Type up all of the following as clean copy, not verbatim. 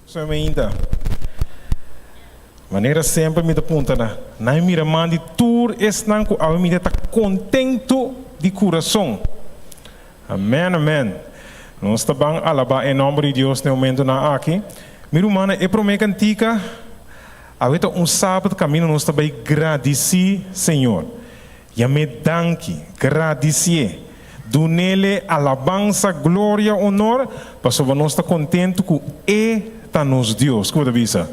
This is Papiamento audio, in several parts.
Soy mainta. Manera semper mi ta punta na nan mira man di tur esnan ku awe mi ta kontentu di kurason. Amen amen. Nos ta ban alabá e nòmber di Dios na e momentunan aki. Mi rumannan, e promé kantika awe ta un sabat kaminda nos ta bai gradisí Señor. Yam'é danki, gradisié, dun'Ele alabansa, gloria, honor, pasobra nos ta kontentu ku E ta nos Dios. Ku bo ta bisa?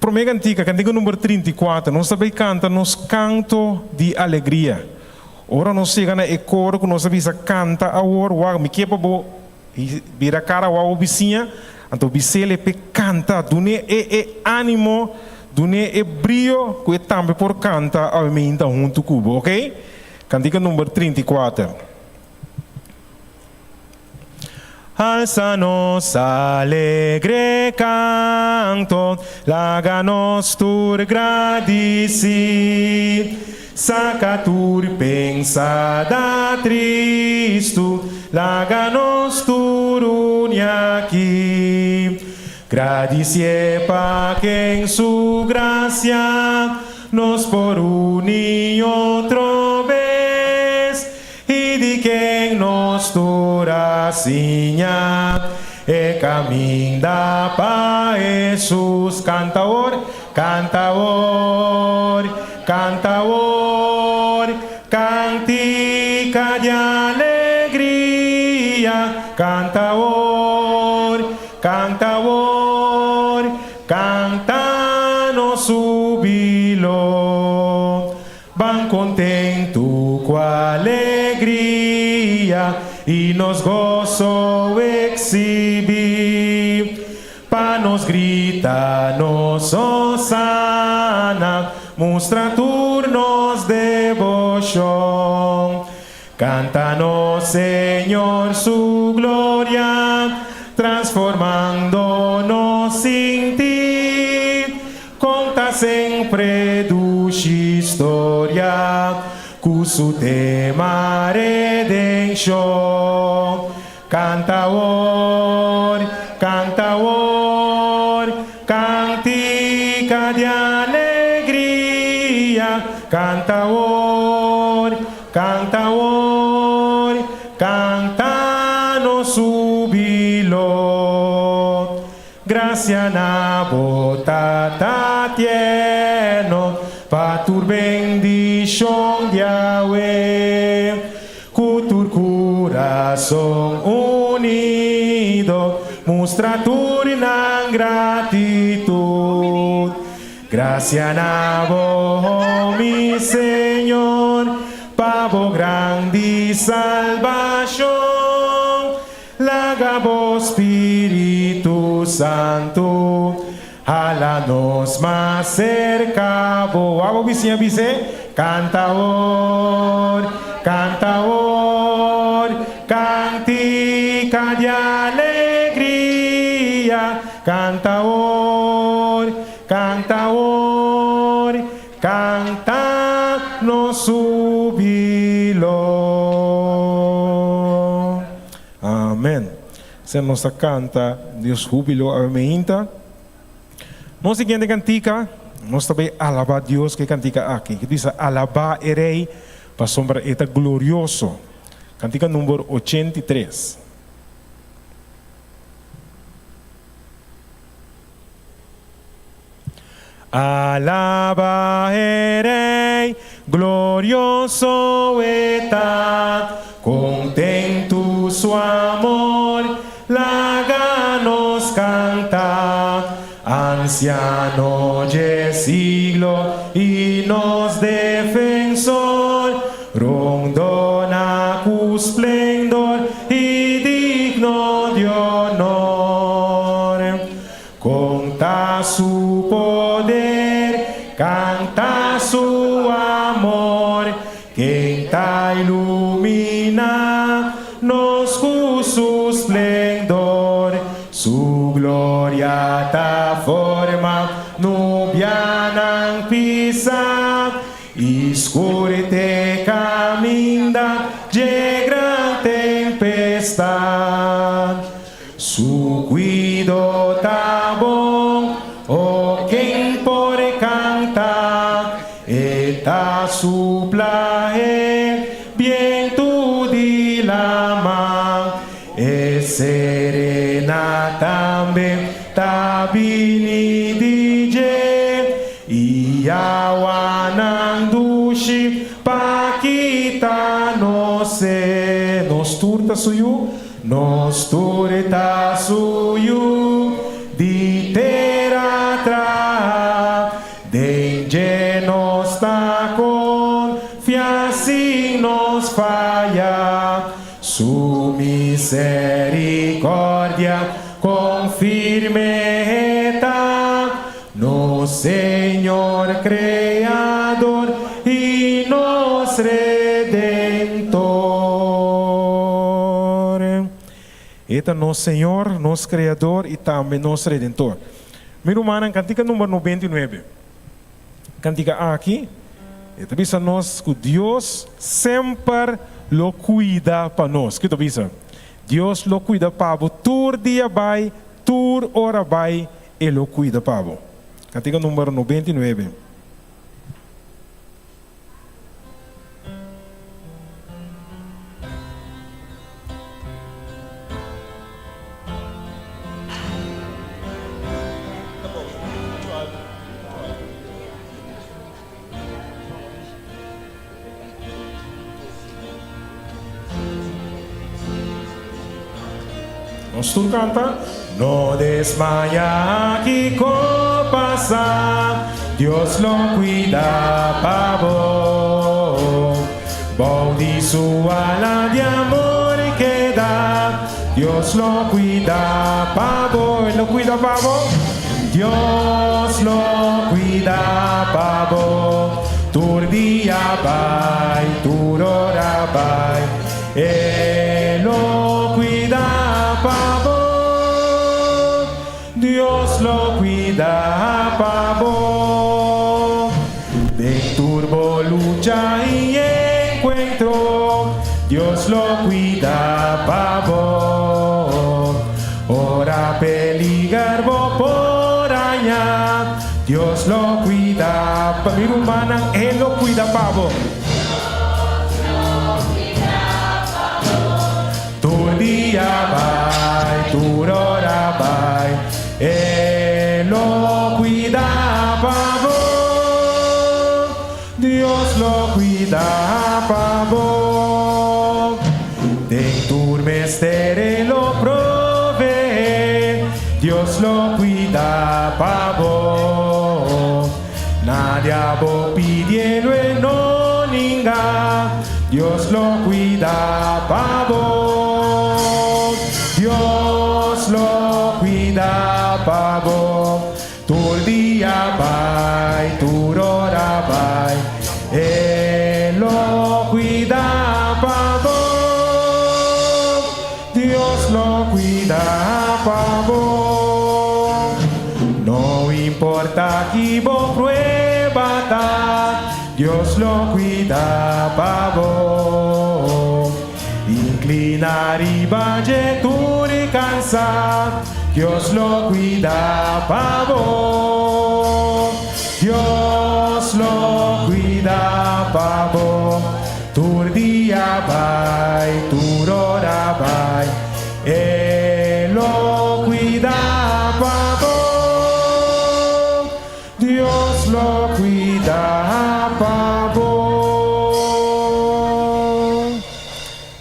Promé kantika, kantika number 34, nos ta bai kanta nos kanto di alegria. Ora nos yega na e koro ku nos a bisa kanta awor, wak, mi ke pa bo bira kara wak bo bisiña, anto bis'el p'e kanta, dun'é e e ánimo, dun'é e brio ku e tambe por kanta awe meinta huntu ku bo, oke? Kantika number 34. Alsa nos alegre canto, laga nos tur gradici. Saca tur pensada tristu, laga nos tur uni aki. Gradicie pa ken su gracia nos por uni otro bes. I di ken nos tur a siña e kaminda pa Hesus. Kanta awor, kanta awor, kanta awor, kantika di alegria. Kanta awor, kanta awor, kanta nos hubilo. Ban kontentu ku alegria i nos goso eksibí, pa nos grita nos hosana, mustra tur nos deboshon. Kanta nos Señor su gloria, transformando nos sintí. Konta sempre dushi storia ku su tema redenshon. Kanta awor, kanta awor, kantika di alegria. Kanta awor, kanta awor, kanta nos hubilo. Gracia na bo Tata tierno pa tur bendicion di awe. Cu tur curason unido mustra tur nan gratitud. Gracia na bo, mi Señor, pa bo grandi salbacion. Laga bo Spiritu Santu hala nos mas serka bo. Wak bo bisiña bis'é, Kanta awor, kanta awor, kantika di alegria. Kanta awor, kanta awor, Kanta nos hubilo. Amen. Asina nos ta kanta Dios hubilo awe meinta. Nos siguiente kantika, nos ta bay alaba Dios ku e kantika aki. Ki bisa alaba e Rei pasobra e ta glorioso. Kantika number 83. Alaba e Rei, glorioso e ta, Kontentu su amor laga nos kanta, Ansiano dje siglo i nos defensor, Rondona ku splendor i digno di honor. Konta su poder, kanta su amor, Ken ta iluminá nos ku su splendor. Su gloria ta forma nubianan pisá, I skur te kaminda dje gran tempestad. Su kuido ta. supla e bientu di laman, e serena tambe ta bini di dje, i awanan dushi pa kita nos sed. Nos tur ta su yu, Nos tur ta su yu di tera traha, den dje nos ta konfia sin nos faya. Su miserikordia kon firme e ta, nos Señor Kreador i nos Redentor. E ta nos Señor, nos Kreador i tambe nos Redentor. Mi rumannan, kantika number 99. Kantika aki, e ta bisa nos ku Dios semper lo kuida pa nos. Kiko ta bisa? Dios lo kuida pa bo tur dia bai, tur ora bai E lo cuida pa bo. Cantica number 99. Nos tur canta. No desmaya kico pasa, Dios lo cuida pa bo. Bou di su ala di amor keda, Dios lo cuida pa bo. E lo cuida pa bo. Dios lo cuida pa bo. Tur dia bai, tur ora bai, E lo cuida pa bo. Dios lo cuida pa bo. Den tur bo lucha y encuentro, Dios lo cuida pa bo. Ora peliger bo por haña, Dios lo cuida pa mi rumannan, E lo cuida pa bo. Tur dia bai, tur ora bai, E lo cuida pa bo. Dios lo cuida pa bo. Den tur mester E lo provee, Dios lo cuida pa bo. Nadia bo pidie lo e no ninga, Dios lo cuida pa bo. Dios lo cuida pa bo. Tur dia bai, tur ora bai, E lo cuida pa bo. Dios lo cuida pa bo. No importa ki bo prueba ta, Dios lo cuida pa bo. Inclina riba dje tur i cansa, Dios lo cuida pa bo. Dios lo cuida pa bo. Tur dia bai, tur ora bai, E lo cuida pa bo. Dios lo cuida pa bo.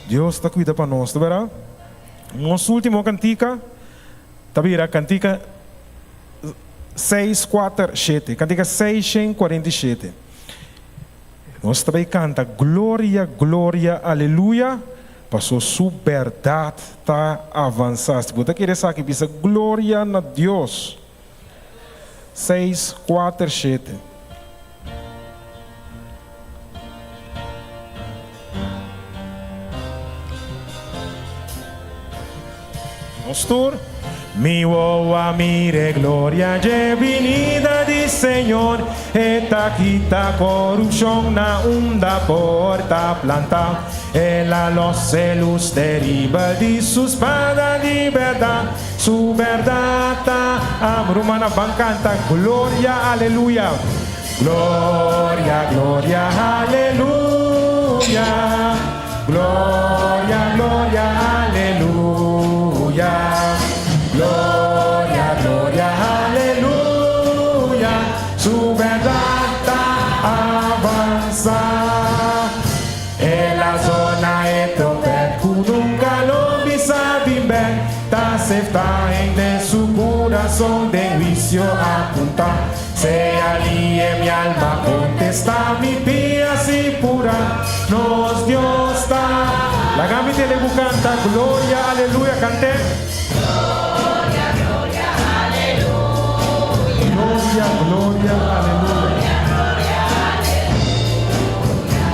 Dios ta cuida pa nos, ta berdad? Nos ultimo cantica ta bira cantica 647, cantica 647. Nos ta bay canta Gloria, Gloria, Aleluya, paso su berdad ta avansa. Si bo ta kere esaki bisa Gloria na Dios. Seis, kuater, shete. Nos tur. Mi wowo a mira e gloria dje binida di Señor, E ta kita korupshon na unda por ta plantá. El a los e lus teribel di su spada di bèrdat. Su bèrdat ta am. Rumannan ban kanta Gloria Aleluya. Gloria, gloria, aleluya. Gloria, gloria, aleluya. Gloria, gloria, aleluya. Su bèrdat ta avansá. El a zona e trompèt ku nunka lo bisa bin bèk. Ta seftá hende su kurason den huisio apuntá. Sea lie mi alma kontestá, mi pia si purá. Nos Dios ta. Laga mi tende ku kanta Gloria, aleluya, kant'é. Gloria, gloria, aleluya. Gloria, gloria, aleluya.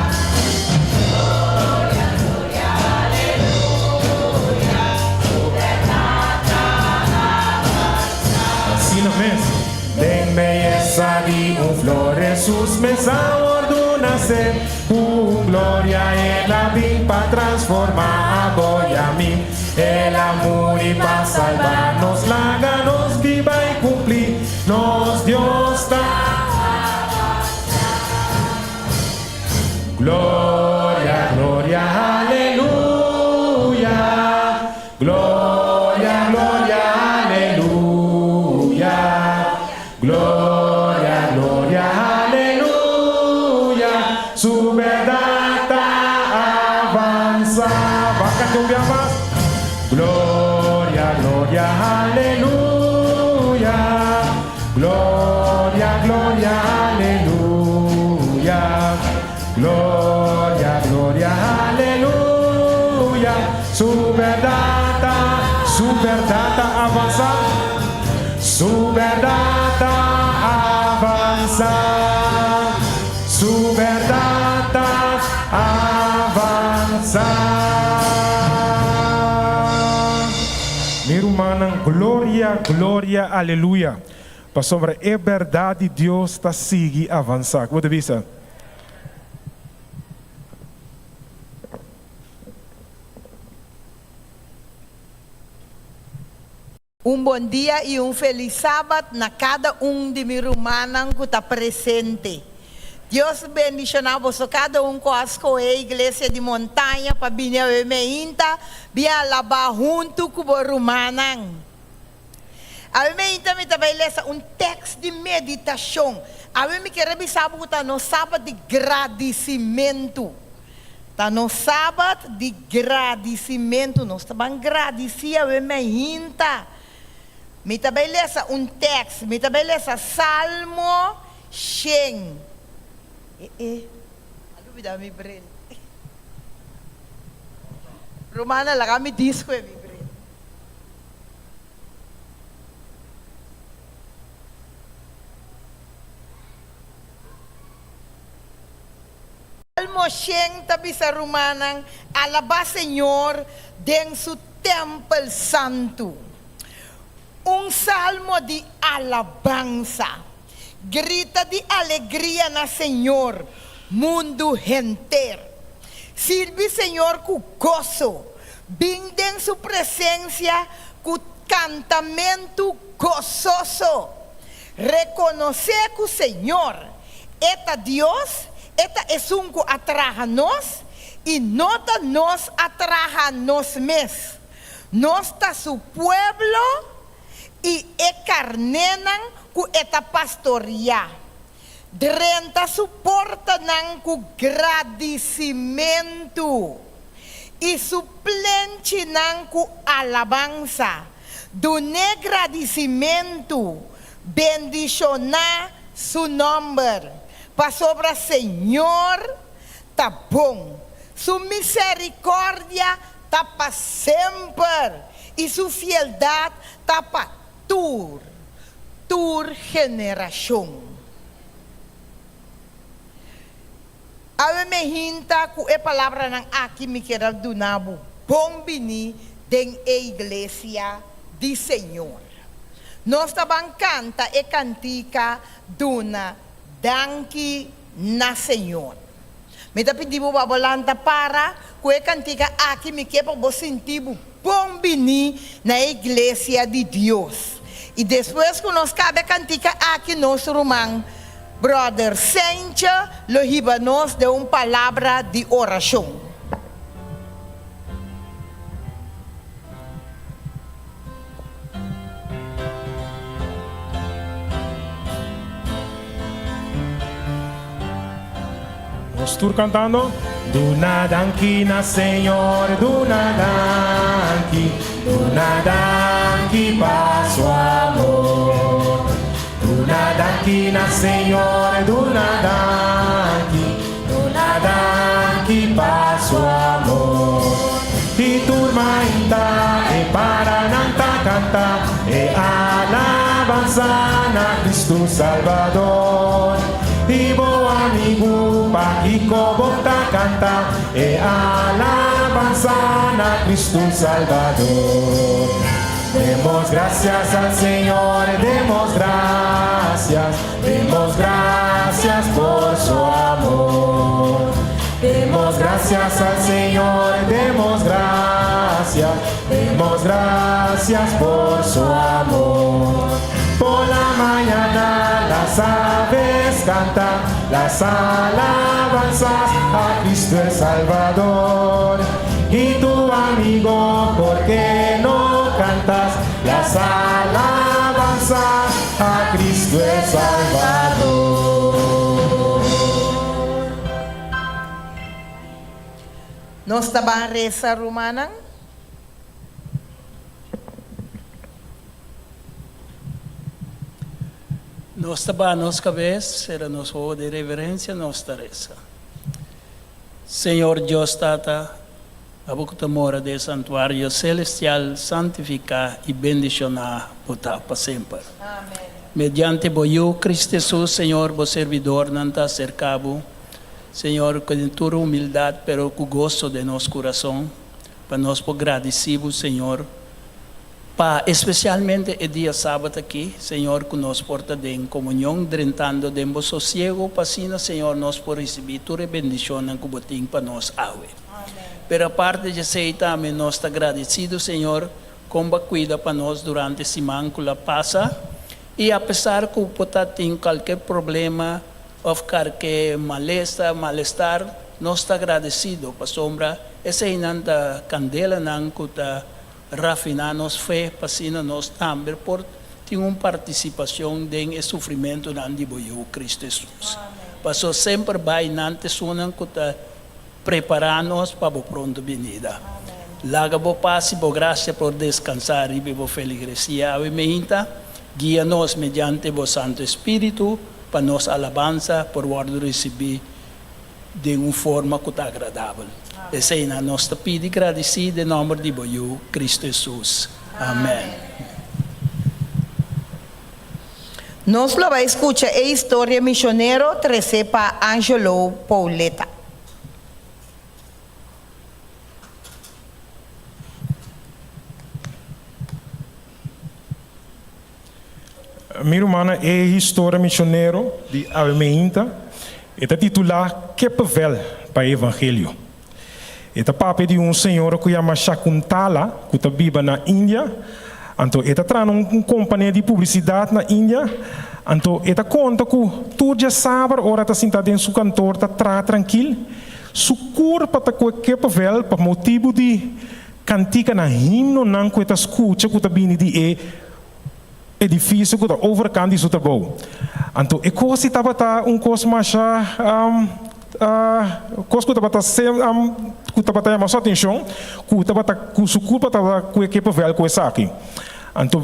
Gloria, gloria, aleluya. Gloria, gloria, aleluya. Su bèrdat ta avansá. Asina mes. Den beyesa di un flor Hesus mes a wordu nase, Ku un gloria El a bin pa transforma abo i ami. El a muri pa salba nos, laga nos biba i kumpli, nos Dios ta. Gloria, gloria, aleluya. Gloria, gloria, aleluya. Gloria, gloria, aleluya. Su bèrdat ta avansá. Ban kanta un bia mas. Gloria, gloria, aleluya. Gloria, gloria, aleluya. Gloria, gloria, aleluya. Su bèrdat ta, su bèrdat ta avansá. Su bèrdat ta avansá. Su bèrdat ta avansá. Mi rumannan, gloria, gloria, aleluya. Pasobra e bèrdat di Dios ta sigui avansá. Ku bo ta bisa? Un bon dia i un felis Sabat na kada un di mi rumannan ku ta presente. Dios bendishoná boso kada un ku a skohe Iglesia di Montaña pa bini awe meinta bin alabá huntu ku bo rumannan. Awe meinta mi ta bai lesa un tèks di meditashon. Awe mi kere bisa bo ku ta nos Sabat di gradisimentu. Ta nos Sabat di gradisimentu. Nos ta ban gradisí awe meinta. Mi ta bai lesa un tèks. Mi ta bai lesa Salmo shen. E e, a lubida mi bril. Rumannan, laga mi disko e mi bril. Salmo shen ta bisa rumannan, Alabá Señor den su tèmpel santu. Un salmo di alabansa. Grita di alegria na Señor, mundu henter. Sirbi Señor ku goso. Bin den su presensia ku kantamentu gososo. Rekonosé ku Señor, E ta Dios, E ta Esun ku a traha nos, i no ta nos a traha nos mes. Nos ta Su pueblo i e karnénan ku E ta pastoriá. Drenta su portanan ku gradisimentu i su plenchinan ku alabansa. Dun'é gradisimentu, bendishoná su nòmber, pasobra Señor ta bon, su miserikòrdia ta pa semper i su fieldat ta pa tur, tur generashon. Awe me hinta ku e palabranan aki mi kier a duna bo bon bini den e iglesia di Señor. Nos ta ban kanta e kantika Duna Danki na Señor. Mi ta pidi bo pa bo lanta para ku e kantika aki mi ke pa bo sinti bo bon bini na e iglesia di Dios. I despues ku nos kaba e kantika aki nos ruman. Brother Sentje lo hiba nos den un palabra di orashon. Nos tur cantando. Duna danki na Señor, duna danki, duna danki pa su amor. Duna danki na Señor, duna danki, duna danki pa su amor. I tur mainta e paranan ta canta e alabansa na Cristo Salvador. I bo amigu, pakiko bo ta canta e alabansa na Cristo Salvador? Demos gracias al Señor, demos gracias, demos gracias por su amor. Demos gracias al Señor, demos gracias, demos gracias por su amor. Por la mañana las aves cantan las alabanzas a Cristo el Salvador. Y tu amigo, ¿por qué no cantas las alabanzas a Cristo el Salvador? Nos ta ban resa, rumannan. Nos ta baha nos kabes, sera nos wowo den reverencia, nos ta resa. Señor Dios Tata, Abo ku ta mora den e santuario selestial, santifiká i bendishoná Bo ta pa semper. Mediante Bo Yu, Cristo Hesus, Señor, Bo servidornan ta aserká Bo, Señor, ku den tur humildat pero ku goso den nos kurason, pa nos por gradisí Bo, Señor, Pa especialmente e dia Sabat aki, Señor, cu nos por ta den comunion, drentando den Bo sosiego, pa asina, Señor, nos por ricibi tur e bendicionnan cu Bo tin pa nos awe. Pero aparte djesey tambe nos ta gradecido, Señor, con Bo a cuida pa nos durante siman cu la pasa, y apesar cu por ta tin cualkier problema of cualkier malesa, malestar, nos ta gradecido, pasobra eseynan ta candelanan cu ta Rafiná nos fe pa asina nos tambe por tin un partisipashon den e sufrimentunan di bo Yu, Kristu Hesus. Paso semper bai nan ta esunnan ku ta prepará nos pa bo pronto binida. Laga bo pas i bo grasia por deskansá riba bo feligresia awe meinta. Guia nos mediante bo Santu Espíritu pa nos alabansa por wòrdu risibí den un forma ku ta agradabel. Eseinan nos ta pidi gradisí den nòmber di bo Yu, Kristu Hesus. Amèn. Nos lo bai skucha e historia misionero tresé pa Angelo Pauletta. Mi rumannan, e historia misionero di awe meinta e ta titulá Kippenvel pa e Evangelio. E ta papia di un señora ku yama Shakuntala ku ta biba na India. Anto e ta traha na un kompania di publisidat na India. Anto e ta konta ku tur djasaber ora e ta sinta den su kantor ta traha trankil, su kurpa ta kue kippenvel pa motibu di Kantikanan, himnonan ku e ta skucha ku ta bini di e edifisio ku ta overkant di su trabou. Anto e kos ei tabata un kos masha kos ku tabata ku tabata yama su atenshon, ku tabata ku su kulpa tabata ku e kepevel ku esaki. Anto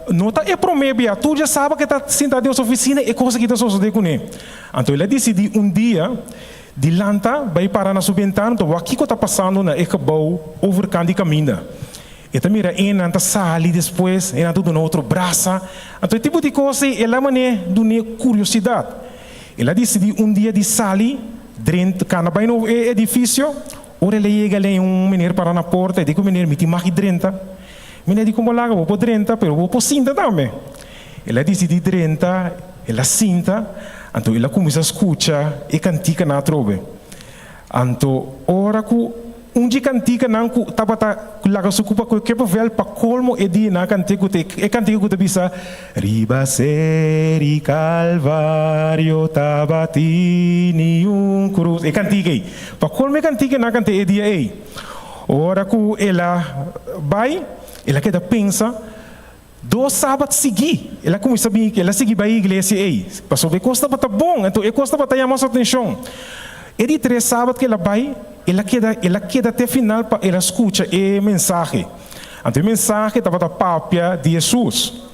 no ta e promé bia, tur dja saba ku e ta sinta den su ofisina e kos aki ta sosodé kuné. Anto el a disidí un dia Di lanta bai para na su bentana ta wak kiko ta pasando na e gebou overkant di kaminda. E ta mira enan ta sali despues enan ta duna otro brasa. Anto e tipo di kos ei el a man'é dun'é kuriosidat. El a disidí un dia di sali drent kana bai na e edifisio. Ora el a yega el haña un meneer para na porta. E di ku meneer, Mi tin mag di drenta? Meneer di, Komo laga bo por drenta pero bo por sinta tambe. El a disidí drenta, el a sinta, anto el a kuminsá skucha e kantikanan atrobe. Anto ora ku Un dje kantikanan ku tabata laga su kupa ku e kippenvel pa kolmo e dia nan a kant'é ku ta e kantika ku ta bisa, Riba seri Kalvario tabatin un krus. E kantika ei. Pa kolmo e kantika nan a kant'é e dia ei. Ora ku el a bai, el a keda pensa, Dos sabat sigui, el a kuminsá bin, el a sigui bai e iglesia ei, pasobra e kos tabata bon, anto e kos tabata yama su atenshon. E di tres sabat ku el a bai, el a keda, el a keda te final pa el a skucha e mensahe. Anto e mensahe tabata papia di Hesus.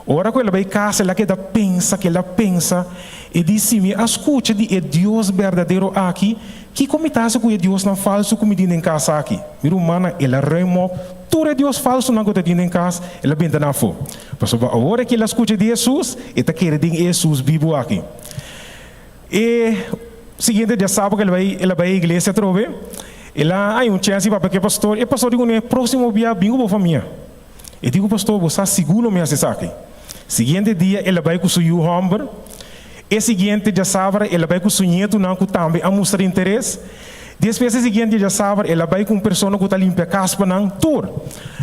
Ora ku el a bai kas, el a keda pensa, keda pensa, e di, Si mi a skucha di e Dios berdadero aki, Kiko mi ta hasi ku e diosnan falsu ku mi tin den kas aki? Mi rumannan, el a ruim op tur e dios falsunan ku ta tin den kas, el a benta nan afó. Pasobra awor e kila skucha di Hesus, e ta kere den e Hesus bibu aki. E siguiente diasabado ku el bai, el a bai e iglesia atrobe, el a haña un chèns di papia ku e pastor. E pastor di kuné, Próksimo bia bin ku bo famia. E di ku pastor, Bo sa sigur lo mi hasi esaki. Siguiente dia el a bai ku su yu hòmber. E siguiente djasabra el a bai ku su ñetunan ku tambe a mustra interes. Despues e siguiente djasabra el a bai ku un persona ku ta limpia kas pa nan tur.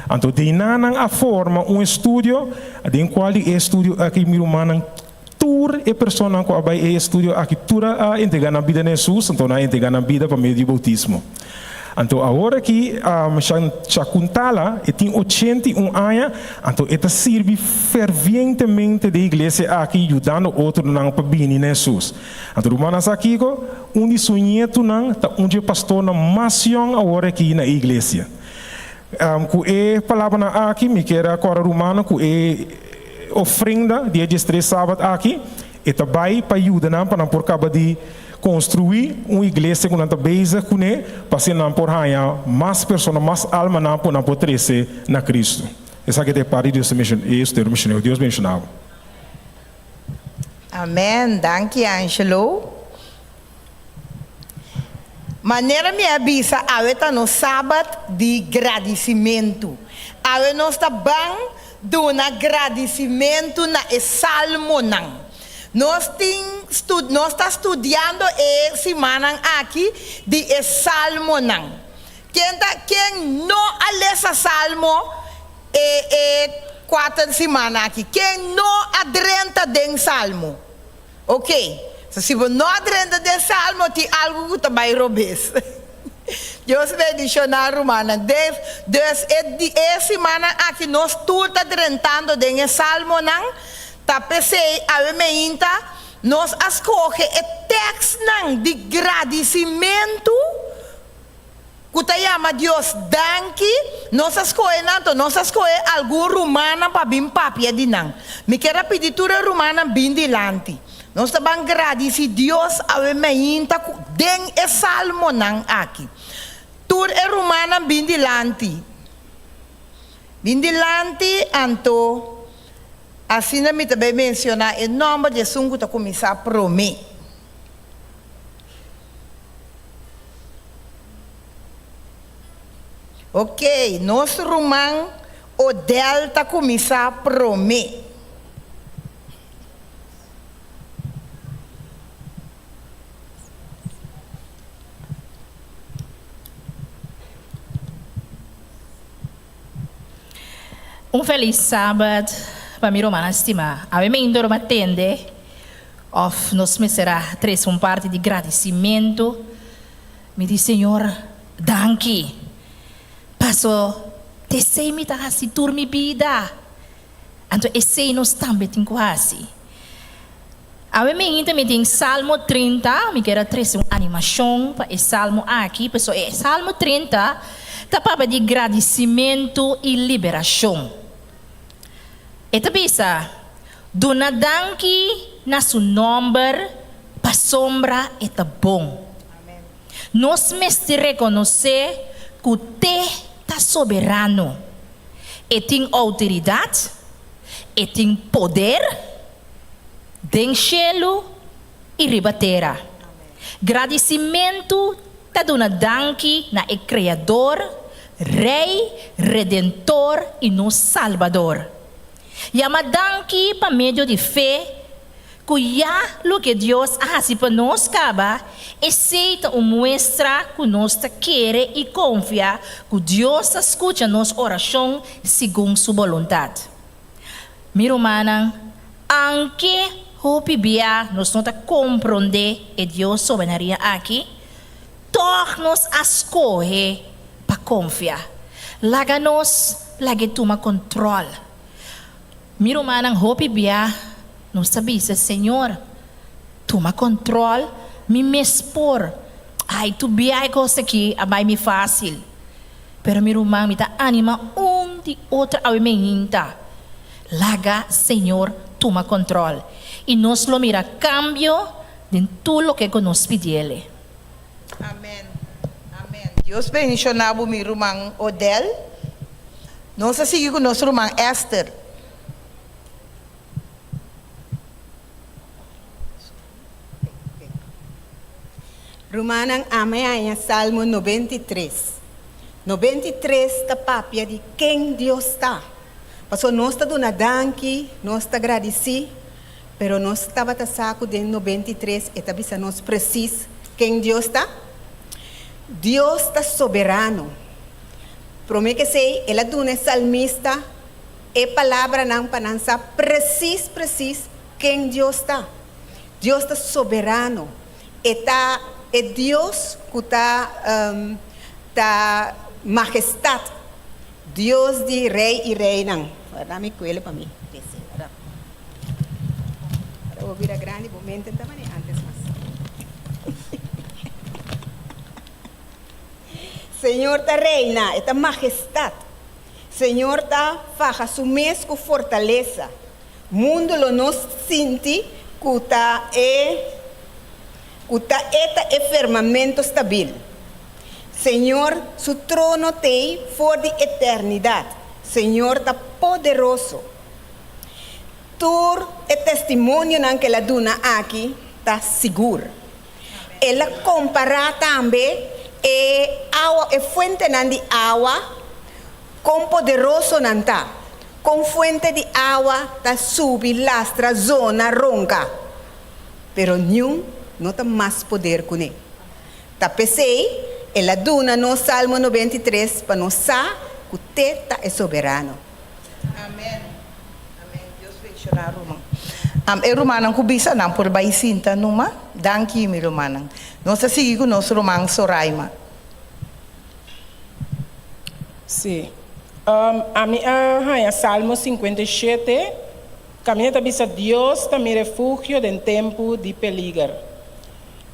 Anto deinan nan a forma un estudio, den kual di e estudio aki mi rumannan tur e personanan ku a bai e estudio aki tur a entregá nan bida na Hesus, anto nan a entregá nan bida pa medio di boutismo. Anto awor aki Shakuntala e tin 81 aña, anto e ta sirbi fervientemente den iglesia aki yudando otronan pa bini na Hesus. Anto rumannan sa kiko? Un di su ñetunan ta un dje pastornan mas yòn awor aki na e iglesia. Ku e palabranan aki mi kier a kòrda rumannan ku e ofrenda di e diestres sabat aki E ta bai pa yuda nan pa nan por kaba di konstruí un iglesia ku nan ta bezig kuné pa asina nan por haña mas persona, mas almanan ku nan por trese na Kristu. Esaki ta e parti di Dios ta menshoná, e Estudiante Misionero. Dios benshoná bo. Amen, danki Angelo. Manera mi a bisa awe ta nos sabat di gradisimentu. Awe nos ta ban duna gradisimentu na e salmonan. Nos tin nos ta studiando e simannan aki di e salmonan. Ken ta ken no a lesa salmo e e kuater simannan aki? Ken no a drenta den salmo? Ok, so si bo no a drenta den salmo tin algu ku ta bai robes. Dios bendishoná rumannan. Den dus e di e simannan aki nos tur ta drentando den e salmonan, ta p'esei awe meinta nos a skohe e tèkstnan di gradisimentu Ku ta yama Dios danki, nos a skohe nan, anto nos a skohe algun rumannan pa bin papia di nan. Mi kier a pidi tur e rumannan bin dilanti. Nos ta ban gradisi Dios awe mainta ku den e salmonan aki. Tur e rumannan bin dilanti. Bin dilanti, anto asina mi ta bai mensioná e nòmber di esun ku ta kuminsá promé. Ok, nos ruman Odell ta kuminsá promé. Un felis sabat pa mi rumannan stimá. Awe mi inda ruma tende Of nos mester a trese un parti di gradisimentu. Mi di, Señor, danki. Paso t'esei mi ta hasi tur mi bida. Anto esei nos tambe tin ku hasi. Awe mainta mi tin Salmo 30, mi kier a trese un animashon pa e salmo aki, paso e Salmo 30 ta papia di gradisimentu i liberashon. E ta bisa, Duna danki na su nòmber pasobra e ta bon. Nos mester rekonosé ku te ta soberano. E tin outoridat, e tin poder den shelu i riba tera. Gradisimentu ta duna danki na e Kreador, Rei, Redentor i nos Salbador. Yama danki pa medio di fe. ku ya loke Dios a hasi pa nos kaba, esei ta un muestra ku nos ta kere i konfia ku Dios ta skucha nos orashon segun su boluntat. Mi rumannan, anke hopi bia nos no ta komprondé e Dios soberania aki, tòg nos a skohe pa konfia. Laga nos lag'é tuma kontròl. Mi rumannan, hopi bia nos ta bisa, Señor, tuma kontròl, mi mes por. Ai, tur bia e kos aki a bai mi fásil. Pero mi ruman, mi ta anima un di otro awe meinta, laga Señor tuma kontròl i nos lo mira kambio den tur loke ku nos pidiele. Amen amen Dios bendiciona bo mi ruman Odel. Nos a sigui cu nos ruman Esther. Rumannan ama e aña Salmo 93. 93 ta papia di ken Dios ta. Pasobra nos ta duna danki, nos ta gradisí, pero nos tabata sa ku den 93 e ta bisa nos presis ken Dios ta? Dios ta soberano. Promé ku esei, el a duna e salmista e palabranan pa nan sa presis presis ken Dios ta. Dios ta soberano. E ta e Dios ku ta ta mahestat, Dios di rei i reinan. Warda mi kuele pa mi pese. Ora bo bira grandi bo mente ta manera antes mas. Señor ta reina, e ta mahestat. Señor ta faha su mes ku fortalesa. Mundu lo no sinti ku ta e ku ta e ta e firmamento stabil. Señor su trono t'ei for di eternidat. Señor ta poderoso. Tur e testimonionan ku el a duna aki ta sigur. El a kompará tambe e awa, e fuentenan di awa, kon poderoso nan ta, kon fuente di awa ta subi, lastra, zona, ronka. Pero niun no ta mas poder kuné. Ta p'esei el a duna nos Salmo 93 pa nos sa ku t'e ta e Soberano. Amen amen Dios bendiciona ruman. Am e rumannan ku bisa nan por bai sinta numa. Danki mi rumannan. Nos ta sigui ku nos ruman Soraima. Sí. Ami a haña Salmo 57, kaminda ta bisa Dios ta mi refugio den tempu di peliger.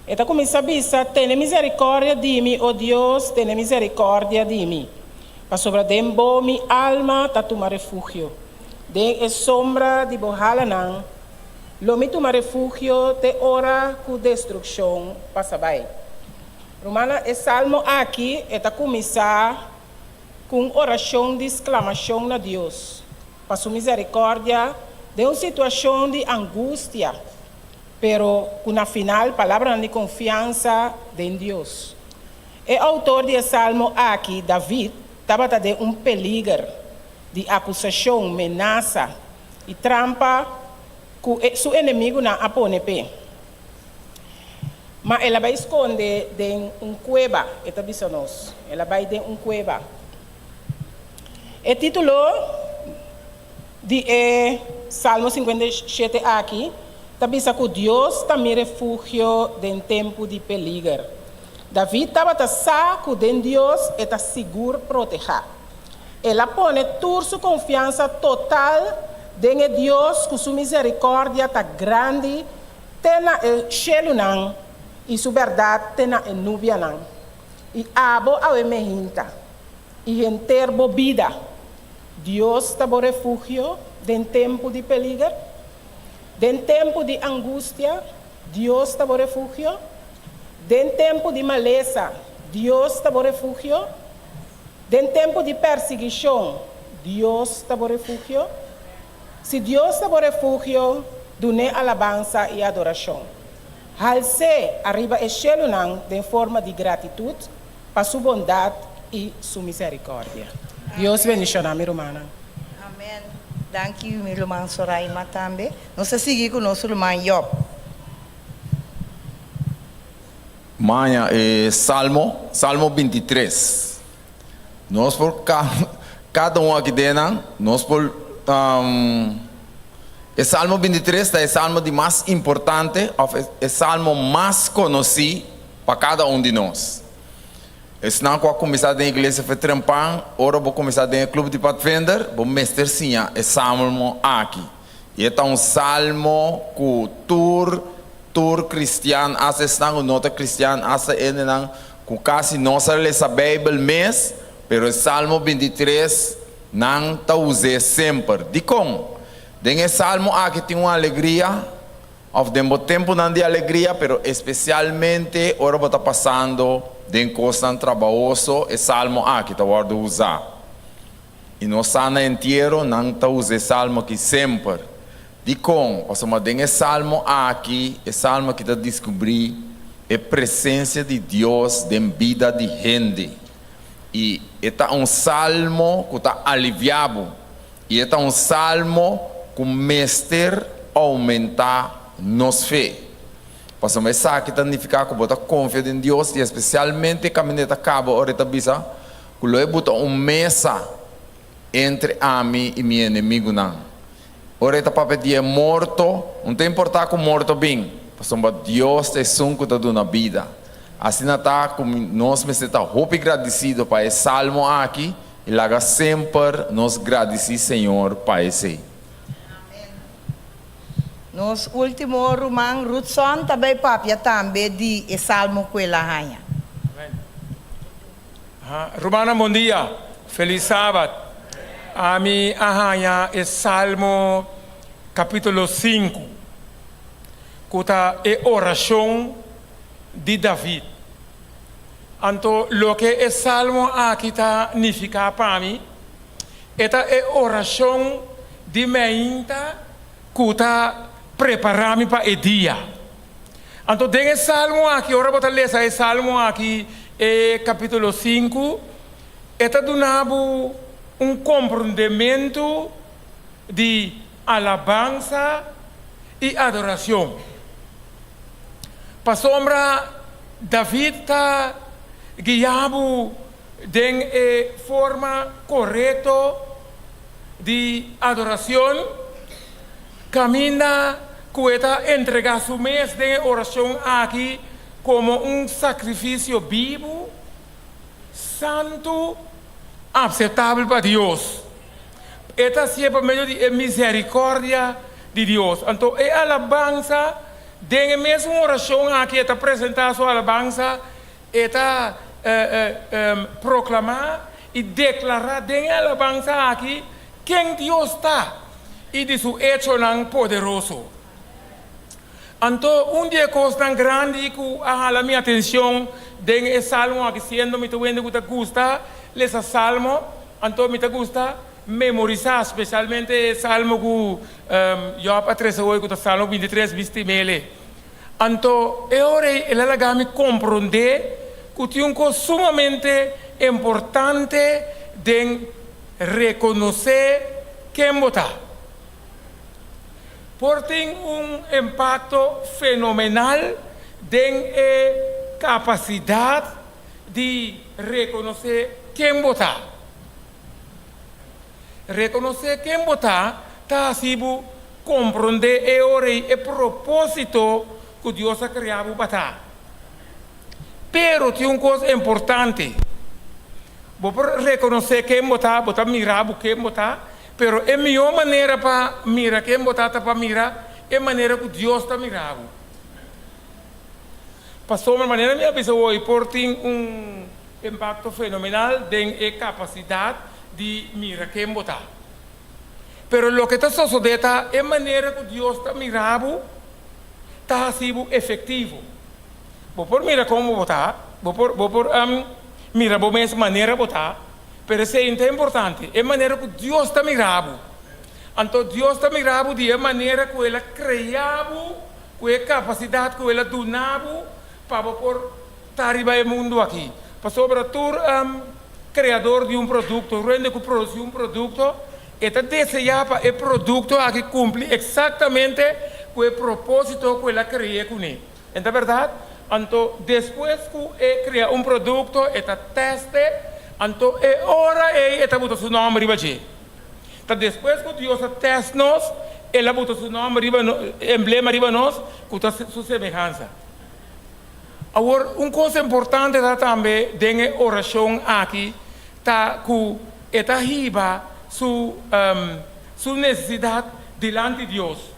E ta kuminsá bisa, Tene miserikòrdia di mi, o Dios, tene miserikòrdia di mi. Pasobra den bo mi alma ta tuma refugio, den e sombra di bo halanan lo mi tuma refugio te ora ku destrukshon pasa bai. Rumannan, e salmo aki e ta kuminsá ku un orashon di sklamashon na Dios pa su miserikòrdia den un situashon di angustia, pero ku na final palabranan di konfiansa den Dios. E outor di e salmo aki, David, tabata den un peliger di akusashon, menasa i trampa ku su enemigunan a pone p'e. Ma el a bai skonde den un kueba, e ta bisa nos. El a bai den un kueba. E título di e Salmo 57 aki ta bisa ku Dios ta mi refugio den tempu di peliger. David tabata sa ku den Dios e ta sigur protehá. El a pone tur su konfiansa total den e Dios ku su miserikòrdia ta grandi te na e shelunan i su bèrdat te na e nubianan. I abo awe mehinta, i henter bo bida, Dios ta bo refugio den tempu di peliger? Den tempu di angustia, Dios ta bo refugio? Den tempu di malesa, Dios ta bo refugio? Den tempu di persiguishon, Dios ta bo refugio? Si Dios ta bo refugio, dun'é alabansa i adorashon. Hals'é ariba e shelunan den forma di gratitut pa su bondat i su miserikòrdia. Dios bendishoná mi rumannan. Amen. Danki mi ruman Soraima tambe. Nos ta sigui ku nos ruman Job. Maña e Salmo, Salmo 23. Nos por kada un aki den nan, nos por e Salmo 23 ta e salmo di mas importante òf e salmo mas konosí pa kada un di nos. Esnan ku a kuminsá den iglesia fe trempan, ora bo kuminsá den e klup di Padvinder, bo mester siña e salmo aki. I e ta un salmo ku tur tur kristian, asta esnan ku no ta kristian, asta hendenan ku kasi no sa lesa Beibel mes, pero e Salmo 23 nan ta us'é semper. Dikon? Den e salmo aki tin un alegria Of den bo tempunan di alegria, pero espesialmente ora bo ta pasando den kosnan trabahoso, e salmo aki ta wòrdu usá. I nos sa na entiero nan ta usa e salmo aki semper. Dikon? Pasobra den e salmo aki, e salmo aki ta diskubrí e presensia di Dios den bida di hende. I e ta un salmo ku ta aliviá bo. I e ta un salmo ku mester oumentá nos fe. Pasobra esaki ta nifiká ku bo ta konfia den Dios i espesialmente kaminda e ta kaba ora e ta bisa ku lo e buta un mesa entre ami i mi enemigunan. Ora e ta papia di e morto, un ta importá ku morto bin, pasobra Dios ta esun ku ta duna bida. Asina ta ku nos mester ta hopi gradisido pa e salmo aki I laga semper nos gradisí Señor pa esei. Amen. Nos ultimo ruman Rudson ta bay papia tambe di e salmo cu el a haña. Amen. Rumannan bon dia. Feliz Sabat. Ami a haña e Salmo capítulo sinku cu ta e oracion di David. Anto loke e salmo aki ta nifiká pa mi, e ta e orashon di meinta ku ta prepará mi pa e dia. Anto den e salmo aki, ora bo ta lesa e salmo aki, e kapítulo sinku, e ta duna bo un komprondementu di alabansa i adorashon. Pasobra David ta guia bo den e forma korekto di adorashon, kaminda ku e ta entregá su mes den e orashon aki komo un sakrifisio bibu, santu, apseptabel pa Dios. E ta hasié pa medio di e miserikòrdia di Dios. Anto e alabansa Den e mesun orashon aki e ta presentá su alabansa, e ta proklamá i deklará den e alabansa aki ken Dios ta i di su echonan poderoso. Anto un di e kosnan grandi ku a hala mi atenshon den e salmo aki, siendo mi ta wende ku ta gusta lesa salmo, anto mi ta gusta memorisá spesialmente e salmo ku Job a trese hoy ku ta Salmo 23 bisti mele. Anto e ora ei el a laga mi komprondé ku tin un kos sumamente importante den rekonosé ken bo ta. Por tin un impakto fenomenal den e kapasidat di rekonosé ken bo ta. Rekonosé ken bo ta, ta hasi bo komprondé e ora ei e propósito ku Dios a krea bo pa ta. Pero tin un kos importante, bo por rekonosé ken bo ta, bo ta mira bo ken bo ta, pero e mihó manera pa mira ken bo ta ta pa mira e manera ku Dios ta mira bo. Pasobra manera mi a bisa hoy por tin un Impacto fenomenal den e capacidad di mira ken bo ta. Pero loke ta sosode ta e manera cu Dios ta mira bo ta haci bo efectivo. Bo por mira como bo ta, bo por bo por mira bo mes manera bo ta, pero esey no ta importante, e manera cu Dios ta mira bo. Anto Dios ta mira bo di e manera cu El a crea bo, cu e capacidad cu El a duna bo pa bo por Ta riba e mundu aki. Pasobra tur kreador di un produkto, tur hende ku produsi un produkto, E ta deseá pa e produkto aki kumpli eksaktamente ku e propósito ku el a kre'é kuné. En ta bèrdat? Anto despues ku e krea un produkto e ta tèst'e, anto e ora ei e ta buta su nòmber riba dje. Ta despues ku Dios a tèst nos, el a buta su nòmber riba nos, emblema riba nos ku ta su semehansa. Awor, un kos importante ta tambe den e orashon aki ta ku e ta hiba su su nesesidat dilanti Dios.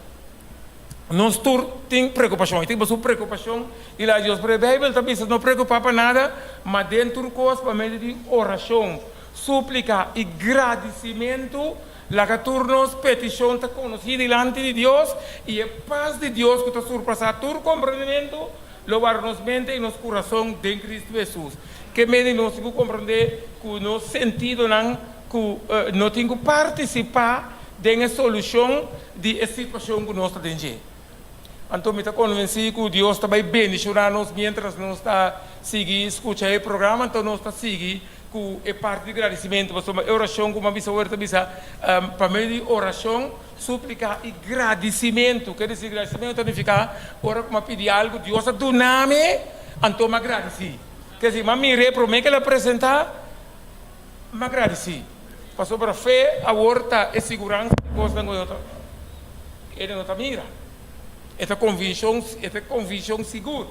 Nos tur tin preokupashon. E tin boso preokupashon dilanti Dios. Pero e Beibel ta bisa no preokupá pa nada, ma den tur kos pa medio di orashon, súplika i gradisimentu laga tur nos petishon ta konosí dilanti di Dios, i e pas di Dios ku ta surpasá tur komprendimentu lo warda nos mente i nos kurason den Kristu Hesus. Ke mende nos tin ku komprendé ku nos sentidonan ku no tin ku partisipá den e solushon di e situashon ku nos ta den dje. Anto mi ta konvensí ku Dios ta bai bendishoná nos miéntras nos ta sigui skucha e programa, anto nos ta sigui ku e parti di gradisimentu, pasobra e orashon ku mi a bisa awor ta bisa pa medio di orashon, súplika i gradisimentu. Ke disi gradisimentu ta nifiká ora ku mi a pidi algu Dios a duna mi, anto mi a gradisí. Ke disi mi a mir'é promé ku el a presentá. Mi a gradisí, pasobra fe awor ta e siguransa di kosnan ku e no ta mira. E ta konvinshon, e ta konvinshon sigur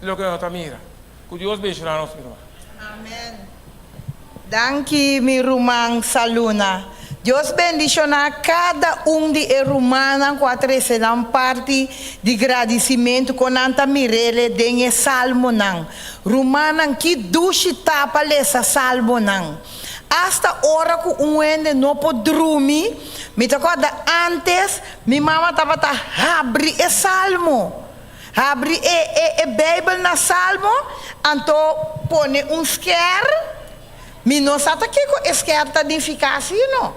di loke no ta mira. Ku Dios benshoná nos, mi ruman. Amen. Danki mi ruman Saluna. Dios bendishoná kada un di e rumannan ku a trese nan parti di gradisimentu kon nan ta mir'El den e salmonan. Rumannan, ki dushi ta pa lesa salmonan! Asta ora ku un hende no por drumi, mi ta kòrda ántes mi mama tabata habri e salmo, habri e e e Beibel na salmo, anto pone un skèr. Mi no sa ta kiko e skèr ta nifiká si no.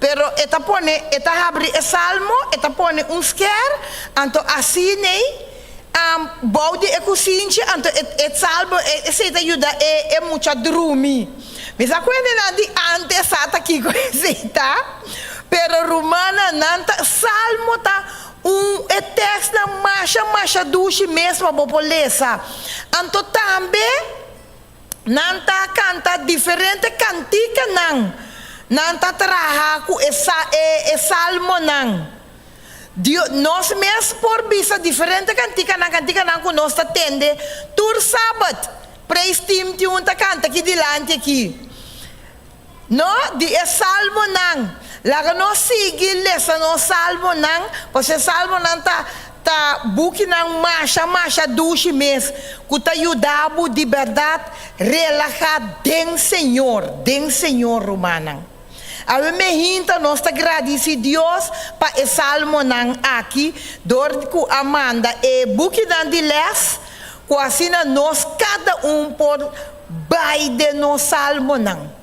Pero e ta pone, e ta habri e salmo, e ta pone un skèr, anto asin'ei, bou di e kusinchi, anto e e salmo, esei ta yuda e e mucha drumi. Mi sa ku hendenan di ántes sa ta kiko esei ta, pero rumannan, nan ta, salmo ta un e tèkstnan masha masha dushi mes pa bo por lesa. Anto tambe. Nan ta kanta diferente kantikanan. Nan ta traha ku e e salmonan. Dio, nos mes por bisa diferente kantikanan, kantikanan ku nos ta tende tur sabat. Praise team tin un ta kanta aki dilanti aki. No, di e salmonan. Laga nos sigui lesa nos salmonan, pasobra e salmonan ta ta bukinan masha masha dushi mes ku ta yuda bo di bèrdat relahá den Señor, den Señor, rumannan. Awe mehinta nos ta gradisí Dios pa e salmonan aki dor ku a manda e bukinan di lès ku asina nos kada un por Bai den nos salmonan.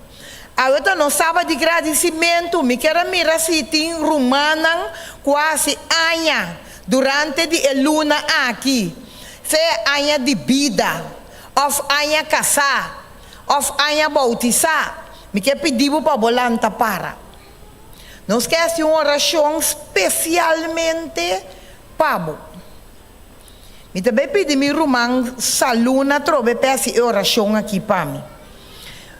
Awe ta nos Sabat di gradisimentu. Mi kier a mira si tin rumannan ku a hasi aña durante di e luna aki, sea aña di bida, òf aña kasá, òf aña boutisá. Mi kier pidi bo pa bo lanta para. Nos ke hasi un orashon spesialmente pa bo. Mi ta bay pidi mi ruman Saluna trobe p'e hasi e orashon aki pa mi.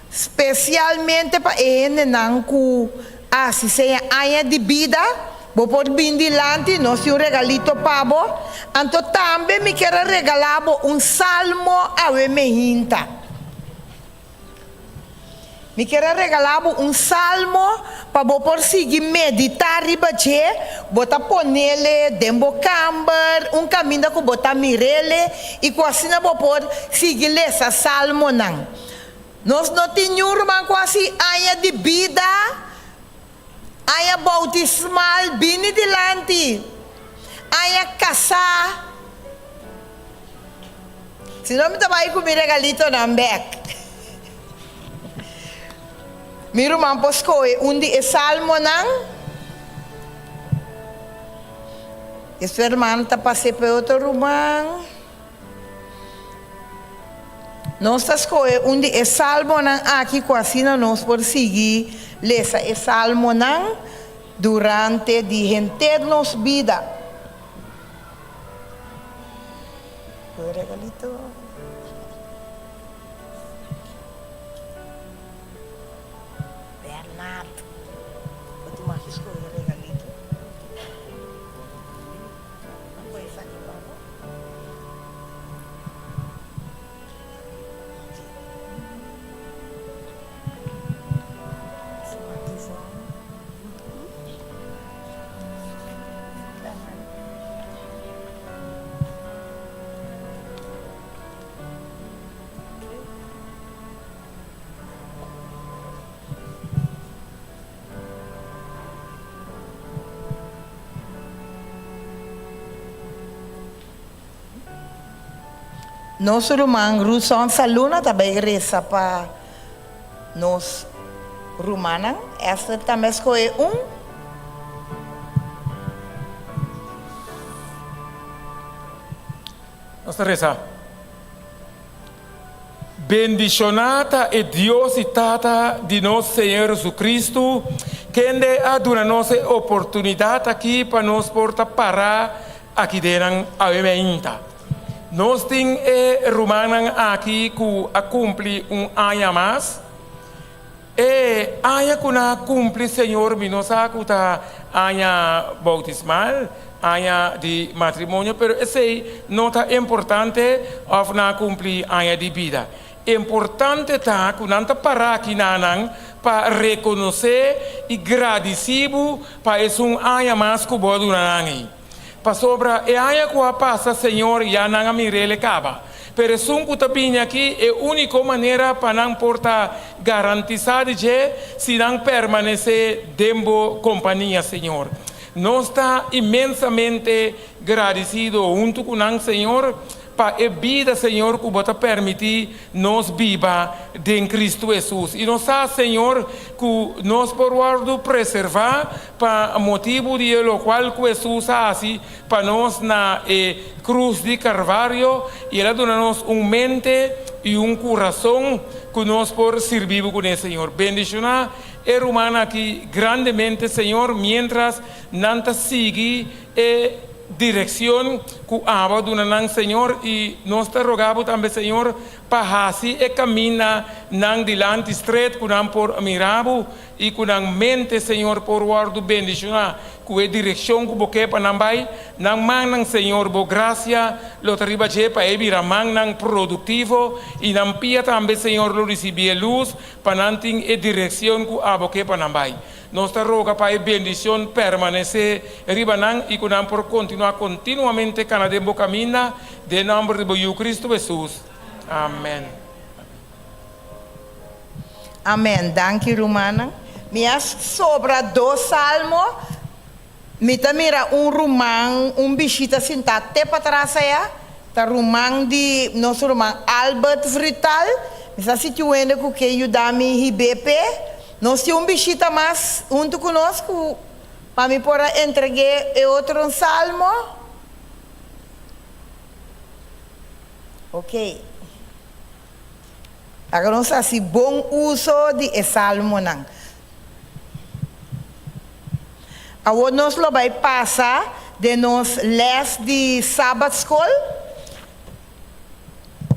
Spesialmente pa e hendenan ku a hasi seña aña di bida, bo por bin dilanti, nos tin un regalito pa bo. Anto tambe mi kier a regalá bo un salmo awe mehinta. Mi kier a regalá bo un salmo pa bo por sigui meditá riba dje. Bo ta ponele den bo kamber, un kaminda ku bo ta mirele i ku asina bo por sigui lesa salmonan. Nos no tin niun ruman ku hasi aña di bida, aña boutismal, bini dilanti, aña kasá. Si no mi ta bai ku mi regalitonan bek. Mi ruman por skohe un di e salmonan. E su hermano ta pas'é pa e otro ruman. Nos ta skohe un di e salmonan aki ku asina nos por sigui. lesa e salmonan durante di henter nos bida. Regalito. Bernard, bo tin mag skohe regalito. Bo esaki pa bo. Nos ruman Ruson Saluna ta bay resa pa nos rumannan. Esther tambe a scohe un. Nos ta resa. Bendishoná ta e Dios i Tata di nos Señor Jesucristo, kende a duna nos e oportunidat aki pa nos por ta pará aki den nan awe meinta. Nos tin e rumannan aki ku a kumpli un aña mas. E aña ku nan a kumpli, Señor, mi no sa ku ta aña boutismal, aña di matrimonio, pero esei no ta importante òf nan a kumpli aña di bida. Importante ta ku nan ta pará aki na nan pa rekonosé i gradisí bo pa esun aña mas ku bo a duna nan ei. Pasobra e aña ku a pasa, Señor, ya nan a mir'el e kaba. Pero esun ku ta bini aki, e úniko manera pa nan por ta garantisá di dje, si nan permanesé den bo kompania, Señor. Nos ta inmensamente gradisido huntu ku nan, Señor, pa e bida, Señor, ku bo ta permití nos biba den Kristu Hesus. I nos sa, Señor, ku nos por wòrdu preservá pa motibu di e lokual ku Hesus a hasi pa nos na e krus di Karvario, i El a duna nos un mente i un kurason ku nos por sirbi Bo kuné, Señor. Bendishoná e rumannan aki grandemente, Señor, miéntras nan ta sigui e direkshon ku Abo a duna nan, Señor, i nos ta roga Bo tambe, Señor, pa hasi e kaminda nan dilanti stret ku nan por mira Bo i ku nan mente, Señor, por wòrdu bendishoná ku e direkshon ku Bo ke pa nan bai. Nan mannan, Señor, Bo grasia lo ta riba dje pa e bira mannan produktivo, i nan pia tambe, Señor, lo risibí e lus pa nan tin e direkshon ku Abo ke pa nan bai. Nos ta roga pa e bendishon permanesé riba nan i ku nan por kontinuá kontinuamente kana den Bo kaminda, den nòmber di Bo Yu Kristu Hesus. Amèn. Amen danki rumannan. Mi a sobra dos salmo mi ta mira un ruman un bishita sinta te patras aya ta ruman di nos ruman Albert Vrutaal mi sa si tin wende ku ke yuda mi hib'é p'e nos tin un bishita mas huntu ku nos ku pa mi por a entreg'é e otro un salmo. Ok. Laga nos hasi bon uso di e salmonan. Awor nos lo bai pasa den nos les di Sabatskol.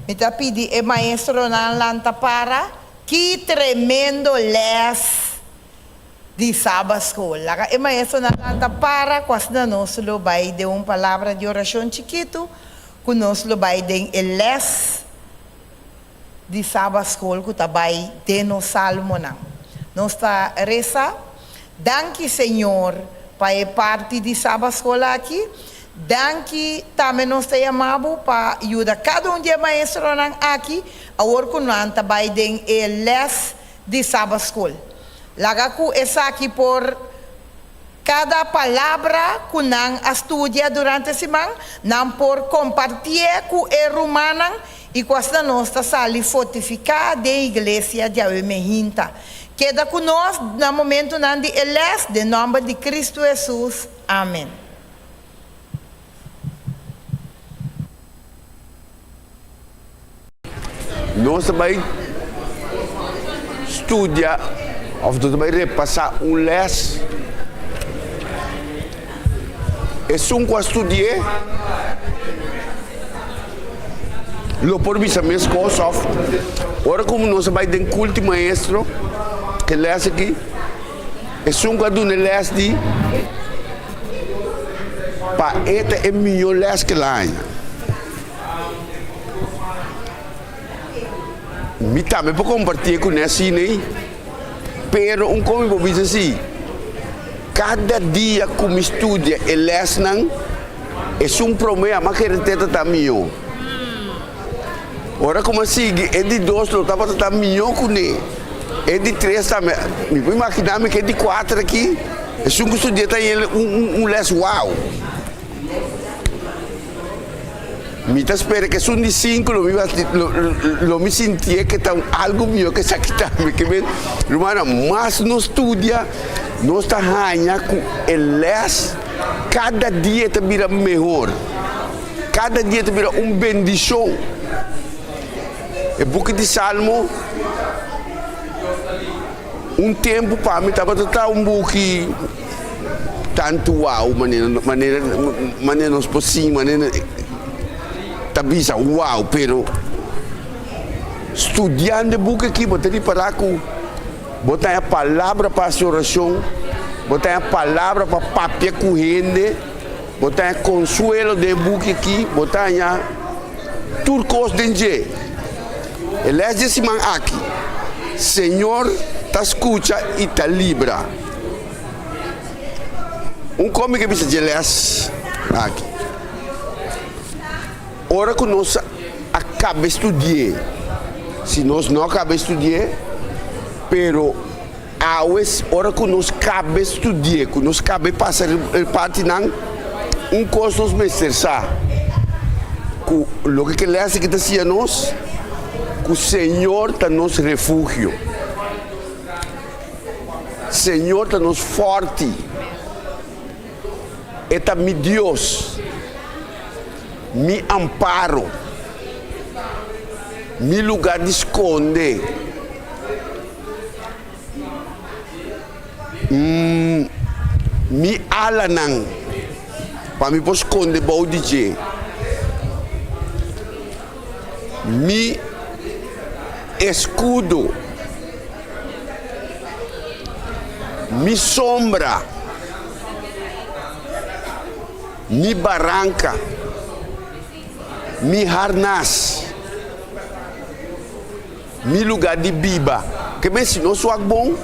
Mi ta pidi e maestronan lanta para. Ki tremendo les di Sabatskol! Laga e maestronan lanta para ku asina nos lo bai den un palabra di orashon chikitu ku nos lo bai den e les di Sabatskol ku ta bai den nos salmonan. Nos ta resa, Danki Señor pa e parti di Sabatskol aki. Danki tambe nos ta yama bo pa yuda kada un di e maestronan aki awor ku nan ta bai den e les di Sabatskol. Laga ku esaki por Kada palabra ku nan a studia durante siman, nan por kompartié ku e rumannan i ku asina nos ta sali fortifiká den iglesia djawe mehinta. Keda ku nos na momentunan di e lès, den nòmber di Kristu Hesus, amen. Nos ta bai studia. Òf nos ta bai repasá un lès. Esun ku a studi'é lo por bisa mes kos òf ora ku nos a bai den kulto di maestro ke lès aki esun ku a duna e lès di pa e ta e mihó lès ke el a haña. Mi tambe por kompartié kuné asina ei, pero un kon mi por bisa si, kada dia ku mi studia e lèsnan, esun promé a kere te ta ta mihó. Ora ku mi a sigui e di dos lo tabata ta mihó kuné, e di tres tambe, mi por imaginá mi ku e di kuater aki, esun ku studia ta haña un lès wou. Mi ta spera ku esun di sinku lo mi lo mi sintié ke ta algu mihó ke esaki tambe. Ke men, rumannan, mas nos studia, nos ta haña ku e lès kada dia ta bira mehor. Kada dia ta bira un bendishon. E buki di Salmo, un tempu pa mi tabata ta un buki. Tantu wou manera manera manera nos por siña manera ta bisa wou pero studiando e buki aki bo ta ripará ku bo ta haña palabra pa hasi orashon, bo ta haña palabra pa papia ku hende, bo ta haña konsuelo den e buki aki, bo ta haña tur kos den dje. E lès di e siman aki, Señor ta skucha i ta libra. Un kon mi ke bisa dje lès aki. Ora ku nos a kaba studi'é, si nos no a kaba studi'é, pero awe ora ku nos kaba studi'é, ku nos kaba pasa e partinan, un kos nos mester sa, ku loke ke lès aki ta siña nos, ku Señor ta nos refugio. Señor ta nos fòrti, E ta mi Dios, mi amparo, mi lugá di skonde, mi alanan pa mi por skonde bou di dje, mi eskudo. Mi sombra, mi baranka, mi harnas, mi lugá di biba. Ke men si nos wak bon,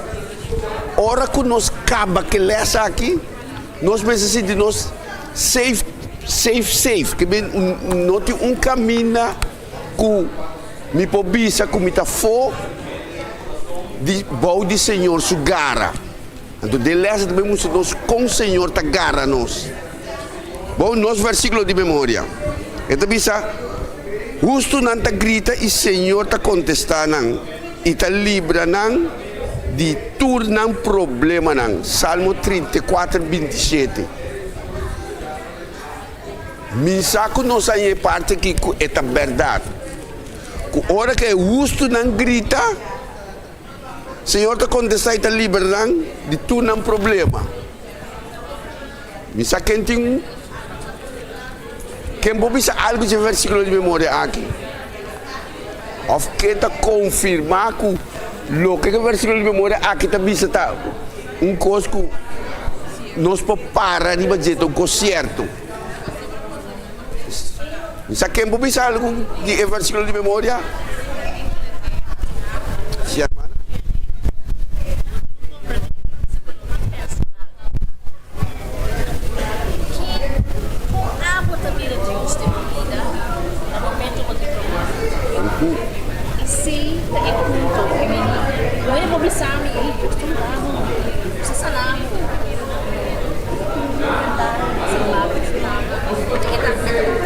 ora ku nos kaba ke lès aki, nos mester sinti nos safe, safe, safe. Ke men no tin un kaminda. Ku mi por bisa ku mi ta fo di bou di Señor su gara. Anto den lès ta bin mustra nos kon Señor ta gara nos. Bou nos versíkulo di memoria. E ta bisa, Hustunan ta grita i Señor ta kontestá nan i ta libra nan di tur nan problemanan. Salmo 34, 27. Mi sa ku nos a haña e parti aki ku e ta bèrdat, ku ora ku e hustunan grita, Señor ta kontestá i ta libra nan di tur nan problema. Mi sa ken tin ken por bisa algu dje versíkulo di memoria aki, òf ken ta konfirmá ku loke e versíkulo di memoria aki ta bisa ta un kos ku nos por para riba dje, ta un kos sierto. Mi sa ken por bisa algu di e versíkulo di memoria? Si, hermana.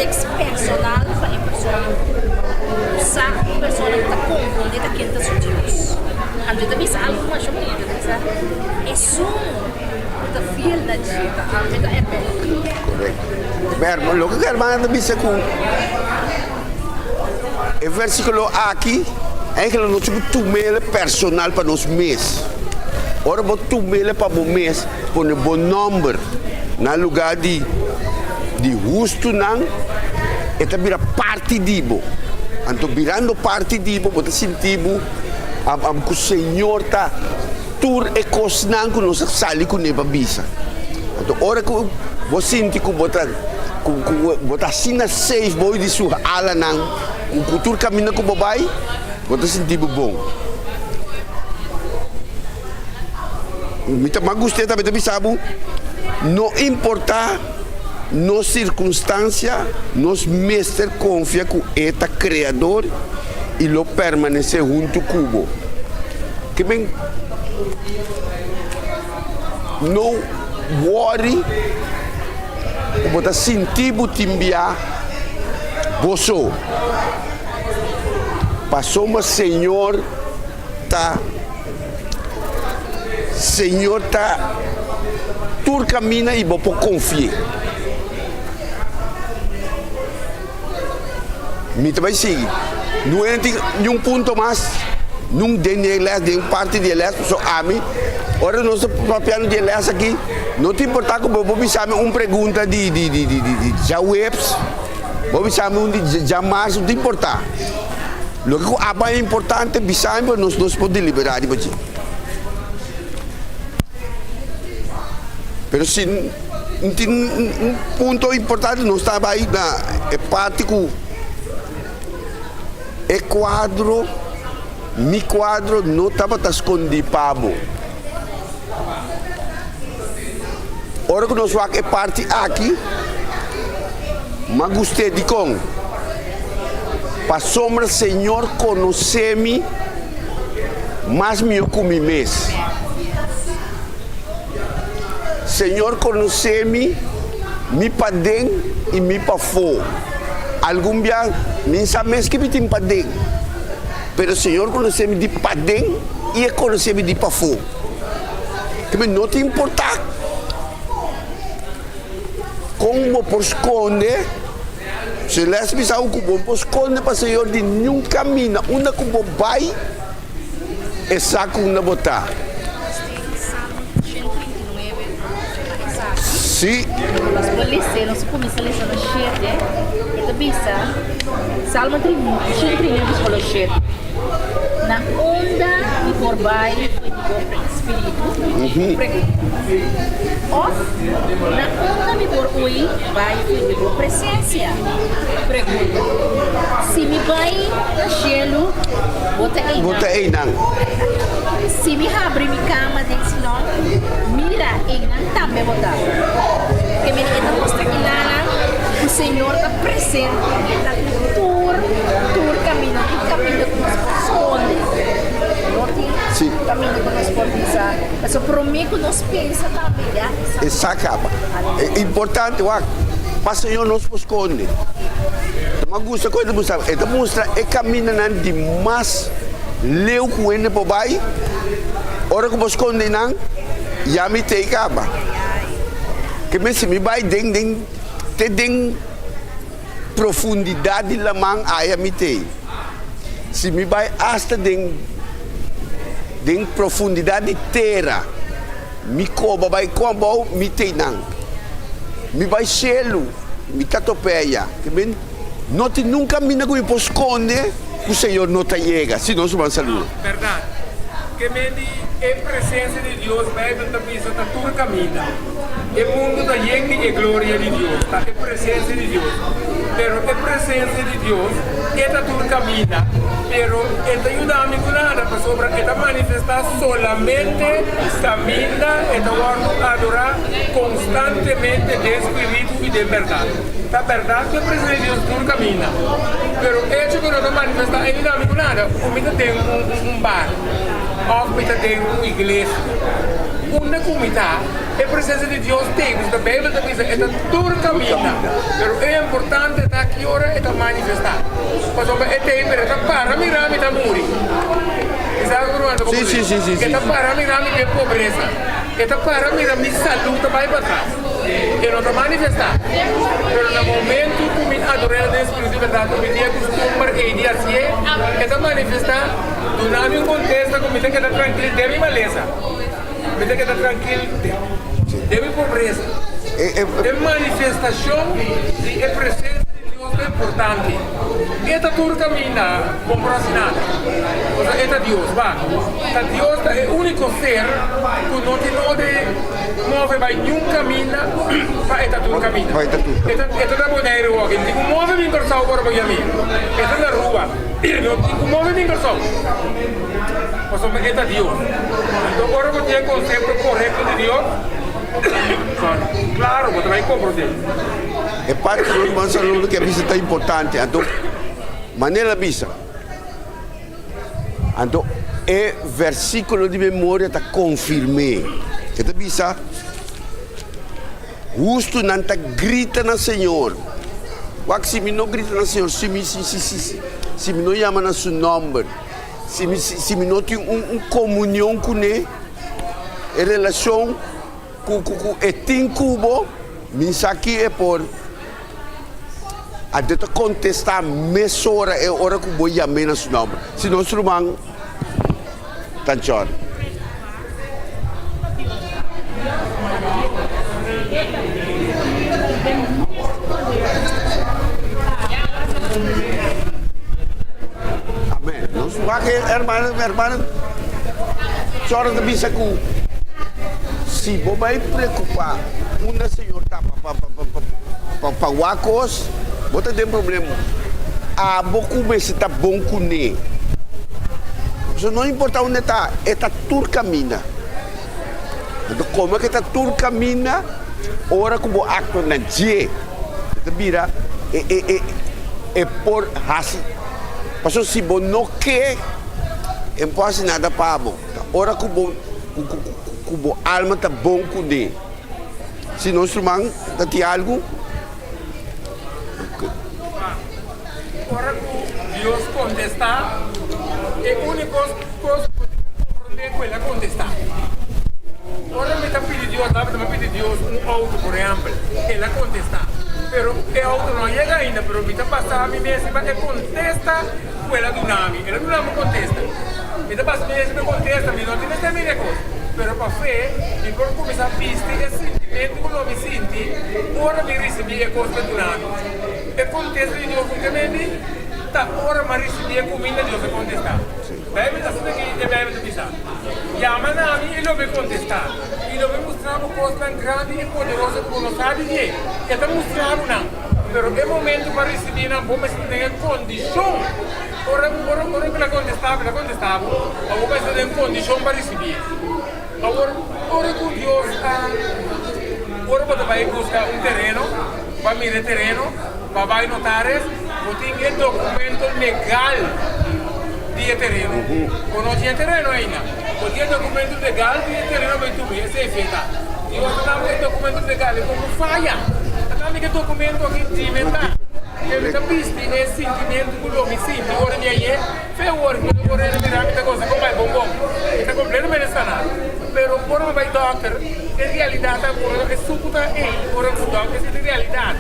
Tekst personal pa e persona sa un persona ku ta konfundí ta ken ta su Dios. Anto e ta bisa algu masha bunita, e ta bisa, Esun ku ta fiel na dje ta alma e ta eterno. Korekto. Berman, loke ku hermana ta bisa ku e versíkulo aki, eigenlijk nos tin ku tum'el personal pa nos mes. Ora bo tum'el pa bo mes, pone bo nòmber na lugá di di hustunan, e ta bira parti di bo. Anto birando parti di bo, bo ta sinti bo ku Señor ta tur e kosnan ku nos a sali kuné pa bisa. Anto ora ku bo sinti ku bo ta ku ku bo ta asina safe bou di su alanan, ku ku tur kaminda ku bo bai, Bo ta sinti bo bon. Mi ta mas gust'é tambe ta bisa bo, no importá nos sirkunstansia, nos mester konfia ku E ta Kreador i lo permanesé huntu ku bo. Ke men no wòri ku bo ta sinti bo tin bia bo so. Pasobra Señor ta Señor ta tur camina y bo por confi'e. Mi ta bay sigui. No e tin niun punto mas, nun den e les, den parti di e les, pasobra ami, ora nos ta papiando di e les aki, no ta importa cu bo por bisa mi un pregunta di di di di di djaweps, Bo bisa mi un di djamars no ta importá. Loke ku aba e importante bisa mi pa nos nos por deliberá riba dje. Pero si no tin un punto importante nos ta bai na e parti ku e kuadro, mi kuadro no tabata skondí pa bo. Ora ku nos wak e parti aki, m'a gust'é. Dikon? Pasobra Señor konosé mi mas mihó ku mi mes. Señor konosé mi, mi paden i mi pafó. Algun bia mi sa mes ke mi tin paden, pero Señor konosé mi di paden i e konosé mi di pafó. Te mi no ta importá kon bo por skonde, si les bisa bo ku bo por skonde pa Señor di niun kaminda, unda ku bo bai e sa ku unda bo ta. Si. Nos por lesa, nos por kuminsá lesa na shete, e ta bisa, Salmo 139 versíkulo 7. Na unda mi por bai fo'i di bo spiritu? Pregunta. Òf, na unda mi por hui bai fo'i di bo presensia? Pregunta. Si mi bai na shelu, bo ta einan. Bo ta einan. Si mi habri mi kama den Sinòn, mira, einan tambe bo ta. Ke mene e ta mustra kilanan ku Señor ta presente i ta tur tur kaminda tin kaminda ku nos por skonde no tin kaminda ku nos por bisa pasobra promé ku nos pensa tambe ya e sa kaba e importante wak pa señor nos por skonde ta mas gusta ku e ta mustra e ta mustra e kamindanan di mas leu ku hende por bai ora ku bo skonde nan ya mi tei kaba ke men si mi bai den den te den Profundidat di laman aya mi tei. Si mi bai asta den den profundidat di tera, mi koba bai kon abou, mi tei nan. Mi bai shelu, mi ta topeya. Te men no tin nun kaminda ku mi por skonde ku Señor no ta yega, si nos ban saluda. Bèrdat. Ke men di e presensia di Dios, Beibel ta bisa ta tur kaminda. E mundu ta yen di e gloria di Dios, ta e presensia di Dios. Pero e presensia di Dios, e ta tur kaminda, pero e ta yuda mi ku nada, pasobra e ta manifestá solamente kaminda e ta wòrdu adorá konstantemente den spiritu i den bèrdat. Ta bèrdat ku e presensia di Dios tur kaminda, pero echo ku no ta manifestá e yuda mi ku nada. Ku mi ta den un bar òf mi ta den un iglesia. Unda ku mi ta, e presensia di Dios t'ei, pasobra Beibel ta bisa e ta tur kaminda. Pero e importante ta ki ora e ta manifestá. Pasobra e t'ei, pero e ta para mira mi ta muri. Mi sa ku ruman ta komprendé. E ta para mira mi den pobresa. E ta para mira mi salú ta bai patras. E no ta manifestá. Pero na momentu ku mi ador'el den spiritu i bèrdat, ku mi tin e kustumber ei di hasié, e ta manifestá, duna mi un kontesta ku mi ta keda trankil den mi malesa. Mi ta keda trankil den mi pobresa. E manifestashon di e presensia di Dios ta importante. E ta tur kaminda, bo por hasi nada. Pasobra e ta Dios. Wak, ta Dios ta e úniko ser ku no tin nodi move bai niun kaminda pa e ta tur kaminda. E ta e ta na Boneiru wak, e no tin ku move bin Kòrsou ora bo yam'é. E ta na Aruba, e no tin ku move bin Kòrsou. Pasobra e ta Dios. Anto ora bo tin e konsepto korekto di Dios, sorry, klaro bo ta bai komprondé. E parti ku nos mas alumno ke a bisa ta importante. Anto manera el a bisa, anto e versíkulo di memoria ta konfirm'é. E ta bisa, Hustunan ta grita na Señor. Wak, si mi no grita na Señor, si mi, si, si, si, si mi no yama na su nòmber, si mi, si mi no tin un, un komunion kuné, e relashon ku, ku, ku e tin ku bo, mi sa ki e por. Anto e ta kontestá mesora e ora ku bo yam'é na su nòmber. Si nos ruman ta John. Amen. Nos wak e hermano, hermano John ta bisa ku si bo bai preokupá unda Señor ta pa pa pa pa pa pa wak kos, bo ta den problema. Abo ku mester ta bon kuné. Pasobra no importa unda e ta, e ta tur kaminda. Anto komo ke ta tur kaminda, ora ku bo aktua na dje, e ta bira e e e e por hasi. Pasobra si bo no ke, e no por hasi nada pa bo. Ta ora ku bo ku ku ku bo alma ta bon kuné. Si nos ruman ta tin algu. Ora ku Dios kontestá, e úniko kos ku bo tin ku komprondé ku el a kontestá. Ora mi ta pidi Dios, tabata mi a pidi Dios un outo, por ehèmpel, el a kontestá. Pero e outo no a yega ainda, pero mi ta basá mi mes riba e kontesta ku el a duna mi. El a duna mi un kontesta. Mi ta basa mi mes riba e kontesta, mi no tin mester mira e kos. Pero pa fe, mi por kuminsá bisti e sintimentu ku lo mi sinti ora mi risibí e kos ku el duna mi. E kontesta di Dios ku kementi ta ora m'a risibí e kuminda Dios a kontestá. Beibel ta asina ki e Beibel ta bisa, Yama na mi i lo mi kontestá, i lo mi mustra bo kosnan grandi i poderoso ku bo no sa di dje. E ta mustra bo nan, pero e momentu pa risibí nan bo mester ta den e kondishon. Ora ora ora ku el a kontestá bo, el a kontestá bo, ma bo mester ta den kondishon pa risibí. Awor, ora ku Dios a ora bo ta bai buska un tereno, Pa mira e tereno, pa bai notaris, bo tin e documento legal di e tereno. Bo no tin e tereno ainda. Bo tin e documento legal di e tereno bai tubi, esei fe ta. Dios ta dabo e documento legal, e como faya. Ta dami ke documento aki dime ta. Ke mi ta bisti e sintimento ku lo mi sinti ora mi a ye, fe ora mi ora mi mira mi ta gosa kon bai bon bon. Mi ta completamente sana. Pero ora mi bai dokter. E realidat ta ora e suku ta ei ora ku dòkter esei ta realidat.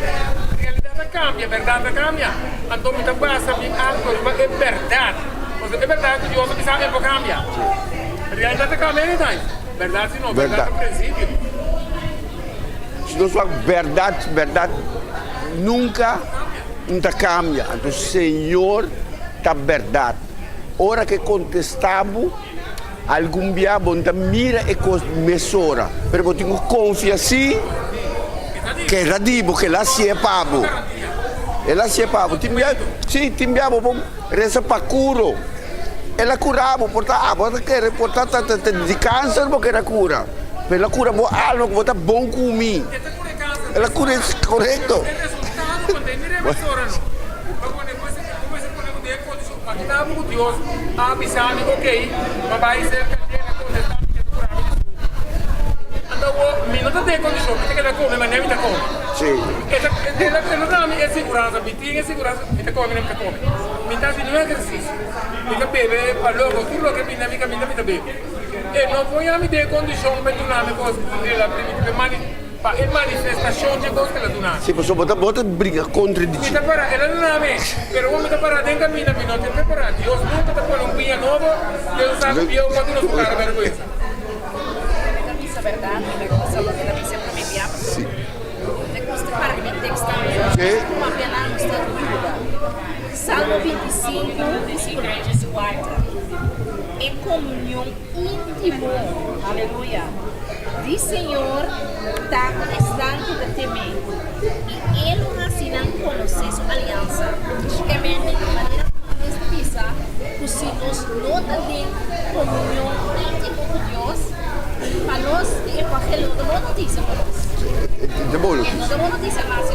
Realidat ta kambia, bèrdat ta kambia. Anto mi ta basa mi akto riba e bèrdat. Pasobra e bèrdat ku Dios a bisa e por kambia. Realidat ta kambia anytime. Bèrdat si no, bèrdat ta prinsipio. Si nos wak bèrdat, bèrdat nunka no ta kambia. Anto Señor ta bèrdat. Ora ke kontestá bo. Algun bia bo no ta mira e kos mesora, pero bo tin ku konfia si ke ta di bo, ke el a hasié pa bo. El a hasié pa bo. Tin bia, si, tin bia bo por resa pa kuro. El a kura bo, por ta abo ta kere, por ta ta di kanser bo kere a kura, pero el a kura bo alma ku bo ta bon ku mi. El a kura, korekto. Makina bo ku Dios a bisa mi, Ok, ma bai serka dje na kontestá mi ke ta kura mi di suku. Anto awor mi no ta den kondishon, mi ta keda kome manera mi ta kome. E ta e no duna mi e siguransa, mi tin e siguransa ku mi ta kome manera mi ta kome. Mi ta hasi niun ehersisio, mi ta bebe pa loko, tur loke bini na mi kaminda mi ta bebe. E no por yama mi den kondishon pa e duna mi kos ku el a primiti pa e mani. Pa e manifestacion dje cos el a duna mi. Sí, pasobra bo ta bo ta bringa contra di Mi dje. ta para, el a duna mi, pero ora mi ta para den caminda mi no tin prepara. Dios nunca ta pone un biña nobo den un saco bieu pa duna su cara berguensa. Ta bèrdat, mi ta gusta loke ta bisa promé bia pasobra mi ta gusta para riba e tekstnan Sí. ku papia nan nos ta yuda. Salmo 25, versíkulo 14. E komunion íntimo, aleluya, di Señor ta ku esnan ku ta tem'é, i E lo hasi nan konosé su aliansa. Kèmende di manera ku nos mes ta bisa ku si nos no ta den komunion íntimo ku Dios, pa nos e evangelio no ta bon notisia pa nos. E ta bon E no notisia. ta bon notisia mas.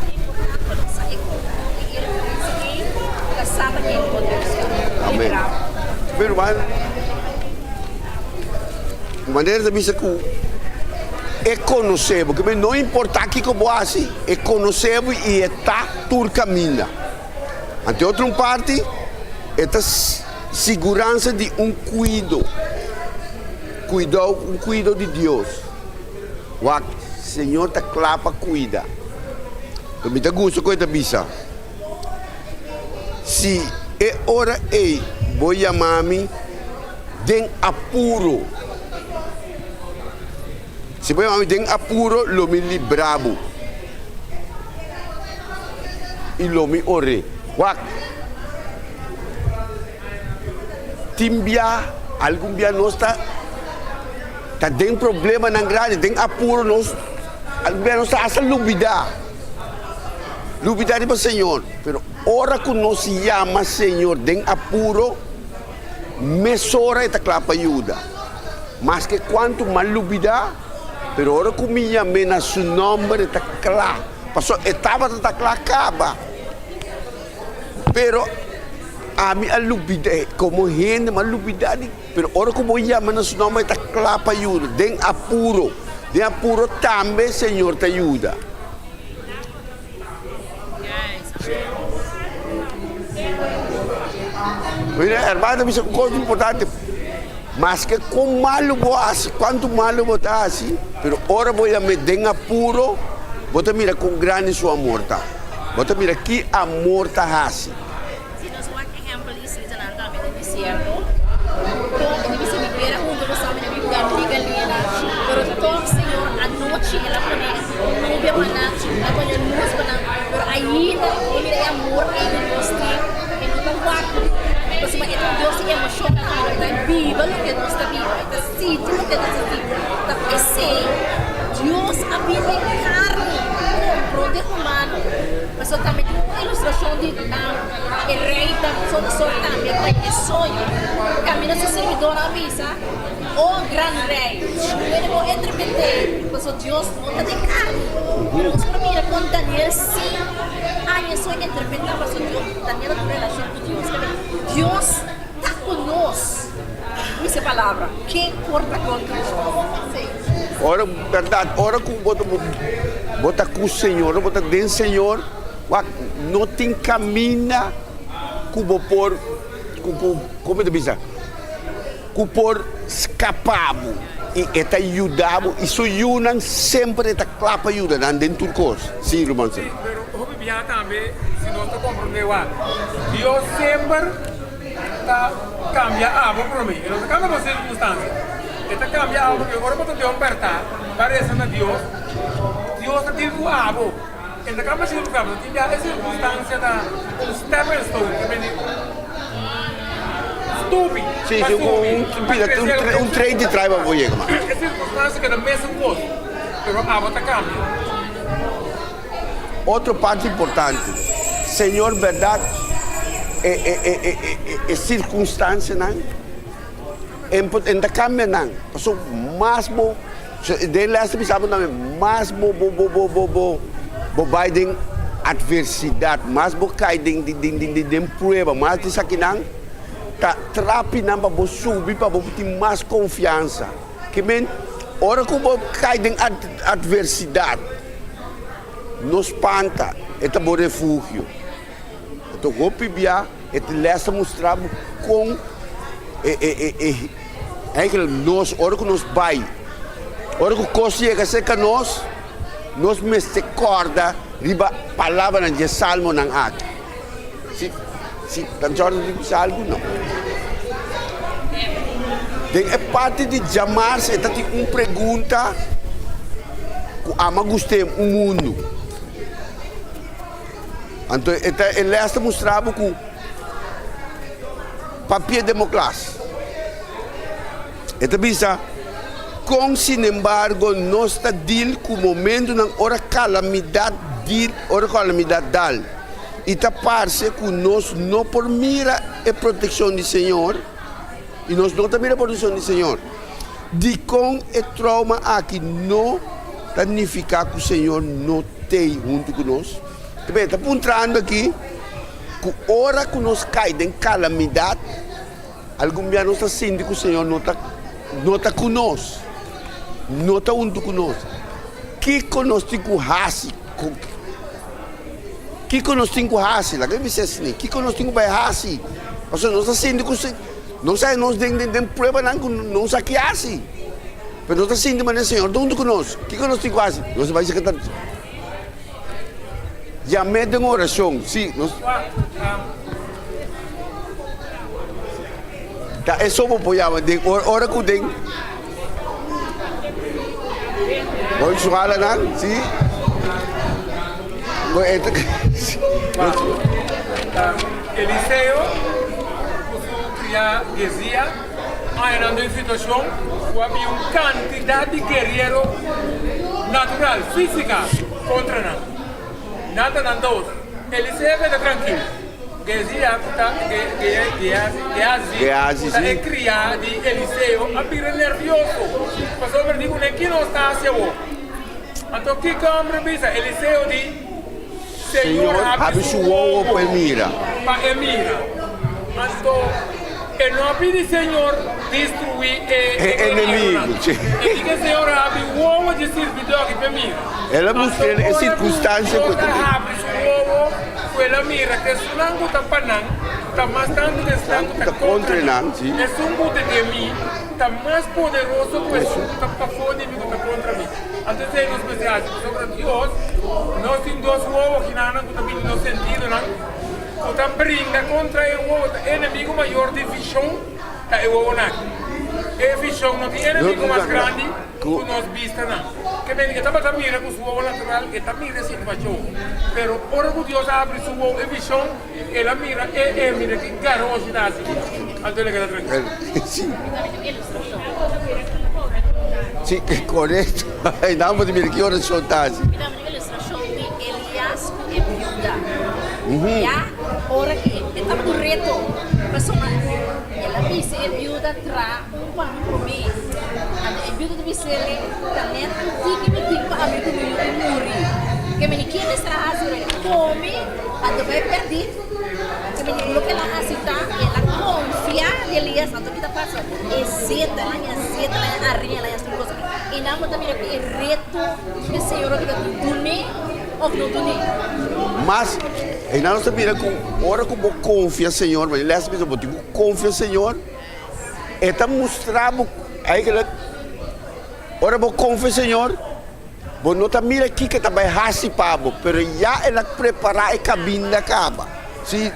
Ta importante pa nos sa e komunion i e referensia ei ta sa ta ken ku Dios ta. Amen. Mi ruman, manera ta bisa ku e konosé bo, ke no importá kiko bo hasi, e konosé bo i e ta tur kaminda. Ante otro un parti, e ta siguransa di un kuido, kuidou, un kuido di Dios. Wak, Señor ta kla pa kuida. Pero mi ta gusta ku e ta bisa, Si e ora ei bo yama mi den apuro, si bo yama mi den apuro, lo mi libra bo i lo mi or'é. Wak, tin bia, algun bia nos ta ta den problemanan grandi, den apuro nos, algun bia nos ta hasta lubidá, lubidá riba Señor. Pero ora ku nos yama Señor den apuro, mesora e ta kla pa yuda. Maske kuantu m'a lubidá, pero ora ku mi yam'é na su nòmber e ta kla. Pasobra e tabata ta kla kaba. Pero ami a lubidá, komo hende m'a lubidá di, pero ora ku bo yama na su nòmber e ta kla pa yuda. Den apuro, den apuro tambe Señor ta yuda. Mira, hermano, ta bisa un kos importante. Maske kon malu bo hasi, kuantu malu bo ta hasi, pero ora bo yam'é den apuro, bo ta mira kon grandi su amor ta. Bo ta mira ki amor ta hasi. Si nos wak ehempel di israelitanan tambe den desierto, kon e ta bisa mi bera huntu ku sa mi na biba di Galila, pero tòg Señor anochi el a pone nubia pa nan, el a pone lus pa nan, pero ainda bo mira e amor ei ku Dios tin, e no ta wak, pasobra e ta un Dios di emoshon tambe, e ta biba loke nos ta biba, e ta sinti loke nos ta sinti, ta p'esei Dios a bini den karni, komprondé humano. Pasobra tambe tin un ilustrashon di e rei Nabucodonosor tambe ku e soño. Kaminda su sirbidónan a bisa, O gran rei, puede bo interpret'é, pasobra Dios no ta den karni. Pero nos por mira kon Daniel sí haña e soño interpretá, pasobra Dios, Daniel a tin un relashon ku Dios. Dios ta ku nos, dice e palabra, ken por ta kontra nos? Ora, bèrdat, ora ku bo ta bo ta ku Señor, ora bo ta den Señor, wak, no tin kaminda ku bo por, ku ku, komo mi ta bisa, ku por skapa bo, i e ta yuda bo, i su yunan semper e ta kla pa yuda nan den tur kos. Sí, ruman Sí, pero hopi biaha tambe si nos ta komprondé wak, Dios semper ta kambia abo promé, e no ta kambia bo sirkunstansia. E ta kambia abo pasobra ora bo ta den un pèrtá pa resa na Dios, Dios ta dil ku abo. E ta kambia sirkunstansia. Tin bia e sirkunstansia ta un stepping stone, ta bini un stupi Sí, pa sí, subi, un pa pida, krese. un trein di trai pa bo yega mas. E sirkunstansia keda mesun kos, pero abo ta kambia. Otro parti importante, Señor bèrdat e e e e e sirkunstansianan. En ta cambia nan paso mas bo den les ta bisa bo tambe mas bo bo bo bo bo bo bo bai den adversidad mas bo cay den den den den prueba mas di esakinan ta trapi nan pa bo subi pa bo tin mas confiansa ke men ora cu bo cay den adversidad no spanta e ta bo refugio. Anto hopi bia e les ta mustra bo kon e e e e eigenlijk nos ora ku nos bai, ora ku kos yega serka nos, nos mester kòrda riba palabranan di e salmonan aki. Si si ta Jordan tin bisa algu? No. Den e parti di djamars e ta tin un pregunta ku ama gust'é un mundu. Anto e ta e lès ta mustra bo ku papia den bo klas. E ta bisa, Kon sinembargo nos ta dil ku momentunan ora kalamidat dil ora kalamidat dal i ta parse ku nos no por mira e protekshon di Señor? I nos no ta mira e protekshon di Señor. Dikon e trouma aki no ta nifiká ku Señor no t'ei huntu ku nos? E ta puntrando aki ku ora ku nos kai den kalamidat, Algun bia nos ta sinti ku Señor no ta no ta ku nos, no ta huntu ku nos. Kiko nos tin ku hasi? Kiko nos tin ku hasi? Laga mi bisa asina, kiko nos tin ku bai hasi? Pasobra nos ta sinti ku nos a nos den den pruebanan ku no sa ki hasi. Pero nos ta sinti manera Señor ta huntu ku nos. Kiko nos tin ku hasi? Nos ta bai seka ta yam'é den orashon. Si, nos. Ta eso bo por yama den ora ku den Boy su halanan, si. Bo eta Eliseo ku su kriá Gezia a haña nan den situashon ku a bin un kantidat di guerriero natural, físika, kontra nan. Nan ta nan dos. Eliseo keda trankil. Gezia ku ta Gehazi, ku ta e kriá di Eliseo, a bira nervioso pasobra di kuné ki nos ta hasi awor. Anto kiko hombre bisa? Eliseo di, Señor habri su wowo pa e mira. Anto e no a pidi Señor destruí e enemigunan. E di ke Señor habri wowo di sirbidó aki pa e mira. Anto ora ku Dios a habri su wowo, Ku el a mira ku esunnan ku ta pa nan ta mas tantu ku esnan ku ta kontra nan. Esun ku ta den mi ta mas poderoso ku esun ku ta pafó di mi ku ta kontra mi. Anto esei nos mester hasi, pasobra Dios nos tin dos wowo kinanan ku ta bini nos sentidonan ku ta bringa kontra e wowo. Ta enemigu mayor di vishon ta e wowonan aki. E vishon no tin enemigu mas grandi ku nos bistanan. Ke mende e tabata mira ku su wowo natural, e ta mira e situashon. Pero ora ku Dios a habri su wowo e vishon, el a mira e e mira ki garoshi ta hasi. Anto el a keda trankil. Si, korekto. E nan por mira ki orashon ta hasi. Mi tambe tin ilustrashon di Elias ku e biuda. Ya ora ku e tabata un reto, pasobra el a bisa e biuda traha un pan promé. Anto e biuda ta bis'é, Ta net un tiki mi tin pa ami ku mi yu i muri. Ke meni ke mester a hasi ora el kome, anto bai pèrdí. Ke meni loke el a hasi ta, el a konfia di Elias, anto ki ta pasa? E zeta, el a haña zeta, el a haña arin, el a haña tur kos. I nan bo ta mira ku e reto ku e Señor a kita dun'é òf no dun'é. Mas, einan nos ta mira ku ora ku bo konfia Señor, e lès ta bisa bo tin ku konfia Señor. E ta mustra bo eigenlijk, ora bo konfia Señor, bo no ta mira kiko e ta bai hasi pa bo, pero ya el a prepara e kaminda kaba. Si.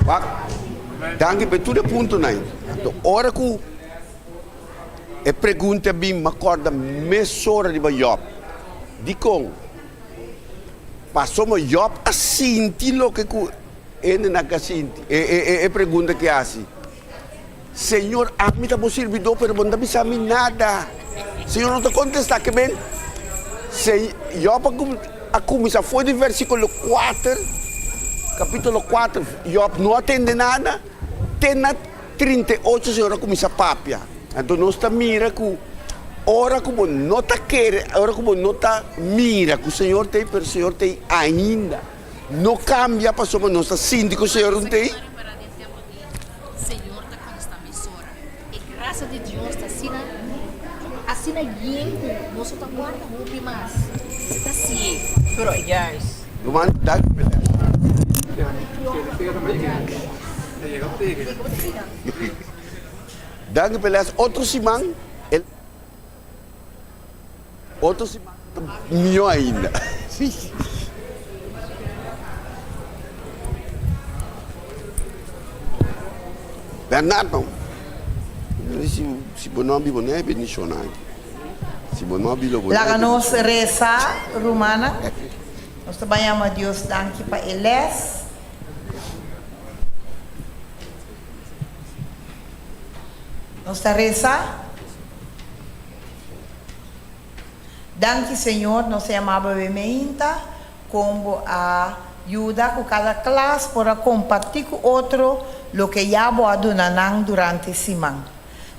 Wak, danki pa tur e puntonan. Anto ora ku e pregunta a bin, mi a kòrda mesora riba Jòb. Dikon? Pasobra Jòb a sinti loke ku hendenan a sinti, e pregunta ku e hasi. Señor, ami ta bo sirbidó, pero bo no ta bisa mi nada. Señor no ta kontestá ke men. Jòb a kuminsá for di versíkulo kuater. Kapítulo kuater, Yòb no a tende nada, te na 38 Señor a kuminsá papia. Anto nos ta mira ku ora ku bo no ta kere, ora ku bo no ta mira ku Señor ta ei, pero Señor ta ei ainda. No kambia pasobra nos ta sinti ku Señor no ta ei. Señor ta contesta mesora. E gracia di Dios ta asina asina yen cu nos no ta guarda hopi mas. Si ta hacié. Pero juist. Ruman danki pa e les. Danki pa e les. Otro siman e otro siman ta mihó ainda. Bernardo, si bo no a biba no e bendishon aki. Si bo no a biba bo no e Laga nos bendishon. resa, rumannan. Nos ta bai yama Dios danki pa e les. Nos ta resa. Danki Señor, nos ta yama bo bemeinta kon bo a yuda ku kada klas por a kompartí ku otro loke ya bo a duna nan durante siman.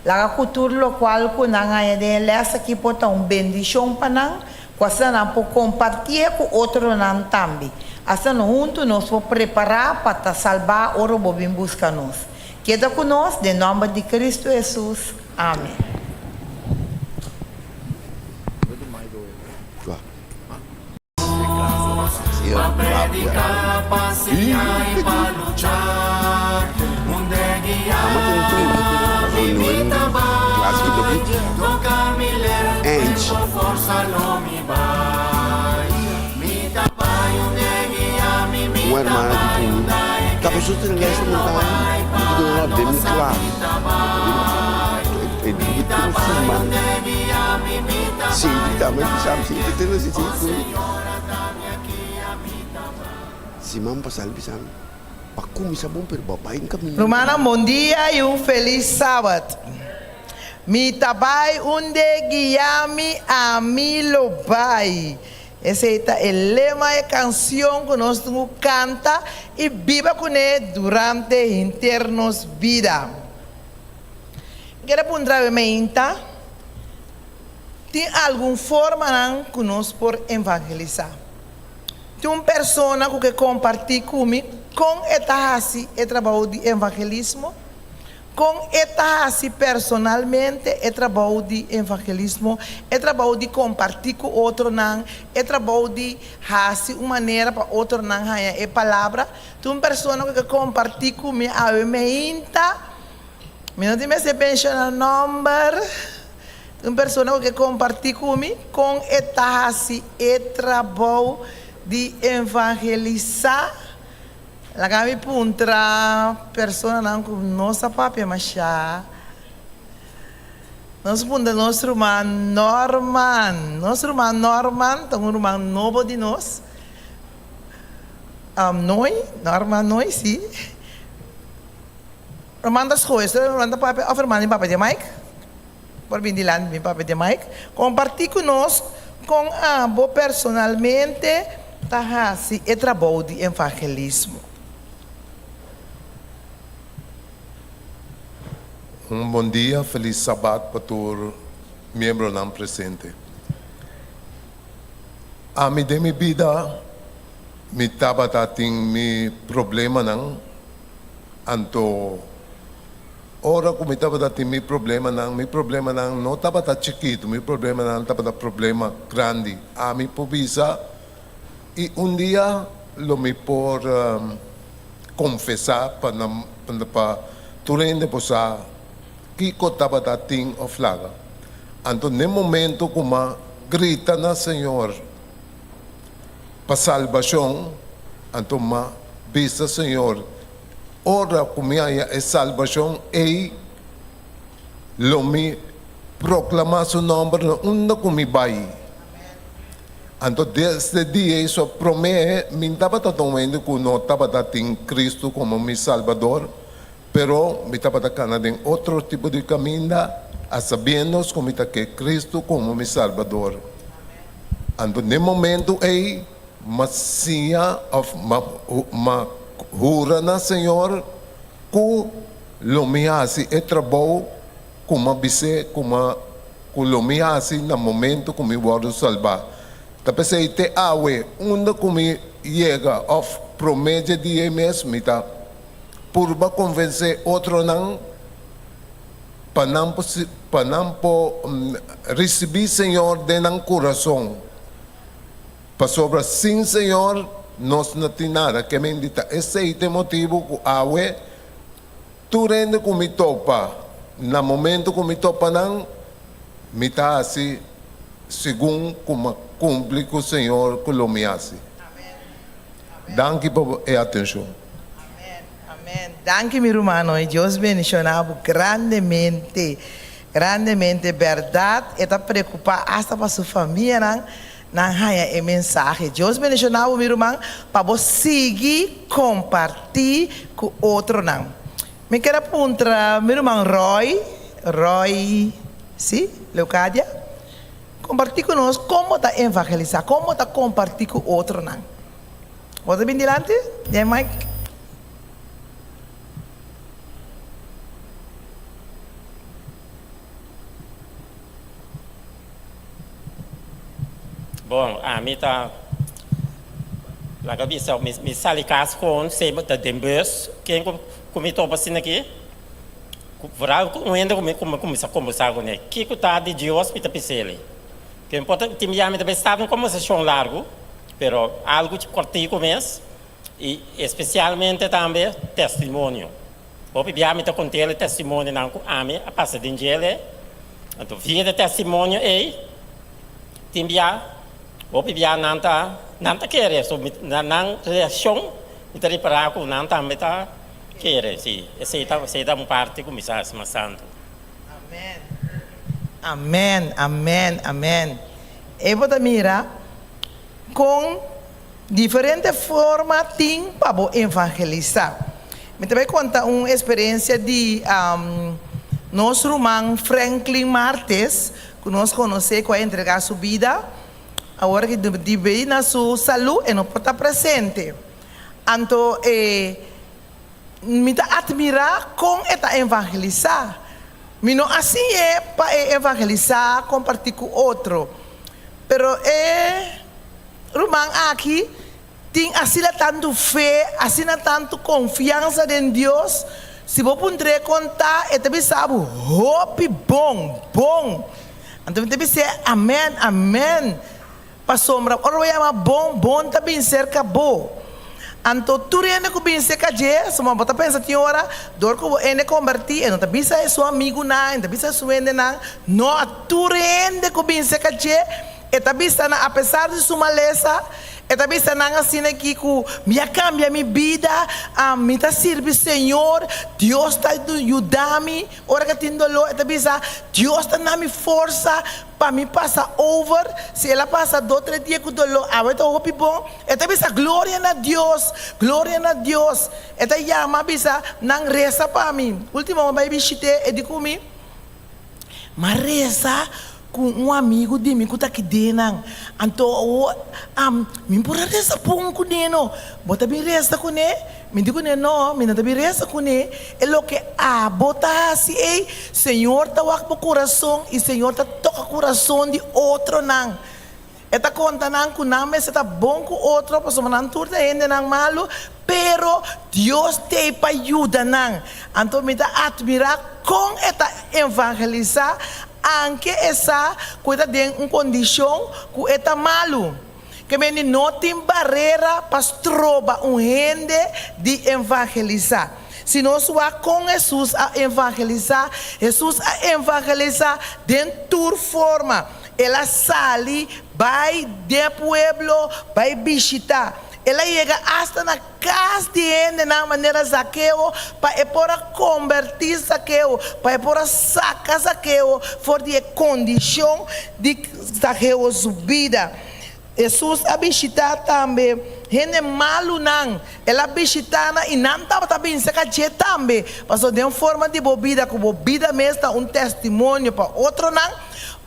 Laga ku tur lokual ku nan haña den e lès aki por ta un bendishon pa nan, ku asina nan por kompartié ku otronan tambe. Asina huntu nos por prepará pa ta salbá ora bo bin buska nos. Keda ku nos, den nòmber di Kristu Hesus. Amen. Un hermana di ku mi ta por su tin les na montaña mi di ku no den mi klas e di tur siman Sinti tambe bisa mi sinti te nasi si ku siman pasa el bisa mi pa kuminsa bon pero bo a bai un kaminda. Rumannan bon dia y un feliz sabat. Mi ta bai unde guia mi ami lo bai. Esey ta e lema e cancion cu nos tin cu canta y biba cune durante henter nos bida. Mi kere puntra awe meinta, tin algun formanan ku nos por evangelisá? Tin un persona ku ke kompartí ku mi kon e ta hasi e trabou di evangelismo? Kon e ta hasi personalmente e trabou di evangelismo, e trabou di kompartí ku otronan, e trabou di hasi un manera pa otronan haña e palabra? Tin un persona ku ke kompartí ku mi awe meinta? Mi no tin mester menshona nòmber di un persona ku ke kompartí ku mi kon e ta hasi e trabou di evangelisá. Laga mi puntra personanan ku no sa papia mashá. Nos puntra nos ruman Norman. Nos ruman Norman ta un ruman nobo di nos. Nooi, Norman Nooi, sí. Ruman ta skohe so ruman ta papia of ruman di papia di Mike? Por bin dilanti bin papia di Mike. Kompartí ku nos kon abo personalmente ta hasi e trabou di evangelismo. Un bon dia, felis sabat pa tur miembronan presente. Ami den mi bida mi tabata tin mi problemanan. Anto, ora ku mi tabata tin mi problemanan, mi problemanan no tabata chikitu, mi problemanan tabata problema grandi. Ami por bisa, i un dia lo mi por konfesá pa nan, pa tur hende por sa kiko tabata tin òf laga. Anto, n'e momento ku m'a grita na Señor pa salbashon, anto m'a bisa Señor, Ora ku mi haña e salbashon ei, lo mi proklamá Su nòmber na unda ku mi bai. Anto desde dia ei so promé mi tabata ta un hende ku no tabata tin Kristu komo mi Salbador, pero mi tabata kana den otro tipo di kaminda, a sabiendos ku mi ta ke Kristu komo mi Salbador. Anto n'e momentu ei m'a siña òf m'a m'a. hura na Señor ku lo mi hasi e trabou ku m'a bis'é ku m'a ku lo mi hasi na momento ku mi wòrdu salbá. Ta p'esei te awe unda ku mi yega òf promé dje dia ei mes mi ta purba konvensé otronan pa nan por pa nan por risibí Señor den nan kurason. Pasobra sin Señor nos no tin nada. Ke men di ta esei ta e motibu ku awe tur hende ku mi topa, na momento ku mi topa nan, mi ta hasi segun ku mi a kumpli ku Señor ku lo mi hasi. Danki pa e atenshon. Amen. Danki mi rumannan y Dios bendiciona bo grandemente grandemente berdad e ta preocupa hasta pa su famianan nan haya e mensahe Dios bendiciona bo mi ruman pa bo sigui comparti cu otronan mi kier a puntra mi ruman Roy Roy si Leucadia comparti cu nos con bo ta evangelisa con bo ta comparti cu otronan. Bo ta bin dilanti? Den mic. Bon, ami ta laga bisa mi mi sali kas kon se ta den bus ken ku ku mi topa asina aki vooral ku un hende ku mi kuminsá kombersá kuné kiko ta di Dios mi ta pis'el ke no por tin bia mi ta bai start un kombersashon largu. Pero algu kòrtiku mes i espesialmente tambe testimonio. Hopi bia mi ta kont'el e testimonionan ku ami a pasa den djele. Anto via di testimonio ei tin bia hopi bia nan ta nan ta kere. So mi na nan reakshon mi ta ripará ku nan tambe ta kere. Si, esei ta esei ta un parti ku mi sa hasi mas tantu. Amen. Amen, amen, amen. E bo ta mira kon diferente forma tin pa bo evangelisá. Mi ta bai konta un eksperensia di nos ruman Franklin Martes, ku nos konosé ku a entregá su bida. Awor ki debí na su salú e no por ta presente. Anto e Mi ta atmirá kon e ta evangelisá. Mi no a siñ'é pa e evangelisá, kompartí ku otro. Pero e ruman aki tin asina tantu fe, asina tantu konfiansa den Dios, si bo puntr'é kon ta, e ta bisa bo, Hopi bon, bon! Anto mi ta bis'é, Amèn, amèn! Pasobra ora bo yama bon, bon ta bin serka bo. Anto tur hende ku bin serka dje, suma bo ta pensa tin ora, dor ku bo hende kombertí, e no ta bisa e su amigunan, e no ta bisa e su hendenan, no, tur hende ku bin serka dje, e ta bisa nan apesar di su malesa, e ta bisa nan asina aki ku mi a kambia mi bida, mi ta sirbi Señor, Dios ta yuda mi, ora ku tin doló e ta bisa, Dios ta na mi forsa, Pa mi pasa over, si el a pasa do tres dia ku doló, awe ta hopi bon. E ta bisa, Gloria na Dios! Gloria na Dios! E ta yama bisa nan resa pa mi. Ultimo mi bai bishit'é, e di ku mi, M'a resa ku un amigu di mi ku ta kid'é nan. Anto awor, mi por a resa pun kuné no. Bo ta bin resa kuné? Mi di kuné, No, mi no ta bin resa kuné. E loke abo ta hasi ei, Señor ta wak bo kurason i Señor ta toka kurason di otronan. E ta konta nan ku nan mester ta bon ku otro pasobra nan tur ta hendenan malu, pero Dios t'ei pa yuda nan. Anto mi ta atmirá kon e ta evangelisá anke e sa ku e ta den un kondishon ku e ta malu. Ke mende no tin barera pa stroba un hende di evangelisá. Si nos wak kon Hesus a evangelisá, Hesus a evangelisá den tur forma. El a sali bai den pueblo bai bishitá. El a yega asta na kas di hendenan manera Zakeo pa e por a kombertí Zakeo, pa e por a saka Zakeo for di e kondishon di Zakeo su bida. Hesus a bishitá tambe hende malunan. El a bishitá nan i nan tabata bin serka dje tambe. Pasobra den forma di bo bida, ku bo bida mes ta un testimonio pa otronan.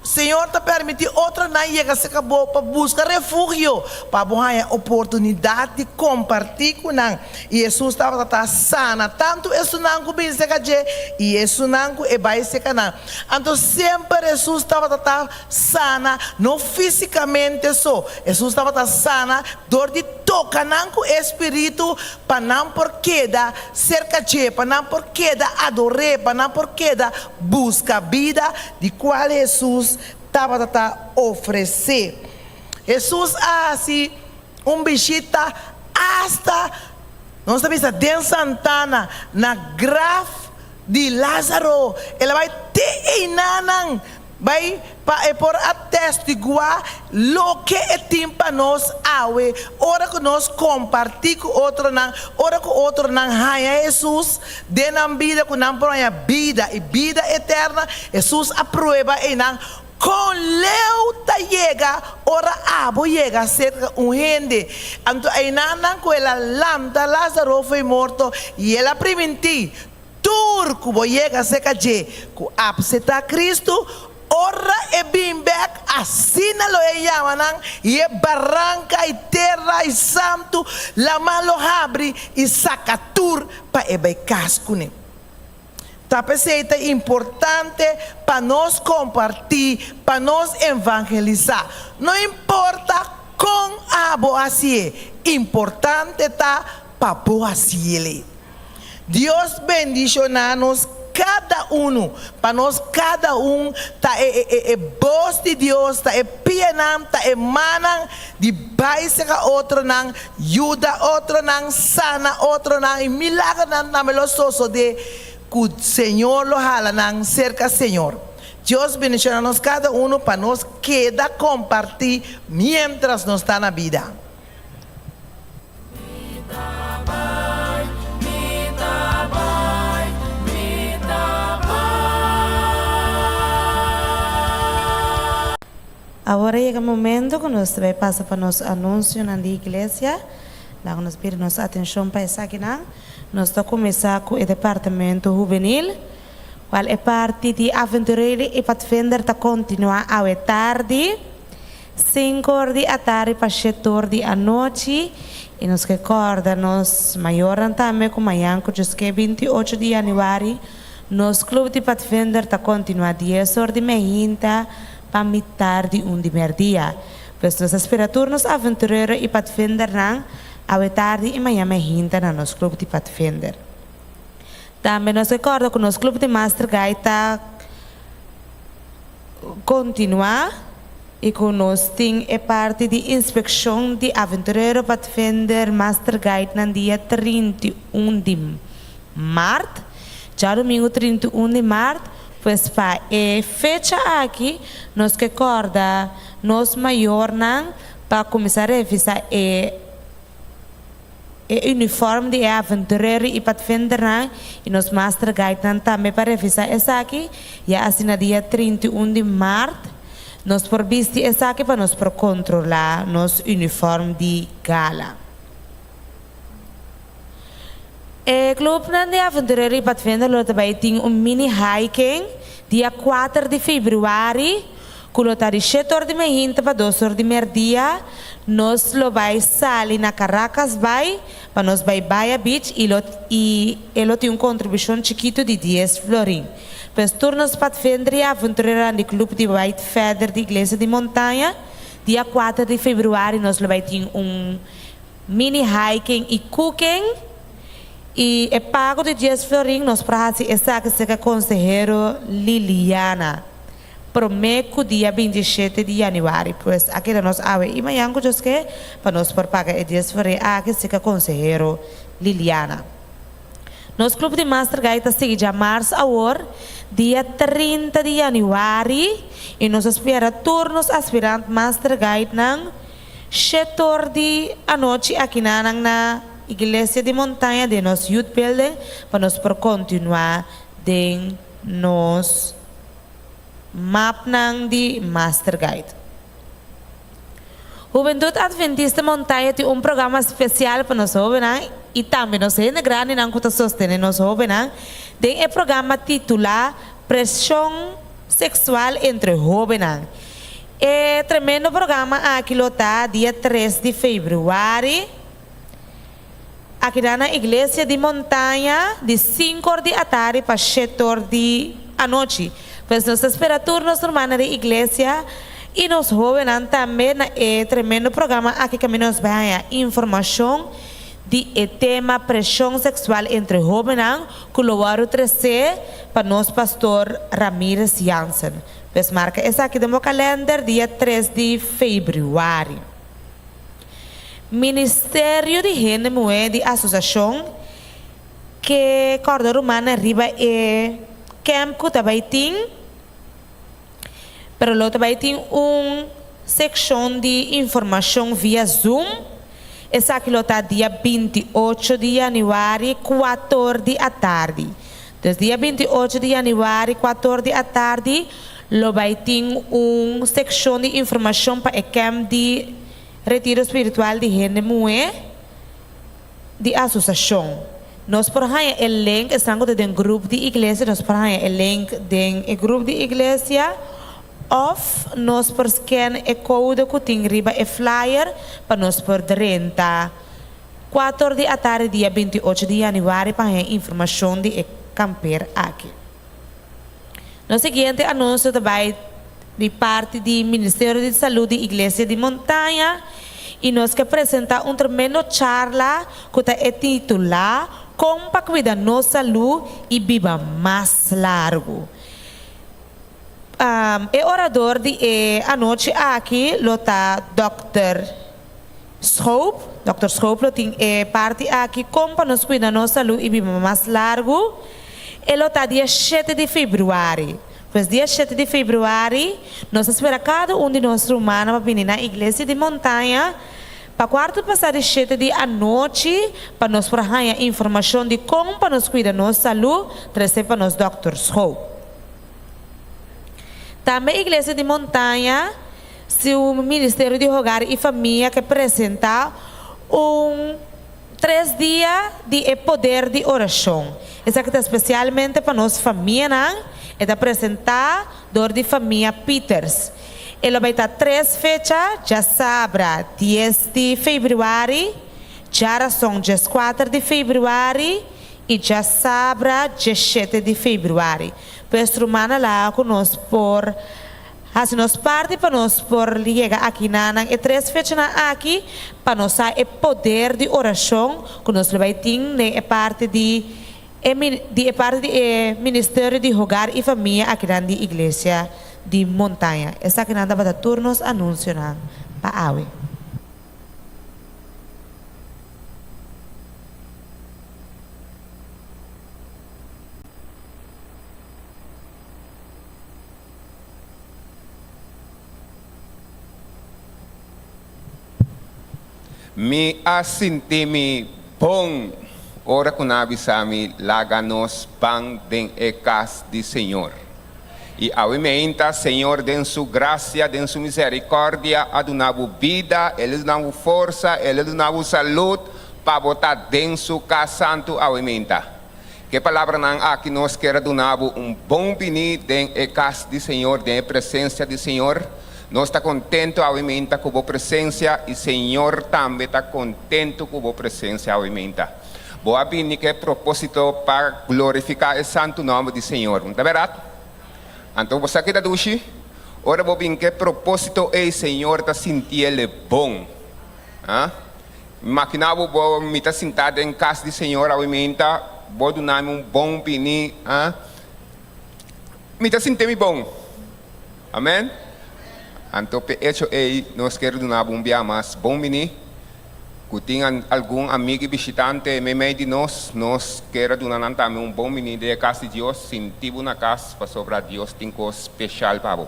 Señor ta permití otronan yega serka bo pa buska refugio, pa bo haña oportunidat di kompartí ku nan. I Hesus tabata ta sana tantu esunnan ku bin serka dje i esunnan ku e bai serka nan. Anto semper Hesus tabata ta sana, no físikamente so. Hesus tabata sana dor di toka nan ku e spiritu pa nan por keda serka dje, pa nan por keda ador'é, pa nan por keda buska bida di kual Hesus tabata ta ofresé. Hesus a hasi un bishita asta, nos ta bisa, den santana, na graf di Lázaro. El a bai te einanan bai pa e por a testiguá loke e tin pa nos awe ora ku nos kompartí ku otronan, ora ku otronan haña Hesus den nan bida, ku nan por haña bida i bida eterna. Hesus a prueba einan kon leu ta yega ora abo yega serka un hende. Anto einan nan ku el a lanta Lázaro fo'i morto i el a primintí, Tur ku bo yega serka dje ku apseptá Kristu, ora e bin bèk, asina lo e yama nan, i e baranka i tera i santu laman lo habri i saka tur pa e bai kas kuné. Ta p'esei ta importante pa nos kompartí, pa nos evangelisá. No importa kon abo hasié, importante ta pa bo hasiel. Dios bendiciona nos cada uno, pa nos cada un ta e e e bos di Dios, ta e pianan, ta e mannan di bai cerca otronan, yuda otronan, sana otronan y milagernan tambe lo sosode cu Señor lo hala nan cerca Señor. Dios bendiciona nos cada uno pa nos keda comparti mientras nos ta na bida. Awor a yega momento ku nos ta bai pasa pa nos anunsionan di iglesia. Laga nos pidi nos atenshon pa esakinan. Nos ta kuminsá ku e departamento hubenil, kual e parti di Aventurero i Padvinder ta kontinuá awe tardi. Sinku or di atardi pa shete or di anochi i nos ke kòrda nos mayornan tambe ku mañan ku djoske 28 di yanüari nos Club di Padvinder ta kontinuá dies or di meinta pa mitar di un di mèrdia. Pues nos ta spera tur nos aventurero i padvindernan awe tardi i mañan meinta na nos Club di Padvinder. Tambe nos ke kòrda ku nos Club di Master Guide ta Kontinuá i ku nos tin e parti di inspekshon di Aventurero Padvinder Master Guide nan dia 31 di mart, djadumingu 31 di mart, pues pa e fecha aki nos ke kòrda nos mayornan pa kuminsá revisá e E uniform di e aventurero i padvindernan i nos master guidenan tambe pa revisá esaki, ya asina dia 31 di mart nos por bisti esaki pa nos por kontrolá nos uniform di gala. E klupnan di aventurero i padvinder lo ta bai tin un mini hiking dia kuater di februari. Ku lo ta di shete or di mehinta pa dos or di merdia, nos lo bai sali na Caracas bai pa nos bai Baya Beach i lo i e lo tin un kontribushon chikitu di dies florin. Pues tur nos padvender i aventureronan di Club di White Feather di Iglesia di Montaña, dia kuater di februari nos lo bai tin un mini hiking i cooking i e pago di dies florin nos por hasi esaki serka konsehero Liliana. Promé ku dia 27 di yanüari, pues a keda nos awe i mañan ku Dios ke pa nos por paga e dies foré aki, sika konsehero Liliana. Nos klup di Master Guide ta sigui djamars awor, dia 30 di yanüari, i nos a spera tur nos aspirant Master Guidenan shetor di anochi akinanan na Iglesia di Montaña den nos Youth Building pa nos por kontinuá den nos Mapnan di Master Guide. Hubentut Adventista Montaña tin un programa spesial pa nos hóbennan i tambe nos hende grandinan ku ta sostené nos hóbennan den e programa titulá Preshon. seksual entre hóbennan. E tremendo programa aki lo ta dia tres di febrüari akinan na Iglesia di Montaña di sinku or di atardi pa shete or di anochi. Pues nos ta spera tur nos rumannan di iglesia i nos hóbennan tambe na e tremendo programa aki kaminda nos bai haña informashon di e tema preshon seksual entre hóbennan ku lo wòrdu tresé pa nos pastor Ramirez Jansen. Pues marka esaki den bo kalènder dia tres di febrüari. Ministerio di Hende Muhé di Asosiashon ke kòrda rumannan riba e kèmp ku ta bai tin, pero lo ta bai tin un sekshon di informashon via Zoom. Esaki lo ta dia 28 di yanüari kuator di atardi. Dus dia 28 di yanüari kuator di atardi lo bai tin un sekshon di informashon pa e kèmp di retiro spiritual di hende muhé di asosashon. Nos por haña e link, esnan ku ta den grup di iglesia nos por haña e link den e grup di iglesia òf nos por scan e koude ku tin riba e flyer pa nos por drenta kuator di atardi dia 28 di yanüari pa haña informashon di e kamper aki. Nos siguiente anunsio ta bai di parti di Ministerio di Salud di Iglesia di Montaña y nos ke presenta un tremendo charla cu ta e titula Con pa cuida nos salud y biba mas largo. E orador di e anochi aki lo ta dòkter Schoop. Dòkter Schoop lo tin e parti aki Kon pa nos kuida nos salú i biba mas largu. E lo ta dia shete di febrüari. Pues dia shete di febrüari nos ta spera kada un di nos rumannan pa bini na Iglesia di Montaña pa kuartu pasá di shete di anochi pa nos por haña informashon di kon pa nos kuida nos salú trese pa nos dòkter Schoop. Tambe Iglesia di Montaña su Ministerio di Hogar i Famia ke presentá un tres dia di e poder di orashon. Esaki ta spesialmente pa nos famianan. E ta presentá dor di famia Pieters. E lo bai ta tres fecha, djasabra dies di febrüari, djarason djeskuater di febrüari i djasabra djeshete di febrüari. Pues rumannan laga ku nos por hasi nos parti pa nos por yega aki na nan e tres fechanan aki pa nos sa e poder di orashon ku nos lo bai tin den e parti di e di e parti di e Ministerio di Hogar i Famia akinan di Iglesia di Montaña. Esakinan tabata tur nos anunsionan pa awe. Mi a sinti mi bon ora ku nan a bisa mi laga nos ban den e kas di Señor. I awe meinta Señor den su grasia, den su miserikòrdia a duna bo bida, El a duna bo forsa, El a duna bo salud pa bo ta den su kas santu awe meinta. Ku e palabranan aki nos kier a duna bo un bon bini den e kas di Señor, den e presensia di Señor. Nos ta kontentu awe meinta ku bo presensia i Señor tambe ta kontentu ku bo presensia awe meinta. Bo a bini ku e propósito pa glorifiká e santu nòmber di Señor, no ta bèrdat? Anto bo sa ki ta dushi? Ora bo bin ku e propósito ei Señor ta sintiel e bon. Ah? Imaginá bo bo mi ta sintá den kas di Señor awe meinta, bo duna mi un bon bini, ah? Mi ta sinti mi bon. Amen? Anto p'e echo ei nos kier duna bo un bia mas bon bini. Ku tin algun amigu i bishitante meimei di nos, nos kier a duna nan tambe un bon bini den e kas di Dios. Sinti bo na kas pasobra Dios tin kos speshal pa bo.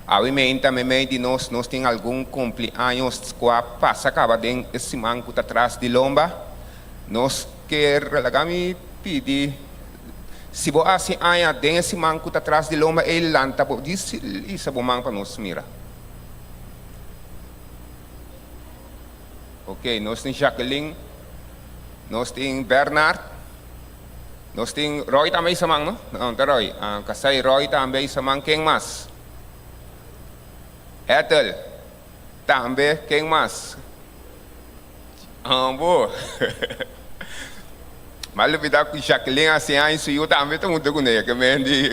Awe meinta meimei di nos, nos tin algun kumpliaños ku a pasa kaba den e siman ku ta tras di lomba. Nos kier laga mi pidi, si bo hasi aña den e siman ku ta tras di lomba ei, lanta bo di hisa bo man pa nos mira. Ok, nos tin Jacqueline, nos tin Bernard. Nos tin Roy tambe isa man, no? No, ta Roy. Ah, Kasai Roy tambe isa man. Ken mas? Ethel tambe. Ken mas? Ambo. M'a lubida ku Jacqueline hasi aña su yu tambe ta hunta kuné. Ke men di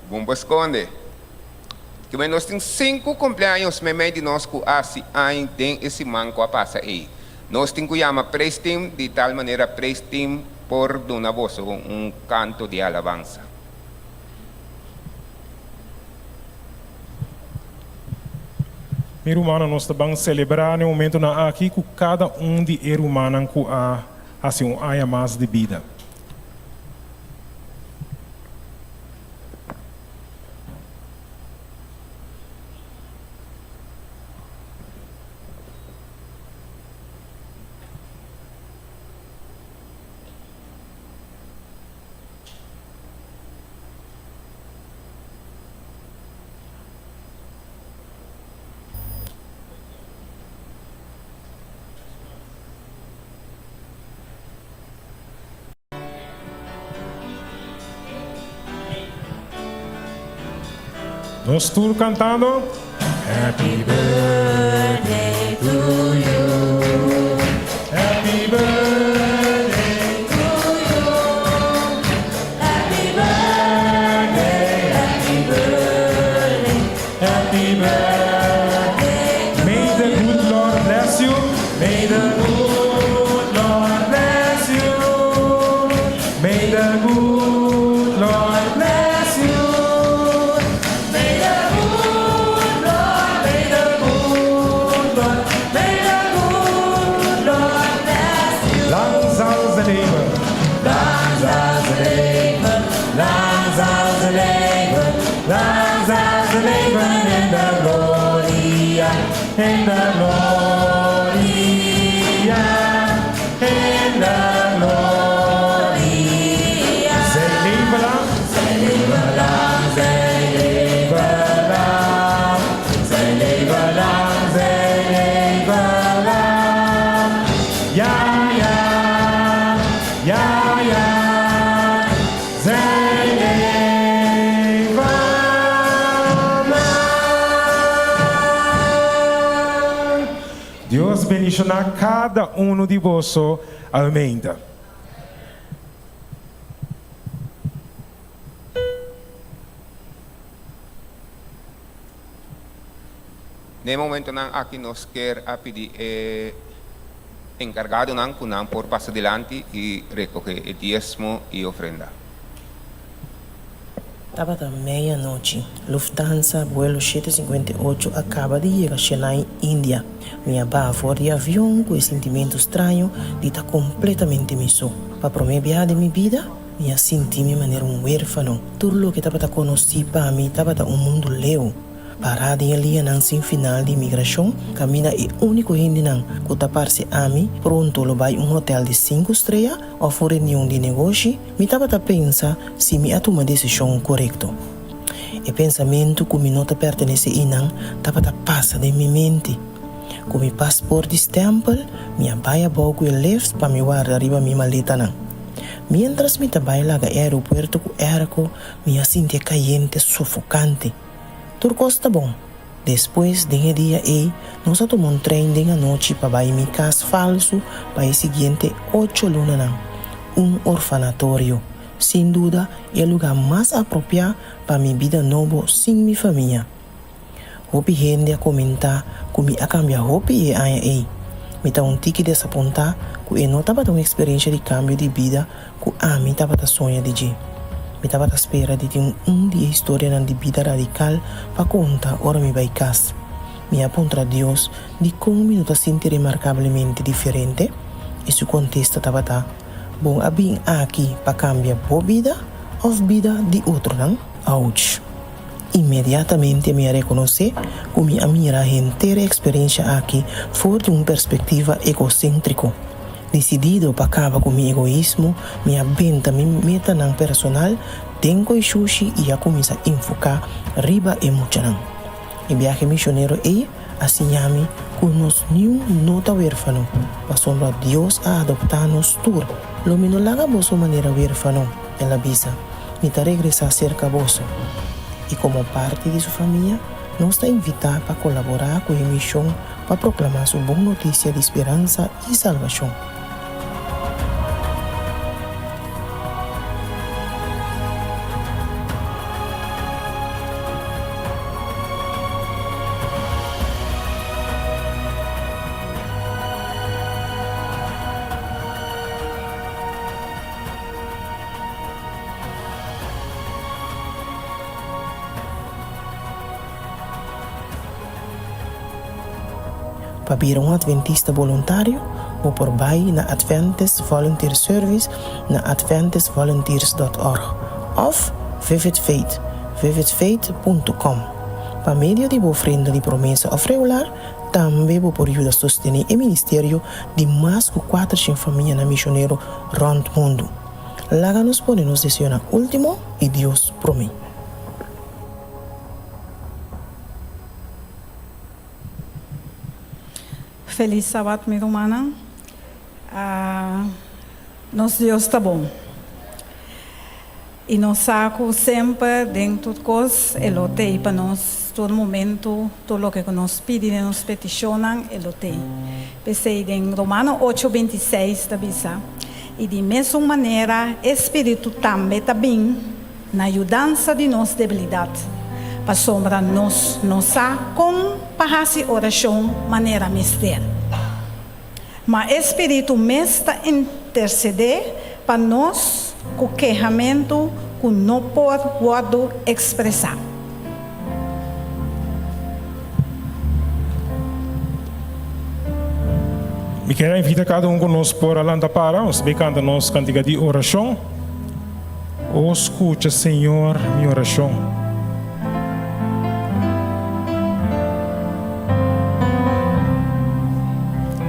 bon pa skonde. Ke men nos tin sinku kumpleaños meimei di nos ku hasi aña den e siman ku a pasa ei. Nos tin ku yama Praise Team di tal manera Praise Team por duna boso un kanto di alabansa. Mi rumannan, nos ta ban selebrá na e momentunan aki ku kada un di e rumannan ku a hasi un aña mas di bida. Nos tur cantando. Happy birthday to you. Happy birthday to you. Happy birthday, happy birthday, happy birthday. May the good Lord bless you. May the good Lord bless you. May the good Lord bless you. May the good Lord, may the good Lord, may the good Lord bless you. Lang zal ze leven. Lang zal ze leven. Lang zal ze leven. Lang zal ze leven in de gloria. In de gloria. In de gloria. Zij leven lang. Zij leven lang. Zij leven lang. Zij leven lang. Zij leven lang. Ja, ja. Ja, ja. Zij leven lang. Dios bendishoná kada un di boso. Amèn. Na e momentonan aki nos kier a pidi e enkargadonan ku nan por pasa dilanti i rekohe e diesmo i ofrenda. Tabata meianochi. Lufthansa vuelo 758 a kaba di yega Chennai, India. Mi a baha for di avion ku e sintimentu straño di ta kompletamente mi so. Pa promé biaha den mi bida, mi a sinti mi manera un wérfano. Tur loke tabata konosí pa mi tabata un mundu leu. Pará den e liñanan sin final di imigrashon, kaminda e úniko hendenan ku ta parse ami pronto lo bai un hotèl di sinku strea òf un reunion di negoshi, mi tabata pensa si mi a tuma desishon korekto. E pensamentu ku mi no ta pertenesé einan tabata pasa den mi mente. Ku mi pasport di stèmpel, mi a bai abou ku e lift pa mi warda riba mi maletanan. Miéntras mi ta bai laga e aeropuerto ku èrko, mi a sinti e kayente sofokante. Tur kos ta bon. Despues, den e dia ei, nos a tuma un trein den anochi pa bai mi kas falsu pa e siguiente ocho lunanan, un orfanatorio, sin duda e lugá mas apropiá pa mi bida nobo sin mi famia. Hopi hende a komentá ku mi a kambia hopi e aña ei. Mi ta un tiki desapuntá ku e no tabata un eksperensha di kambio di bida ku ami tabata soña di dje. Mi tabata spera di tin un di e historianan di bida radikal pa konta ora mi bai kas. Mi a puntra Dios dikon mi no ta sinti remarkablemente diferente, i su kontesta tabata, Bon a bin aki pa kambia bo bida òf bida di otronan? Ouch! Inmediatamente mi a rekonosé ku mi a mira henter e eksperensha aki for di un perspektiva egoséntriko. Disidido pa kaba ku mi egoismo, mi a benta mi metanan personal den koi shushi i a kuminsá enfoká riba e muchanan. E biahe misionero ei a siña mi ku nos niun no ta wérfano, pasobra Dios a adoptá nos tur. Lo mi no laga boso manera wérfano, el a bisa, mi ta regresá serka boso. I komo parti di su famia, nos ta invitá pa kolaborá ku e mishon pa proklamá su bon notisia di speransa i salbashon. Pa bira un Adventista boluntario, bo por bai na Adventist Volunteer Service na adventistvolunteers dòt org òf Vivid Faith, vividfaith punto com. Pa medio di bo ofrenda di promesa òf regular, tambe bo por yuda sostené e ministerio di mas ku kuatershen famianan misionero rònt mundu. Laga nos pone nos deseonan último i Dios promé. Felis Sabat mi rumannan. Nos Dios ta bon. I nos sa ku semper den tur kos e lo t'ei pa nos tur momentu, tur loke ku nos pidi den nos petishonnan e lo t'ei. P'esei den Romano ocho bintiseis ta bisa, I di mesun manera e Spiritu tambe ta bin na yudansa di nos debilidat, pasobra nos no sa kon pa hasi orashon manera mester. Ma e Spiritu mes ta intersedé pa nos ku kehamentu ku no por wòrdu ekspresá. Mi kier a invita kada un ku nos por a lanta para, nos ta bay kanta nos kantiga di orashon. O skucha, Señor, mi orashon.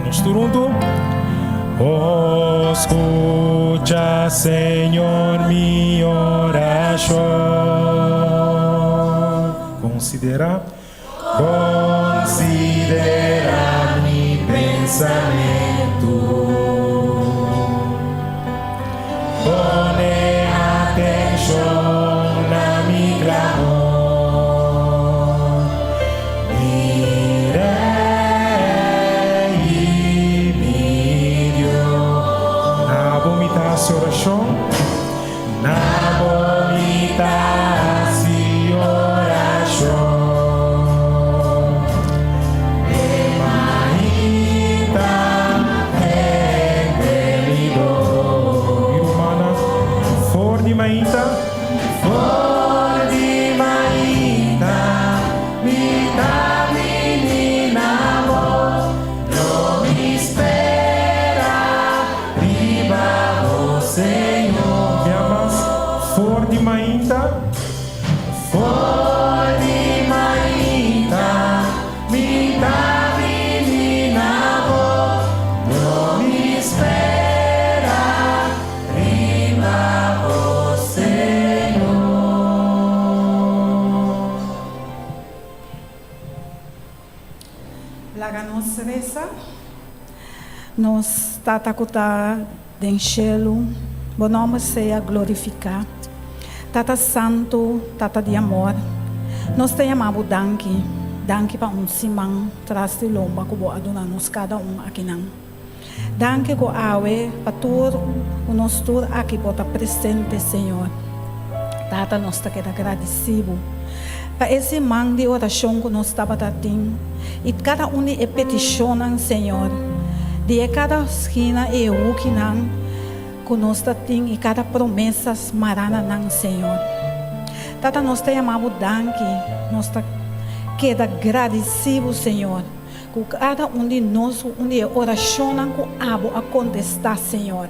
Nos tur huntu. O skucha, Señor, mi orashon. Konsiderá. Konsiderá mi pensamentu. Pone atenshon na mi klamor. Mi Rei i mi Dios. Na bo mi ta hasi orashon. Na bo mi ta hasi orashon. E mainta hende mi dor. Mi rumannan, for di mainta. For di mainta mi ta bini na bo. Lo mi spera riba bo, Señor. Mi amas for di mainta. For di mainta mi ta bini na bo. Lo mi spera riba bo, Señor. Laga nos resa. Nos Tata ku ta den shelu, bo nòmber sea glorifiká. Tata Santu, Tata di amor, nos ta yama bo danki, danki pa un siman tras di lomba ku bo a duna nos kada un akinan. Danki ku awe pa tur ku nos tur aki por ta presente, Señor. Tata, nos ta keda gradisí bo pa e siman di orashon ku nos tabata tin i kada un di e petishonnan, Señor, di e kada skina i e hukinan ku nos ta tin i kada promesa mará na nan, Señor. Tata, nos ta yama bo danki, nos ta keda gradisí bo, Señor. Ku kada un di nos ku un di e orashonnan ku abo a kontestá, Señor.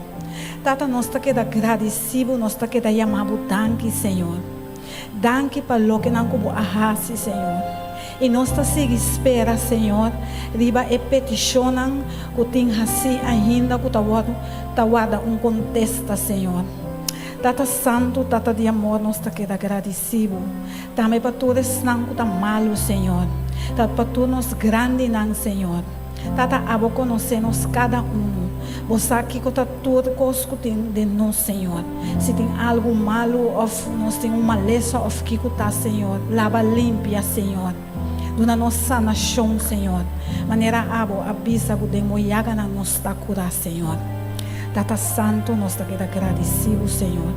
Tata, nos ta keda gradisí Bo, nos ta keda yama Bo danki, Señor. Danki pa lokenan ku Bo a hasi, Señor. I nos ta sigui spera, Señor, riba e petishonnan ku tin hasí ainda ku ta wòrdu ta warda un kontesta, Señor. Tata Santu, Tata di amor, nos ta keda gradisí Bo. Tambe pa tur esnan ku ta malu, Señor. Tata pa tur nos grandinan Señor. Tata abo konosé nos kada unu. Bo sa kiko ta tur kos ku tin den nos Señor. Si tin algu malu òf nos tin un malesa òf kiko ta Señor, laba limpia Señor. Duna nos sanashon Señor. Manera abo a bisa ku den bo yaganan nos ta kurá Señor. Tata Santu nos ta keda gradisí bo Señor.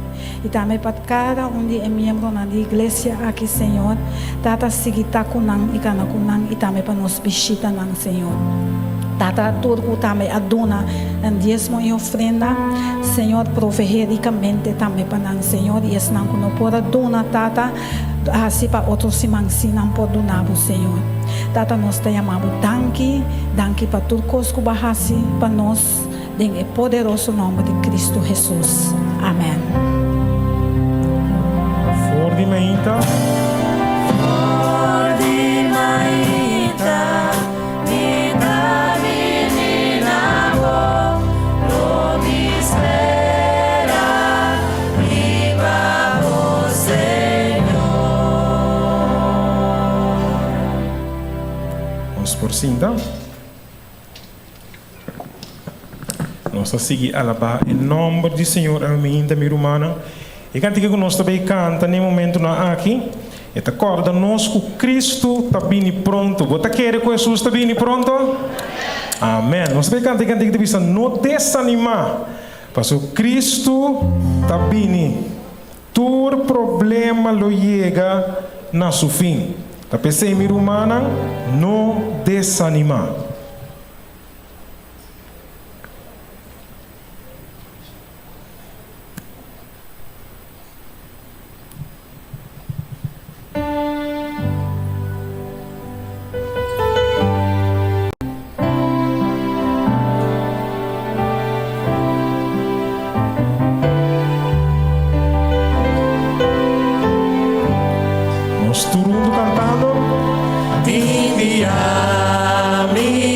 I tambe pa kada un di e miembronan di iglesia aki, Señor, Tata, sigui ta ku nan i kana ku nan, i tambe pa nos bishitanan, Señor. Tata, tur ku tambe a duna nan diesmo i ofrenda, Señor, proveé rikamente tambe pa nan, Señor, i esnan ku no por a duna, Tata, hasi pa otro siman si nan por duna Bo, Señor. Tata, nos ta yama Bo danki, danki pa tur kos ku Bo a hasi pa nos. Den e poderoso nomber di Cristo Jesus. Amen. For di mainta. For di mainta mi ta bini na bo, lo mi spera riba bo, Señor. Nos por sinta. Nos ta sigui alabá e nòmber di Señor awe mi rumannan. E kantika ku nos ta bay kanta na e momentunan aki, e ta kòrda nos ku Kristu ta bini pronto. Bo ta kere ku Hesus ta bini pronto? Amèn. Nos ta bay kanta e kantika ta bisa, No desanimá, pasobra Kristu ta bini. Tur problema lo yega na su fin. Ta p'esei, mi rumannan, no desanimá. Nos tur huntu kantando. Tin dia mi.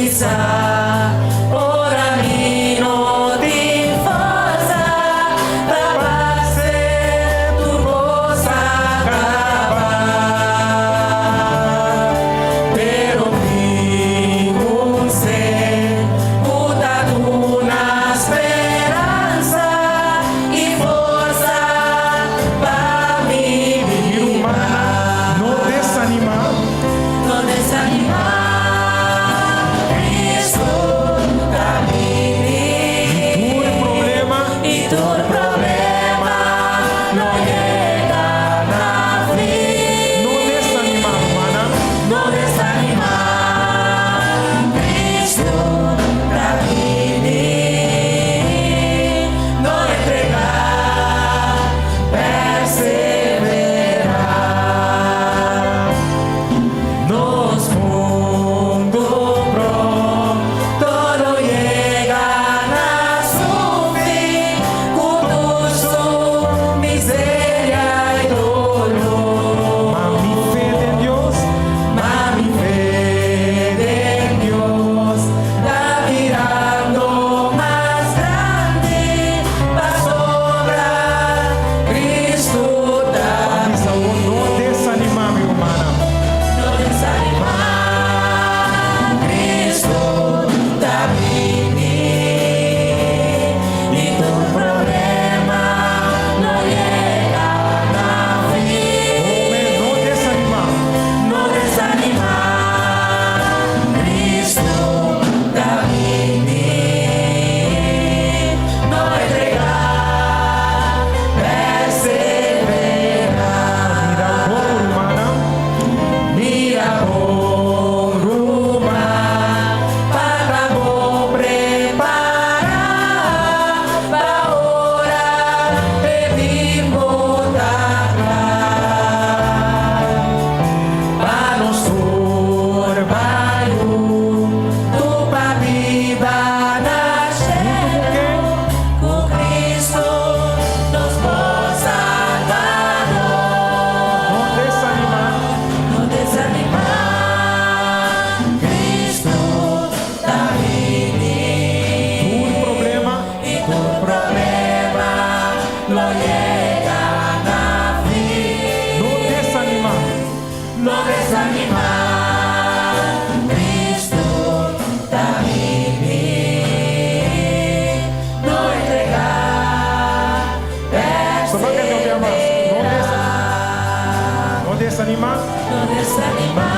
desanimá,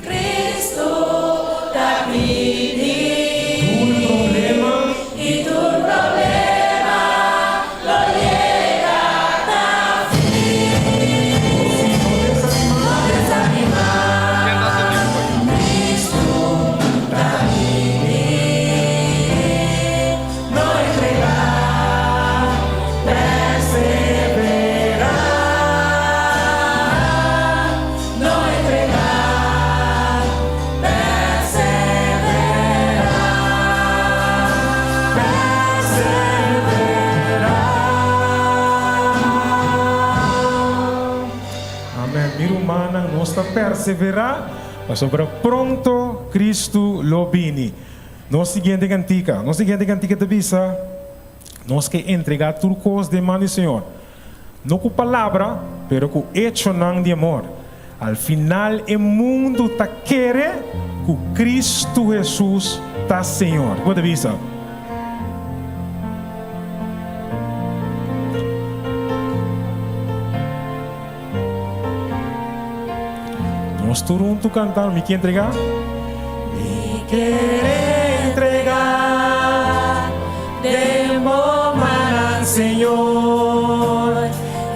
Cristo ta bini. Tur problema. I tur problema lo yega na fin. No desanimá, Cristo ta bini. No entregá, perseverá. No entregá, perseverá. Perseverá. Amen. Mi rumannan, nos ta perseverá, pasobra pronto Cristo lo bini. Nos siguiente kantika, nos siguiente kantika ta bisa, Nos ke entregá tur kos den man di Señor, no ku palabra, pero ku echonan di amor. Al final e mundu ta kere ku Cristo Hesus ta Señor. Kiko ta bisa? Nos tur huntu kanta, Mi ke entregá. Mi ker entregá den bo mannan, Señor,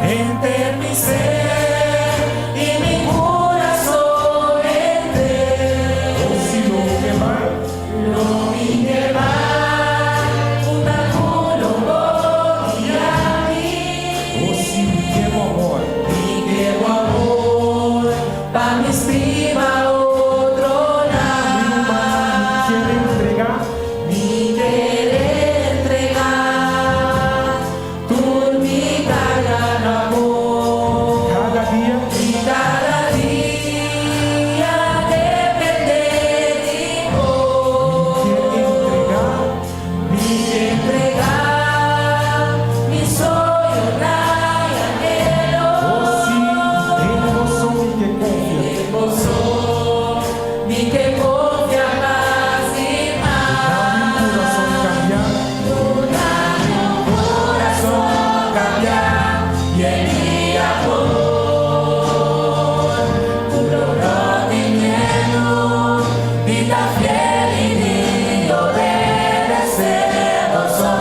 henter mi ser i mi kurason henter. O si lo mi ke bai. Lo mi ke bai, unda ku lo bo guia mi. O si mi ke bo amor. Mi ke bo amor pa mi stima otronan. Mi rumannan, mi kier entregá. Mi kier entregá tur mi karga na bo. Kada dia. I kada dia dependé di bo. Mi kier entregá. Mi entregá mi soñonan i anhelo. O si, den bo so mi ke konfia. Den bo so mi ke konfia mas i mas. Duna mi un kurason kambiá. Duna mi un kurason kambiá yen di amor. Ku lo no tin miedu di ta fiel i di obedesé bo so,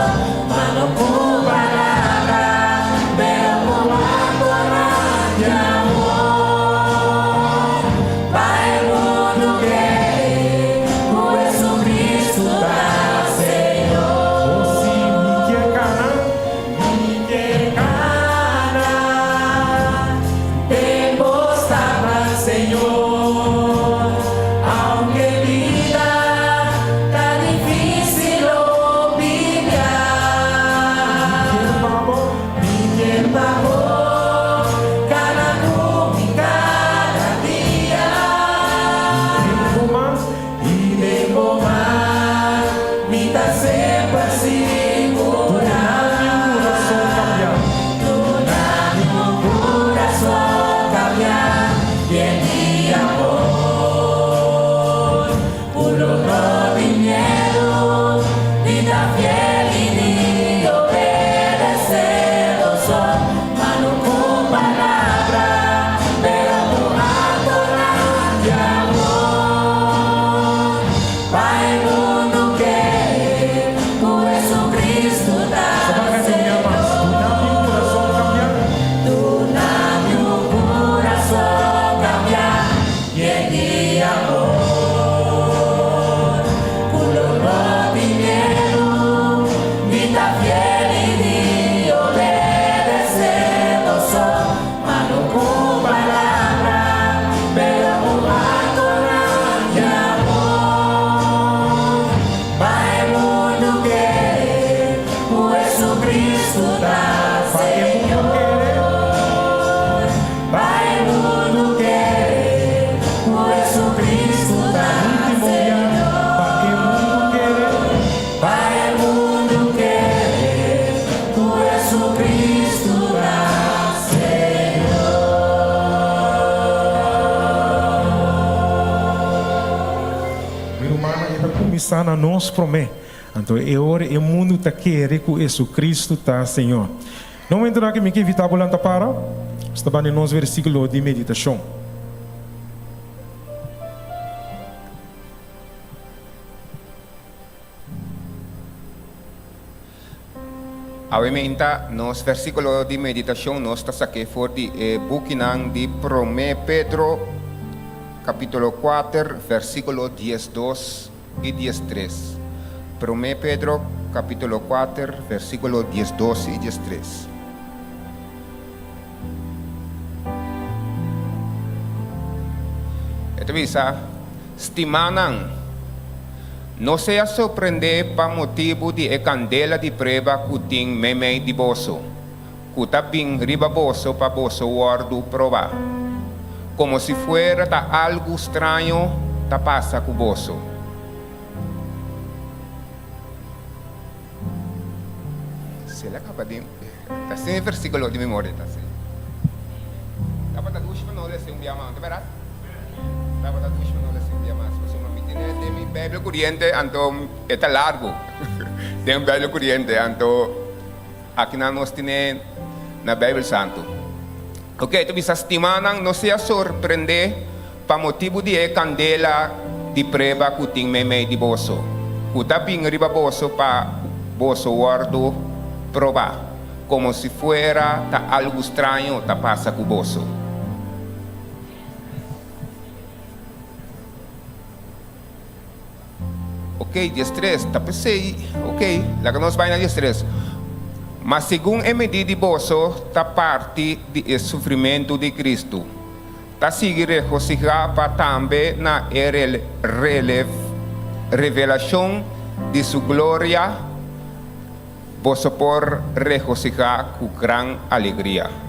ma no ku palabra, pero ku aktonan di amor. Pa e mundu kere ku Jesucristo ta Señor. O si, mi ke kana. Mi ke kana den bo stapnan, Señor, aunke bida ta difísil hopi bia. Mi ke pa bo. Mi ke pa bo kana ku mi kada dia. I den bo man. I den bo man mi ta semper sigurá. Duna mi un kurason kambiá. Duna mi un kurason kambiá yen di amor. Ku lo no tin miedu di ta fiel i di obedesé bo so, ma no ku palabra, pero ku aktonan di amor. Pa e mundu kere ku Jesucristo ta Señor. Duna mi un kurason kambiá. Duna mi un kurason kambiá yen di amor. Ku lo no tin miedu di ta fiel i di obedesé bo so, ma no ku palabra, pero ku aktonan di amor. Pa e mundu kere ku Jesucristo ta Señor. Pa e mundu kere ku Jesucristo ta Señor. Pa e mundu kere. Pa e mundu kere ku Jesucristo ta Señor. Mi rumannan, e ta kuminsá na nos promé. Anto e ora e mundu ta kere ku Jesucristo ta Señor. Na momentunan aki mi ke invitá bo lanta para, nos ta bani nos versíkulo di meditashon. Awe meinta nos versíkulo di meditashon nos ta sak'é for di e bukinan di Promé Pedro kapítulo kuater versíkulo diesdos i diestres. Promé Pedro kapítulo kuater versíkulo diesdos i diestres. E ta bisa, Stimánan, no sea sorprendé pa motibu di e kandela di prueba ku tin meimei di boso, ku ta bin riba boso pa boso wòrdu probá, komo si fuera ta algu straño ta pasa ku boso. Sela kaba di ta sin e versíkulo di memoria ta así. Tabata dushi pa no lesa un bia mas, ta bèrdat? Tabata dushi pa no lesa un bia mas, pasobra mi tene den mi Bijbel kuriente, anto e ta largu den Bijbel kuriente, anto akinan nos tene na Bijbel Santu. Oke, ta bisa, Stimanan, no sea sorprendé pa motibu di e kandela di prueba ku tin meimei di boso, ku ta bin riba boso pa boso wòrdu probá, komo si fuera ta algu straño ta pasa ku boso. Ok, diestres, ta p'esei, ok, laga nos bai na diestres. Ma segun e midí di boso ta parti di e sufrimentu di Kristu, ta sigui regosihá pa tambe na e revelashon di su gloria boso por regosihá ku gran alegria.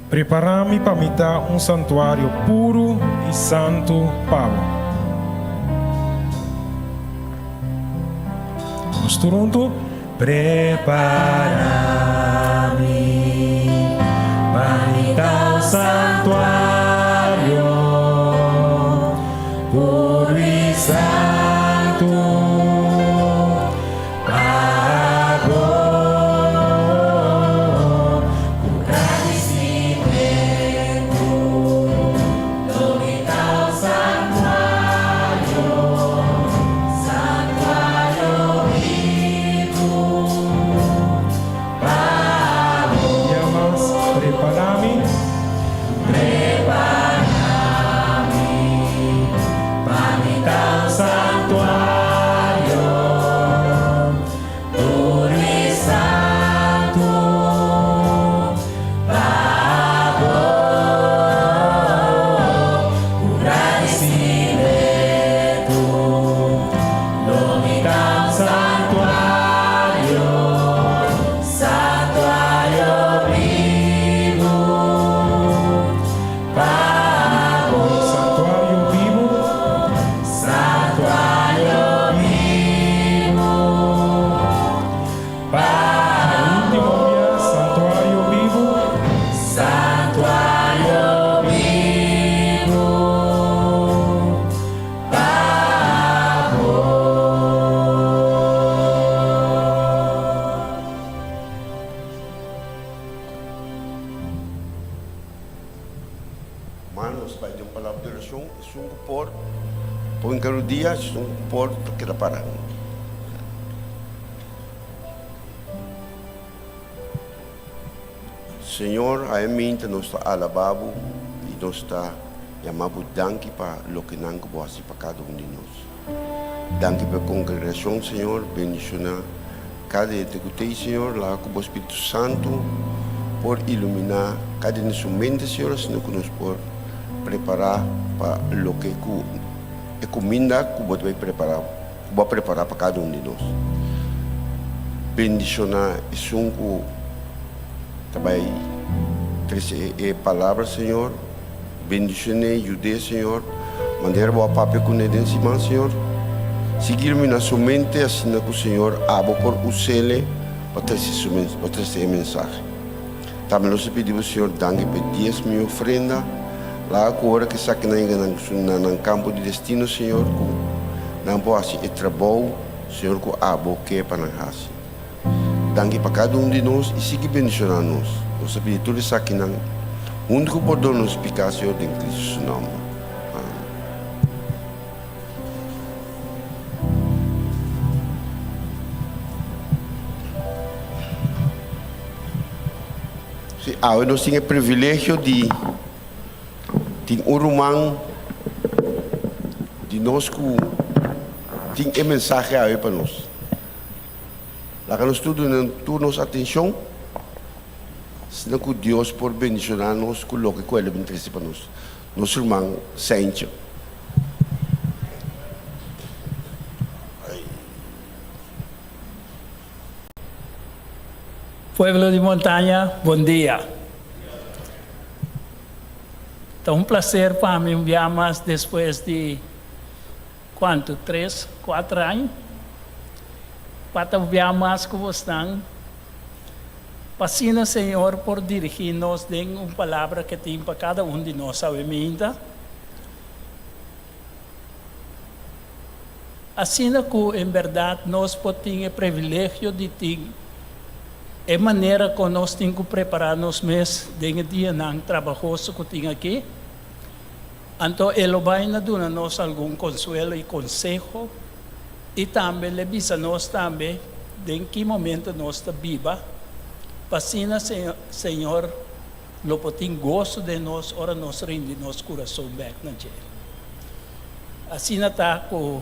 Prepará mi pa mi ta un santuario puru i santu pa bo. Nos tur huntu. Prepará mi pa mi ta un santuario puru i santu. Pa bo ku gradisimentu lo mi ta un santuario, santuario bibu pa bo. Dia mas prepara mi. Prepara mi pa mi ta un santuario puru i santu pa bo ku gradisimentu lo mi ta un santuario Santuario bibu pa bo. Santuario bibu. Santuario bibu pa bo. Último bia, santuario bibu. Santuario bibu pa bo. Ma nos bai den un palabra di orashon, esun ku por por hinka rudia, esun ku por ta keda para. Señor, awe minta nos ta alaba Bo i nos ta yama Bo danki pa lokenan ku Bo hasi pa kada un di nos. Danki pa e kongregashon, Señor. Bendishoná kada hende ku t'ei, Señor. Laga ku Bo Spiritu Santu por iluminá kada hende su mente, Señor, asina ku nos por prepará pa loke ku e kuminda ku Bo ta bai prepará, ku Bo a prepará pa kada un di nos. Bendishoná esun ku ta bai trese e palabra, Señor. Bendishoné, yud'é, Señor. Manera bo a papia kuné den siman, Señor. Sigui iluminá su mente asina ku, Señor, abo por us'é pa trese su pa trese e mensahe. Tambe nos ta pidi bo, Señor, danki pa e dies mi ofrenda. Laga ku ora ku esakinan yega nan na nan kampo di destino, Señor, ku nan por hasi e trabou, Señor, ku abo ke pa nan hasi. Danki pa kada un di nos i sigui bendishoná nos. Nos ta pidi tur esakinan huntu ku pordon nos piká, Señor, den Cristo su nòmber. Amen. Sí, awe nos tin e privilegio di tin un ruman di nos ku tin e mensahe awe pa nos. Laga nos tur duna tur nos atenshon, asina ku Dios por bendishoná nos ku loke ku El a bin trese pa nos. Nos ruman Seintje. Pueblo di Montaña, bon dia. Ta un placer pa mi un bia mas despues di cuanto, tres, cuatro aña, pa ta un bia mas cu bosnan, pa asina Señor por dirigi nos den un palabra ke tin pa cada un di nos awe minta. Asina ku en bèrdat nos por tin e privilegio di tin e manera kon nos tin ku prepará nos mes den e dianan trabahoso ku tin aki, anto e lo bai na duna nos algun konsuelo i konseho i tambe le bisa nos tambe den ki momento nos ta biba, pa asina Señor lo por tin goso den nos ora nos rindi nos kurason bèk na dje. Asina ta ku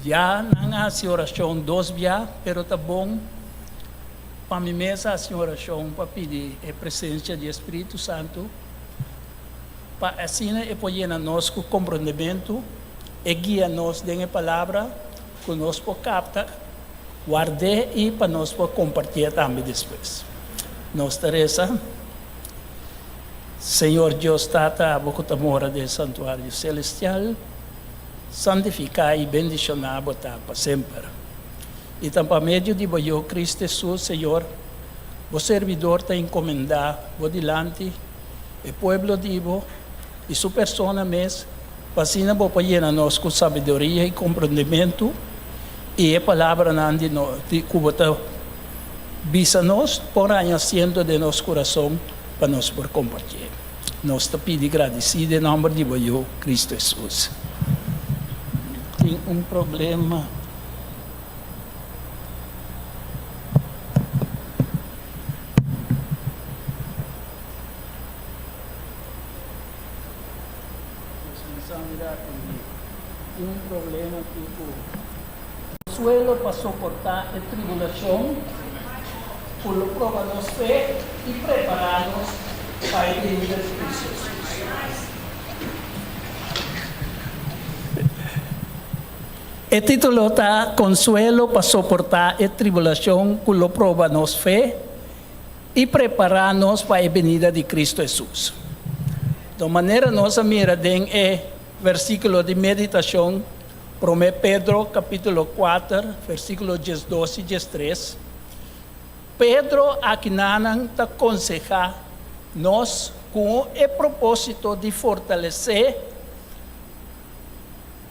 ya nan a hasi orashon dos bia, pero ta bon pa mi mes hasi un orashon pa pidi e presensia di e Spiritu Santu, pa asina e por yena nos ku komprondementu, e guia nos den e Palabra ku nos por kapta, ward'é i pa nos por kompartié tambe despues. Nos ta resa. Señor Dios Tata, abo ku ta mora den santuario selestial, santifiká i bendishoná bo ta pa semper. I ta pa medio di bo Yu Cristo Hesus, Señor, bo servidor ta enkomendá bo dilanti e pueblo di bo i su persona mes, pa asina bo por yena nos ku sabiduria i komprondementu, i e palabranan di no di ku bo ta bisa nos por haña asiento den nos kurason pa nos por kompartié. Nos ta pidi gradisí den nòmber di bo Yu, Kristu Hesus. Tin un problema. Tin un problema aki ku. Konsuelo pa soportá e tribulashon ku lo proba nos fe i prepará nos pa e binida di Kristu Hesus. E título ta Konsuelo pa soportá e tribulashon ku lo proba nos fe i prepará nos pa e binida di Kristu Hesus. Di un manera nos a mira den e versíkulo di meditashon Promé Pedro kapítulo kuater, versíkulo diesdos i diestres, Pedro akinanan ta konsehá nos ku e propósito di fortalesé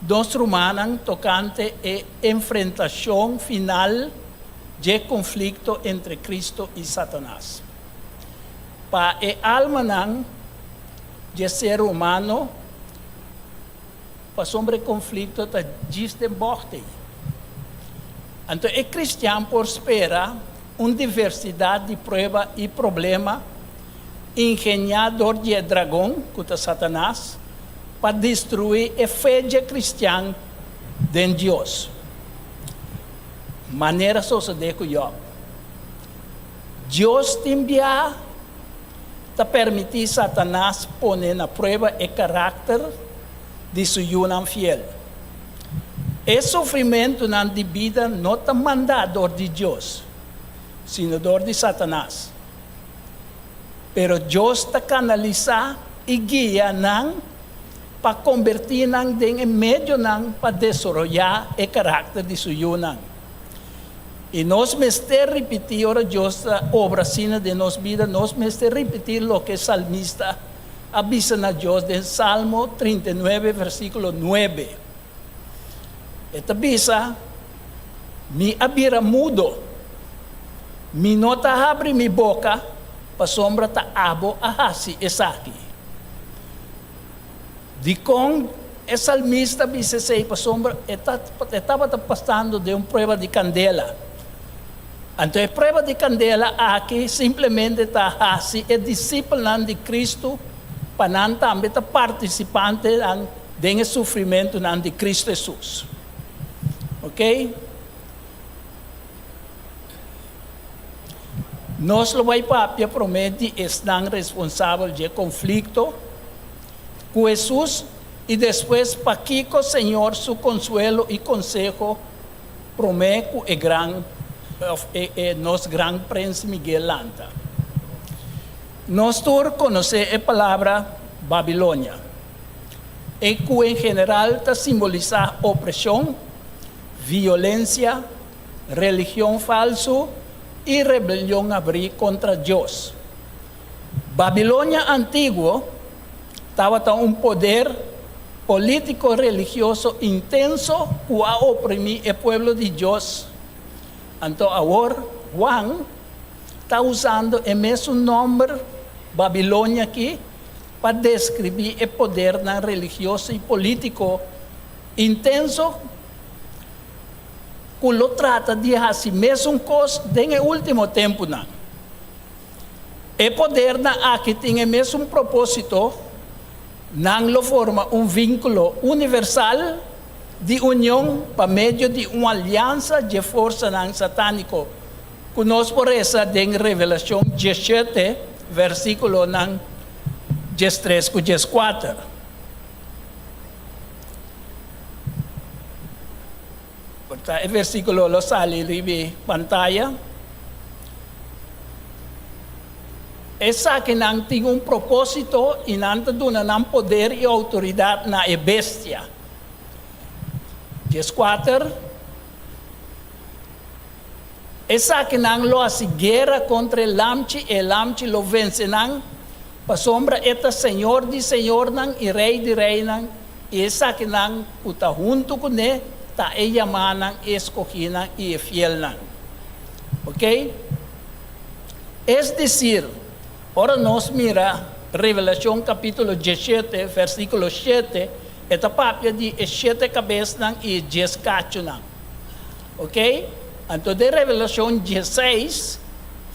nos rumannan tokante e enfrentashon final dje konflikto entre Kristu i Satanas. Pa e almanan dje ser humano, Pasobra e konflikto ta djis den bògt ei. Anto e kristian por spera un diversidat di prueba i problema ingeniá dor di e dragon, ku ta Satanas, pa destruí e fe dje kristian den Dios, manera sosodé ku Jòb. Dios tin bia ta permití Satanas pone na prueba e karakter di su yunan fiel. E sufrimentunan di bida no ta mandá dor di Dios, sino dor di Satanas. Pero Dios ta kanalisá i guia nan pa kombertí nan den e medionan pa desaroyá e karakter di su yunan. I nos mester ripití ora Dios ta obra asina den nos bida, nos mester ripití loke e salmista a bisa na Dios den Salmo 39 versíkulo 9. E ta bisa, Mi a bira mudo, mi no ta habri mi boka, pasobra ta abo a hasi esaki. Dikon e salmista a bisa esei? Pasobra e tabata pasando den un prueba di kandela. Anto e prueba di kandela aki simplemente ta hasi e disipelnan di Kristu pa nan tambe ta partisipantenan den e sufrimentunan di Kristu Hesus. Oke? Nos lo bai papia promé di esnan responsabel dje konflikto ku Hesus i despues pakiko Señor su konsuelo i konseho promé ku e gran òf e e nos gran prens Miguel lanta. Nos tur konosé e palabra Babilonia, e ku en general ta simbolisá opreshon, violensia, religion falsu i rebelion abrí kontra Dios. Babilonia antiguo tabata un poder polítiko-religioso intenso ku a oprimí e pueblo di Dios. Anto awor Juan ta usando e mesun nòmber Babilonia akí pa deskribí e podernan religioso i polítiko intenso ku lo trata di hasi mesun kos den e último tempunan. E podernan aki tin e mesun propósito, nan lo forma un vínkulo universal di union pa medio di un aliansa dje forsanan satániko ku nos por resa den Revelashon diesshete, versíkulonan diestres ku dieskuater. Por ta e versíkulo lo sali riba e pantaya. Esakinan tin un propósito i nan ta duna nan poder i outoridat na e bestia. Dieskuater, Esakinan lo hasi guera kontra e Lamchi i e Lamchi lo vense nan, pasobra e ta Señor di señornan i Rei di reinan, i esakinan ku ta huntu kuné ta e yamánan, e eskogínan i e fielnan. Oke? Es desir, ora nos mira Revelashon kapítulo diesshete, versíkulo shete, e ta papia di e shete kabesnan i e dies kachunan. Oke? Anto den Revelashon diesseis,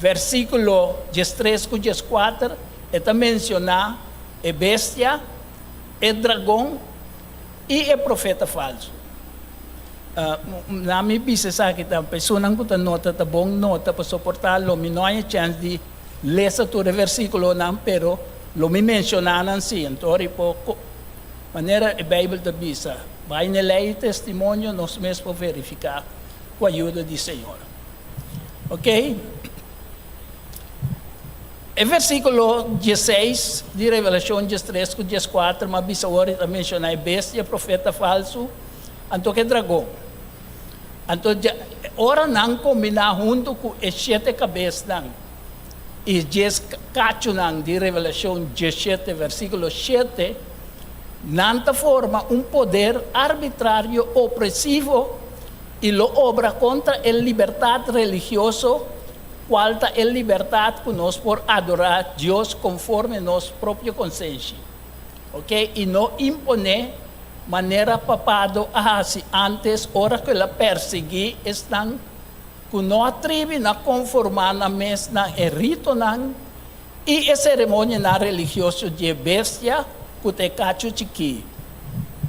versíkulo diestres ku dieskuater, e ta menshoná e bestia, e dragon i e profeta falsu. Na mi bisa esaki ta personan ku ta nota ta bon nota pa soportá lo mi no haña chèns di lesa tur e versíkulonan pero lo mi menshoná nan sí. Anto ora por manera e Beibel ta bisa bai na e lei i testimonio nos mes por verifiká ku ayuda di Señor. Oke. E versíkulo diesseis di Revelashon diestres ku dieskuater m'a bisa ora i ta menshoná e bestia, e profeta falsu, anto ku e dragon. Anto dja ora nan kombiná huntu ku e shete kabesnan i dies kachunan di Revelashon diesshete versíkulo shete, nan ta forma un poder arbitrario opresivo i lo obra kontra e libertat religioso Cual ta e libertad cu nos por adora Dios conforme nos propio consenshi, ok, y no impone manera papado a haci antes ora cu el a persigui esnan cu no a tribi na conforma nan mes na e ritonan y e ceremonianan religioso dje bestia cu ta e cacho chikí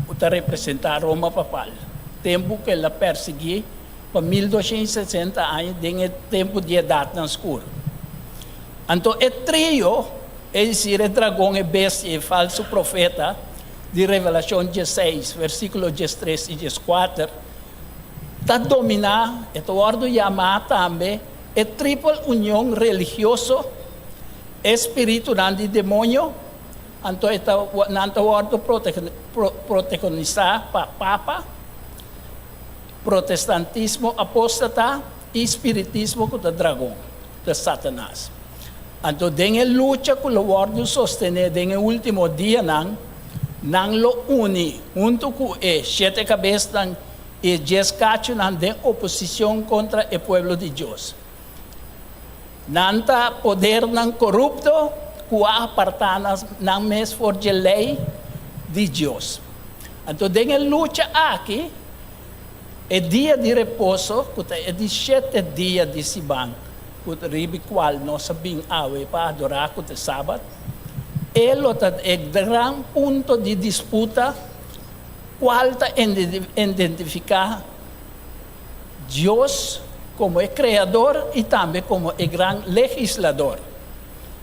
cu ta representa Roma papal, tempo cu el a persigui pa 1260 aña den e tempu di edatnan skur. Anto e trio, es desir, e dragon, e bestia i e falsu profeta, di Revelashon diesseis, versíkulo diestres i dieskuater, ta dominá, e ta wòrdu yamá tambe e tripel union religioso, e spiritunan di demoño, anto e ta nan ta wòrdu protegonisá pa papa, Protestantismo apóstata i spiritismo ku ta dragon, ta Satanas. Anto den e lucha ku lo wòrdu sostené den e último dianan, nan lo uni huntu ku e shete kabesnan i e dies kachunan den oposishon kontra e pueblo di Dios. Nan ta podernan korupto ku a apartá nan mes for dje lei di Dios. Anto den e lucha aki, E dia di reposo, ku ta e di shete dia di siman, ku riba kual nos a bin awe pa adorá, ku ta e Sabat, e lo ta e gran punto di disputa kual ta identifiká Dios komo e Kreador i tambe komo e Gran Legislador.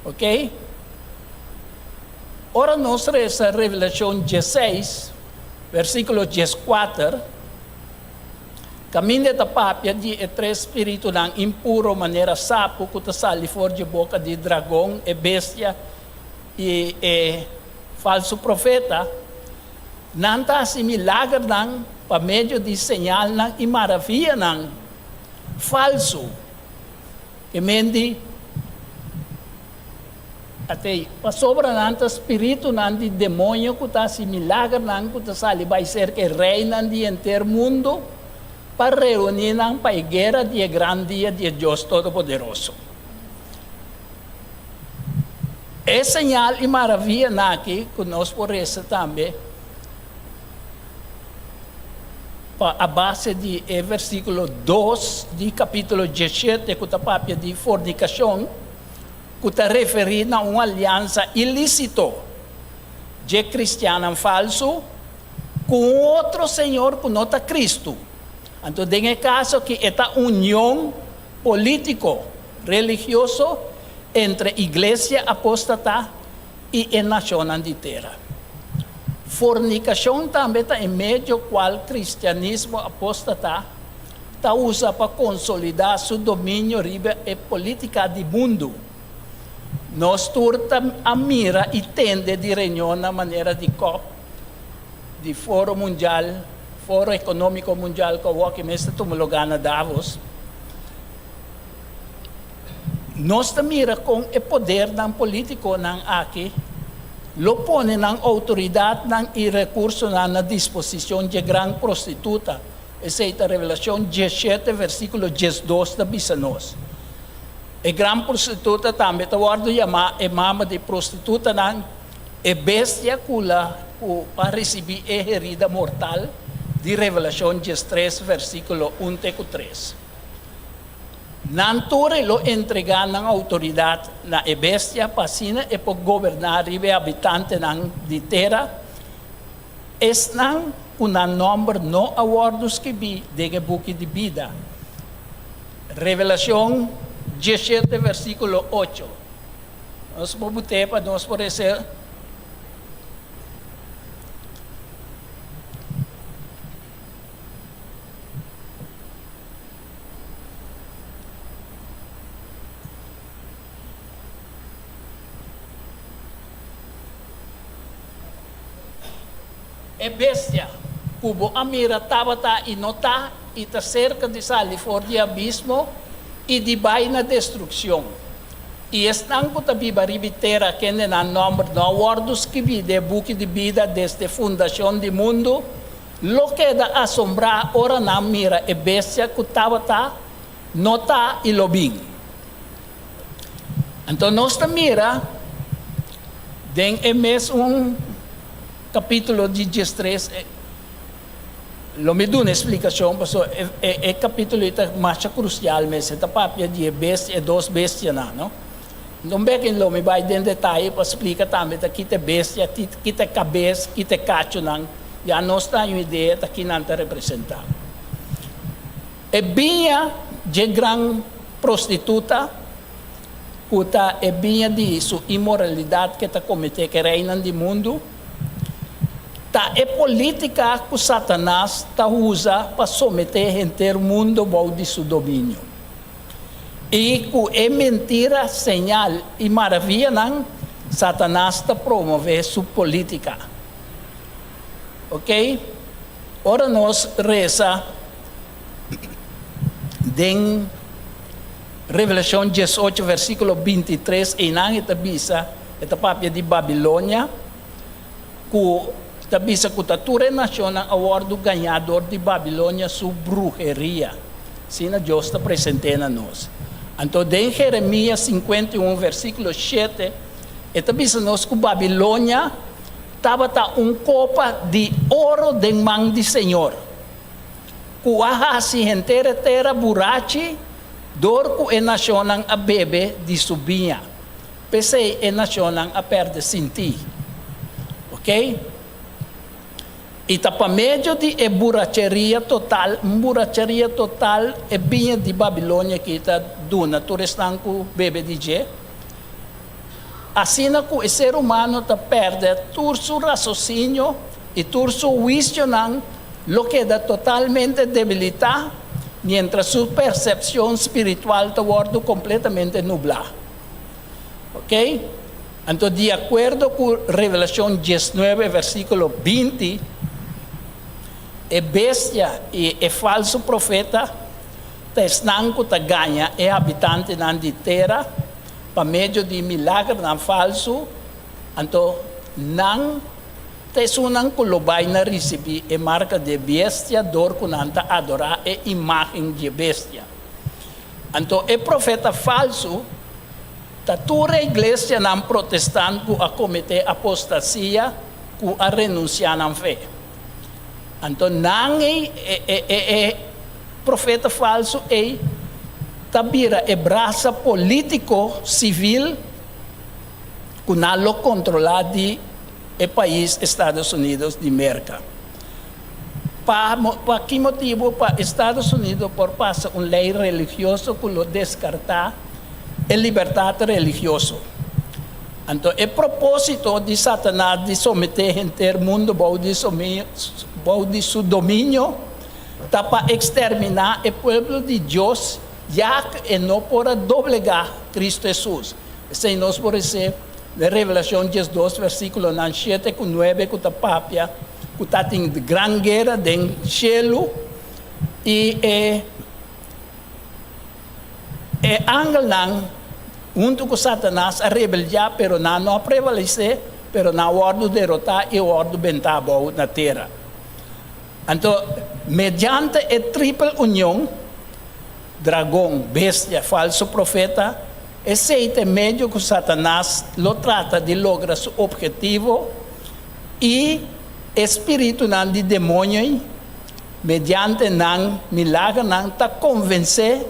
Oke? Ora nos resa Revelashon diesseis, versíkulo dieskuater, kaminda e ta papia di e tres spiritunan impuro manera sapu ku ta sali for dje boka di dragon, e bestia i e falsu profeta, Nan ta hasi milagernan pa medio di señalnan i maravianan falsu. E men di, Atei, pasobra nan ta spiritunan di demoño ku ta hasi milagernan ku ta sali bai serka e reinan di henter mundu pa reuní nan pa e guera di e gran dia di e Dios Todopoderoso. E señal i maravianan aki ku nos por resa tambe pa a base di e versíkulo dos di kapítulo diesshete ku ta papia di fornikashon, ku ta referí na un aliansa ilísito dje kristiannan falsu ku un otro señor ku no ta Kristu. Anto den e kaso aki e ta union polítiko, religioso entre iglesia apóstata i e nashonnan di tera. Fornikashon tambe ta e medio kual kristianismo apóstata ta usa pa konsolidá su dominio riba e polítika di mundu. Nos tur ta a mira i tende di reunionnan manera di cop, di Foro Mundial, Foro Ekonómiko Mundial ku awor ki mes ta tuma lugá na Davos. Nos ta mira kon e podernan polítikonan aki lo pone nan outoridatnan i rekursonan na disposishon dje gran prostituta. Esei ta Revelashon diesshete versíkulo diesdos ta bisa nos. E gran prostituta tambe ta wòrdu yamá e mama di prostitutanan. E bestia ku la ku a risibí e herida mortal di Revelashon diestres versíkulo un te ku tres. Nan tur e lo entregá nan outoridat na e bestia pa asina e por goberná riba e habitantenan di tera, esnan ku nan nòmber no a wòrdu skibí den e buki di bida. Revelashon diesshete versíkulo ocho. Nos por but'é pa nos por rese. E bestia ku bo a mira tabata i no ta, i ta serka di sali for di abismo i di bai na destrukshon. I esnan ku ta biba riba e tera kende nan nòmber no a wòrdu skibí den e buki di bida desde fundashon di mundu, lo keda asombrá ora nan mira e bestia ku tabata, no ta i lo bin. Anto nos ta mira den e mes un kapítulo di diestres e. Lo mi duna e splikashon pasobra e e e kapítulo ei ta masha krusial mes. E ta papia di e bestia, e dos bestianan, no? Nton bek lo mi bai den detaye pa splika tambe ta kita e bestia, kita e kabes, kita e kachunan. Ya nos ta haña un idea ta ki nan ta representá. E biña dje gran prostituta ku ta e biña di su inmoralidat ke ta kometé ku e reinan di mundu, Ta e polítika ku Satanas ta usa pa someté henter mundu bou di su dominio. I ku e mentira, señal i maravianan, Satanas ta promové su polítika. Oke, ora nos resa den Revelashon diesocho versíkulo bintitres, einan e ta bisa, e ta papia di Babilonia, ku ta bisa ku ta tur e nashonnan a wòrdu gañá dor di Babilonia su bruheria. Asina Dios ta present'é na nos. Anto den Jeremias 51 versíkulo shete e ta bisa nos ku Babilonia tabata un kopa di oro den man di Señor. ku a hasi henter e tera burachi dor ku e nashonnan a bebe di su biña. P'esei e nashonnan a pèrdè sintí. Oke? I ta pa medio di e buracheria total, un buracheria total, e biña di Babilonia aki ta duna tur esnan ku bebe di dje. Asina ku e ser humano ta pèrdè tur su rasosinio i tur su huisionan lo keda totalmente debilitá, miéntras su persepshon spiritual ta wòrdu kompletamente nublá. Oke? Anto di akuerdo ku Revelashon diesnuebe versíkulo 20, e bestia i e falsu profeta ta esnan ku ta gaña e habitantenan di tera pa medio di milagernan falsu, anto nan ta esunnan ku lo bai na risibí e marka di e bestia dor ku nan ta adorá e imágen di e bestia. Anto e profeta falsu ta tur e iglesianan protestant ku a kometé apostasia ku a renunsiá nan fe. Anto nan ei, e, e, e, e profeta falsu ei ta bira e brasa polítiko sivil ku nan lo kontrolá di e pais Estados Unidos di Merka. Pa pa ki motibu pa Estados Unidos por pasa un lei religioso ku lo deskartá e libertat religioso? Anto e propósito di Satanas di someté henter mundu bou di bou di su dominio ta pa eksterminá e pueblo di Dios ya ku e no por a doblegá Kristu Hesus. Esei nos por hesé den Revelashon 12 versíkulonan shete ku nuebe ku ta papia ku ta tin gran guera den shelu i e e angelnan huntu ku Satanas a rebeldiá pero nan no a prevalesé pero nan a wòrdu derotá i a wòrdu bentá abou na tera. Anto mediante e tripel union, dragon, bestia, falso profeta, esei ta e medio ku Satanas lo trata di logra su ophetivo I e spiritunan di demoñoi, mediante nan milagernan, ta konvensé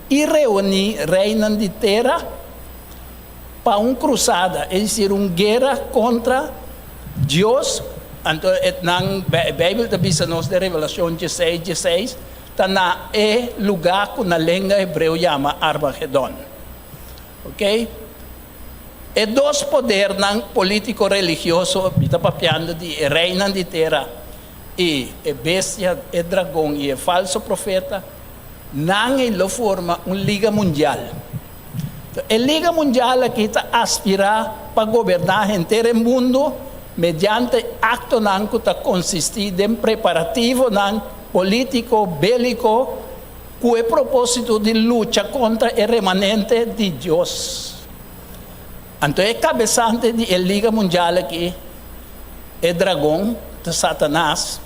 i reuní reinan di tera pa un krusada, es desir, un guera kontra Dios. Anto e nan, e Beibel ta bisa nos den Revelashon dieseis, dieseis, ta na e lugá ku na lenga hebreo yama Armagedon. Oke? E dos podernan polítiko-religioso, mi ta papiando di e reinan di tera i e bestia, e dragon i e falso profeta, nan ei lo forma un liga mundial. E liga mundial aki ta aspirá pa goberná henter e mundu mediante aktonan ku ta konsistí den preparativonan polítiko béliko ku e propósito di lucha kontra e remanente di Dios. Anto e kabesante di e liga mundial aki, e dragon, ta Satanas.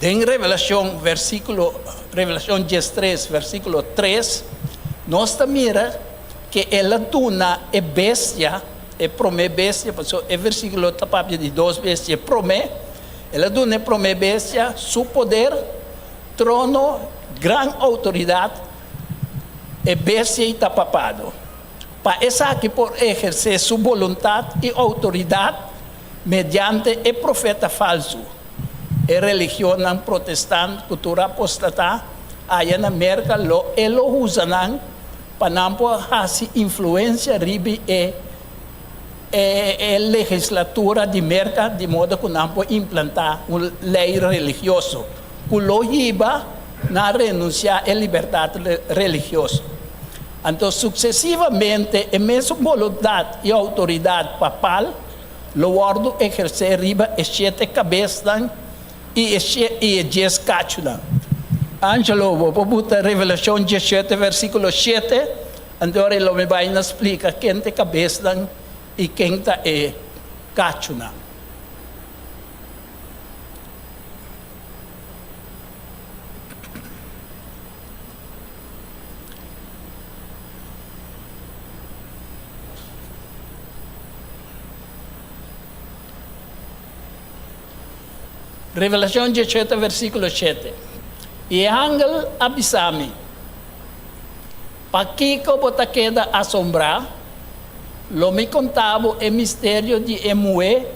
Den Revelashon versíkulo Revelashon 13 versíkulo 3, nos ta mira ke el a duna e bestia, e promé bestia, pasobra e versíkulo ta papia di dos bestia, e promé, el a duna e promé bestia su poder, Trono, gran outoridat, e bestia i ta papado. Pa esaki por ehersé su boluntat i outoridat mediante e profeta falsu, e religionnan protestant ku tur apostatá aya na Merka lo e lo usa nan pa nan por hasi influensia riba e e legislatura di Merka di moda ku nan por implantá un lei religioso ku lo hiba na renunsiá e libertat religioso. Anto suksesivamente e mesun boluntat i outoridat papal lo wòrdu ehersé riba e shete kabesnan i e dies kachunan. Angelo, bo por buta Revelashon 17 versíkulo 7? Anto ora lo mi bai na splika ken ta e kabesnan i ken ta e kachunan. Revelashon 17 versíkulo 7. I e angel a bisa mi, Pakiko bo ta keda asombrá? Lo mi konta bo e misterio di e muhé,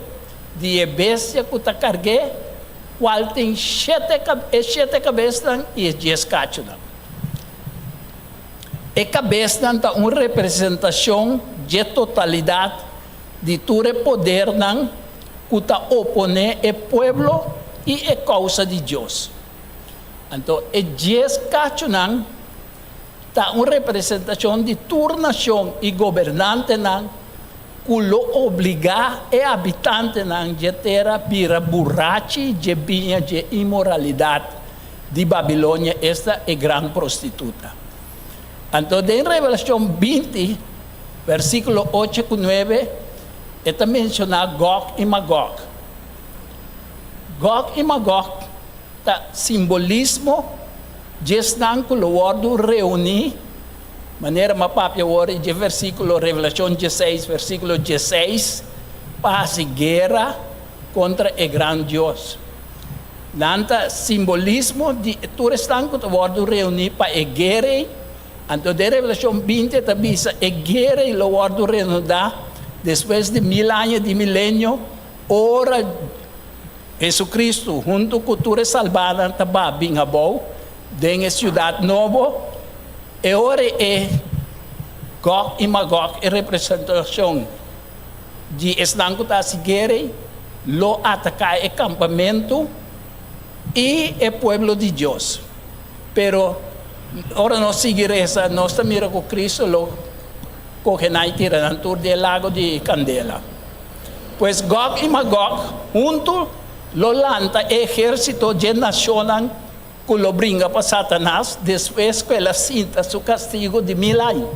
di e bestia ku ta karg'é, kual tin shete e shete kabesnan i e dies kachunan. E kabesnan ta un representashon dje totalidat di tur e podernan ku ta oponé e pueblo i e kousa di Dios. Anto e dies kachunan ta un representashon di tur nashon i gobernantenan ku lo obligá e habitantenan dje tera bira burachi dje biña dje inmoralidat di Babilonia, esta, e gran prostituta. Anto den Revelashon 20, versíkulo 8 ku 9, e ta menshoná Gòg i Magòg. Gòg i Magòg ta simbolismo dje esnan ku lo wòrdu reuní, manera m'a papia awor i dje versíkulo Revelashon 16, versíkulo 16, pa hasi guera kontra e gran Dios. Nan ta simbolismo di tur esnan ku ta wòrdu reuní pa e guera ei. Anto den Revelashon 20 ta bisa e guera ei lo wòrdu renodá despues di mil aña di milenio, ora Hesukristu huntu ku tur e salbanan ta ba bin abou den e siudat nobo. E ora ei Gòg i Magòg, e representashon di esnan ku ta hasi guera ei, lo ataká e kampamentu i e pueblo di Dios. Pero ora nos sigui resa, nos ta mira ku Kristu lo kohe nan i tira nan tur den e lago di kandela. Pues Gòg i Magòg huntu lo lanta e ehérsito dje nashonnan ku lo bringa pa Satanas despues ku el a sinta su kastigu di mil aña,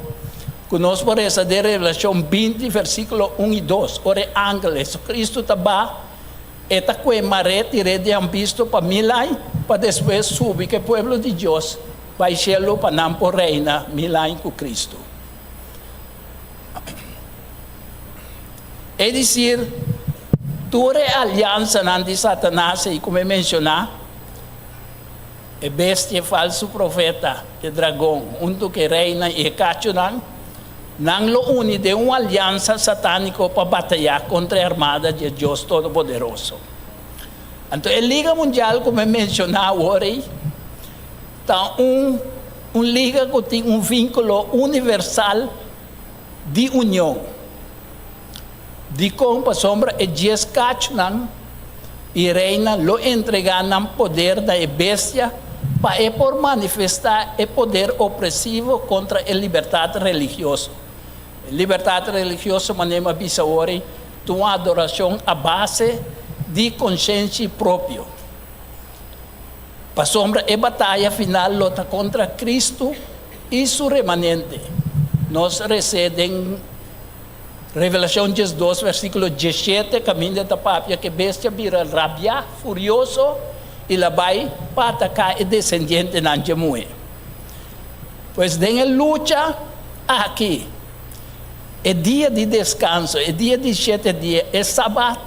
ku nos por resa den Revelashon 20, versíkulo 1 i 2, ora e angel, Hesukristu, ta ba, e ta kue maré tir'é di nan bisto pa mil aña, pa despues subi ku e pueblo di Dios bai shelu pa nan por reina mil aña ku Kristu. Es disir, tur e aliansanan di Satanas ei ku mi menshoná, e bestia, e falsu profeta, e dragon, huntu ku e reinan i e kachunan, nan lo uni den un aliansa satániko pa batayá kontra e armada di e Dios Todopoderoso. Anto e Liga Mundial ku mi menshoná awor ei ta un un liga ku tin un vínkulo universal di union. Dikon? Pasobra e dies kachunan i reinan lo entregá nan poder na e bestia pa e por manifestá e poder opresivo kontra e libertat religioso. E libertat religioso, manera mi a bisa awor, ta un adorashon a base di konshenshi propio. Pasobra e bataya final lo ta kontra Kristu i su remanente. Nos resé den Revelashon 12 versíkulo 17 kaminda ta papia ku e bestia bira rabiá, furioso, i la bai pa ataká e desendientenan dje muhé. Pues den e lucha aki, e dia di deskanso, e dia di shete dia, e Sabat,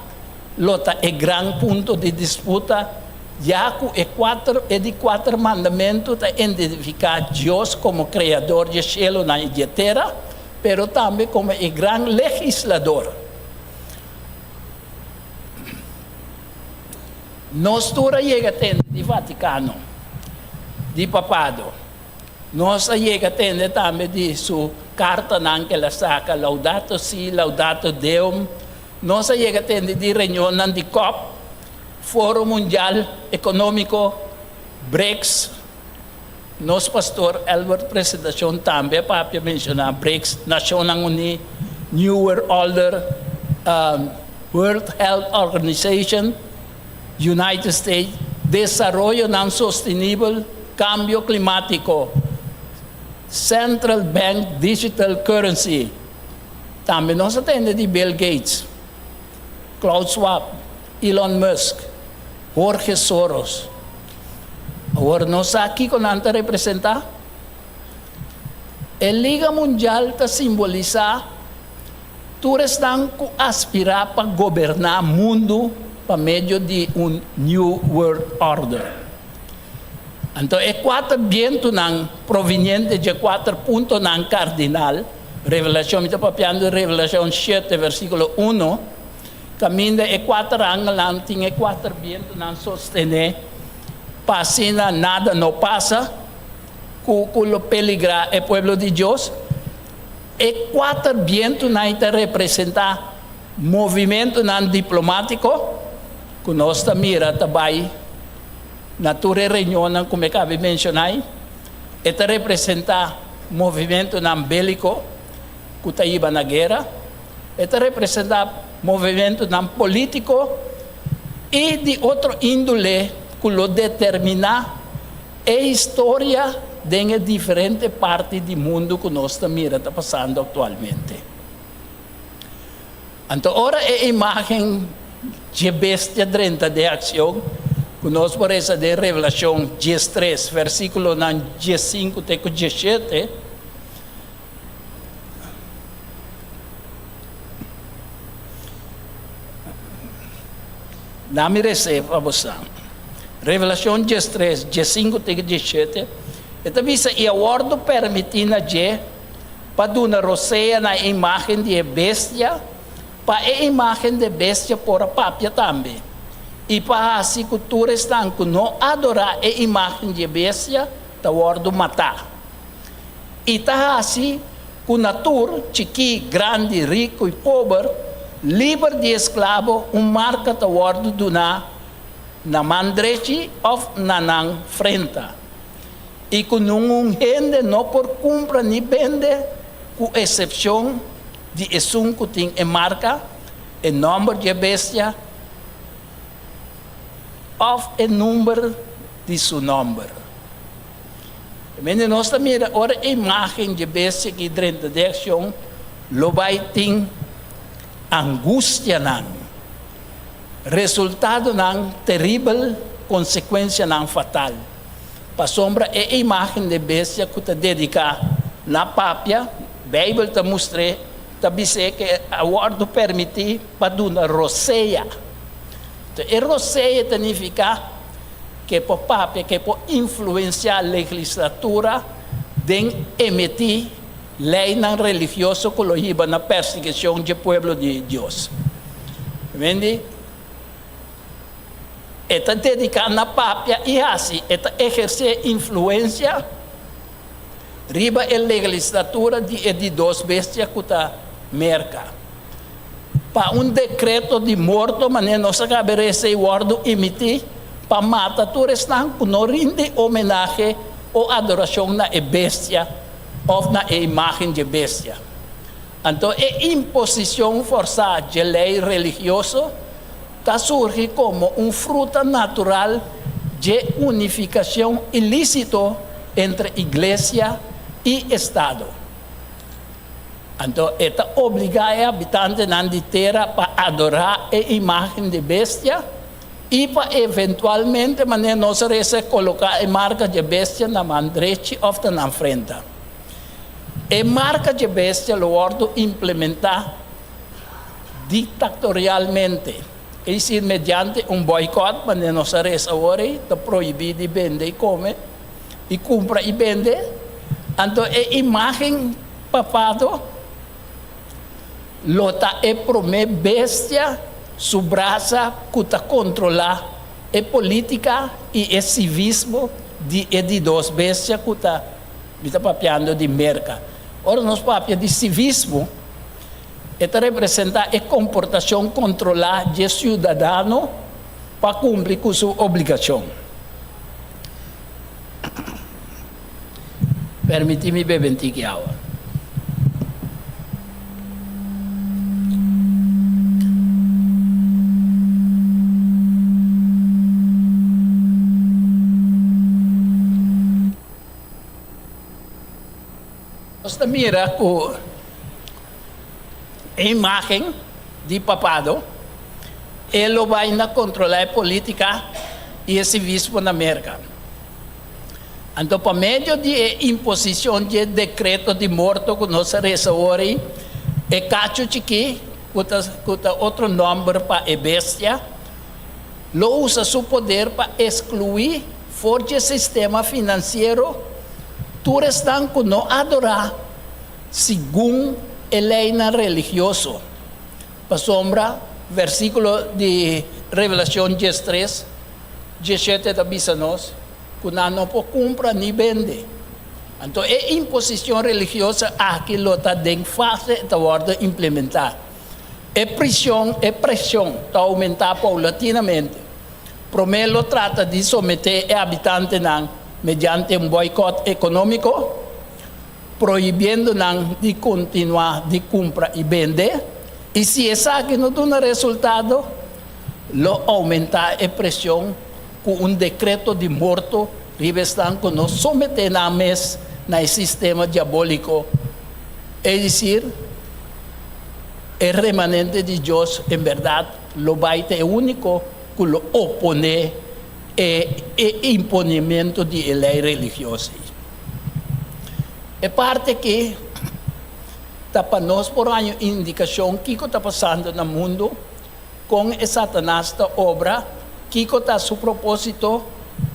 lo ta e gran punto di disputa, ya ku e kuater e di kuater mandamentu ta identifiká Dios komo Kreador dje shelunan i dje tera, pero tambe komo e Gran Legislador. Nos tur a yega tende di Vatikano, di Papado. Nos a yega tende tambe di su kartanan ku el a saka, Laudato Si, Laudato Deum. Nos a yega tende di reunionnan di cop, Foro Mundial Ekonómiko, BRICS. Nos pastor Elbert Presentacion tambe a papia menshoná BRICS, Nashonnan Uní, New World Order, World Health Organization, United States, desaroyonan sostenibel, kambio klimátiko, Central Bank Digital Currency. Tambe nos a tende di Bill Gates, Klaus Schwab, Elon Musk, Jorge Soros. Awor nos sa kiko nan ta representá? E Liga Mundial ta simbolisá tur esnan ku aspirá pa goberná mundu pa medio di un New World Order. Anto e kuater bientunan proveniente dje kuater puntonan kardinal, Revelashon, mi ta papiando di Revelashon shete versíkulo uno, kaminda e kuater angelnan tin e kuater bientunan sostené pa asina nada no pasa ku ku lo peligrá e pueblo di Dios. E kuater bientunan ei ta representá movimentunan diplomátiko ku nos ta mira ta bai na tur e reunionnan ku mi a kaba di menshoná ei. E ta representá movimentunan béliko ku ta hiba na guera. E ta representá movimentunan polítiko i di otro índole ku lo determiná e historia den e diferente parti di mundu ku nos ta mira ta pasando aktualmente. Anto ora e imágen dje bestia drenta den akshon, ku nos por resa den Revelashon diestres, versíkulonan diesinku te ku diesshete, Na mi res'é pa boso. Revelashon diestres, diesinku te ku diesshete, e ta bisa, I a wòrdu permití na dje pa duna rosea na e imágen di e bestia, pa e imágen di e bestia por a papia tambe, i pa hasi ku tur esnan ku no adorá e imágen di e bestia ta wòrdu matá. I ta hasi ku na tur, chikí, grandi, riku i pober, liber di esklabo, un marka ta wòrdu duná na man drechi òf na nan frenta, i ku nungun hende no por kumpra ni bende, ku esepshon di esun ku tin e marka, e nòmber di e bestia òf e number di su nòmber. Mende nos ta mira ora e imágen dje bestia ki drenta den akshon, lo bai tin angustianan, resultadonan teribel, konsekuensianan fatal. Pasobra e imágen di e bestia ku ta dediká na papia, Beibel ta mustr'é, ta bis'é ku a wòrdu permití pa duna rosea. E rosea ta nifiká ke por papia, ke por influensiá legislatura den emití leinan religioso ku lo hiba na persiguishon dje pueblo di Dios. Mendi, e ta dediká na papia i hasi, e ta ehersé influensia riba e legislatura di e di dos bestia ku ta Merka. Pa un dekreto di morto manera nos a kaba resa i wòrdu imití pa mata tur esnan ku no rindi omenahe o adorashon na e bestia òf na e imágen dje bestia. Anto e imposishon fòrsá dje lei religioso ta surgi komo un fruta natural dje unifikashon ilísito entre iglesia i estado. Anto e ta obligá e habitantenan di tera pa adorá e imágen di bestia i pa eventualmente, manera nos a resa, koloká e marka dje bestia na man drechi òf na nan frenta. E marka dje bestia lo wòrdu implementá diktatorialmente, es desir, mediante un bòikòt, manera nos a resa awor ei, ta prohibí di bende i kome i kumpra i bende. Anto e imágen papado lo ta e promé bestia su brasa ku ta kontrolá e polítika i e sivismo di e di dos bestia ku ta, mi ta papiando di Merka. Ora nos papia di sivismo, e ta representá e komportashon kontrolá dje siudadano pa kumpli ku su obligashon. Permití mi bebe un tiki awa. Nos ta mira ku e imágen di papado e lo bai na kontrolá e polítika i e sivismo na Merka. Anto pa medio di e imposishon di e dekreto di morto ku nos a resa awor ei, e kachu chikí, ku ta ku ta otro nòmber pa e bestia, lo usa su poder pa eskluí. for dje sistema finansiero tur esnan ku no adorá segun e leinan religioso. Pasobra versíkulo di Revelashon diestres, diesshete ta bisa nos ku nan no por kumpra ni bende. Anto e imposishon religioso aki lo ta den fase ta wòrdu implementá. E prishon, e preshon ta oumentá poulatinamente. Promé lo trata di someté e habitantenan mediante un bòikòt ekonómiko, prohibiendo nan di kontinuá di kumpra i bende, i si esaki no duna resultado, lo oumentá e preshon ku un dekreto di morto riba esnan ku no someté nan mes na e sistema diabóliko, es desir, e remanente di Dios en bèrdat lo bai ta e úniko ku lo oponé e e imponimentu di e lei religioso ei. E parti aki ta pa nos por haña un indikashon kiko ta pasando na mundu, kon e Satanas ta obra, kiko ta su propósito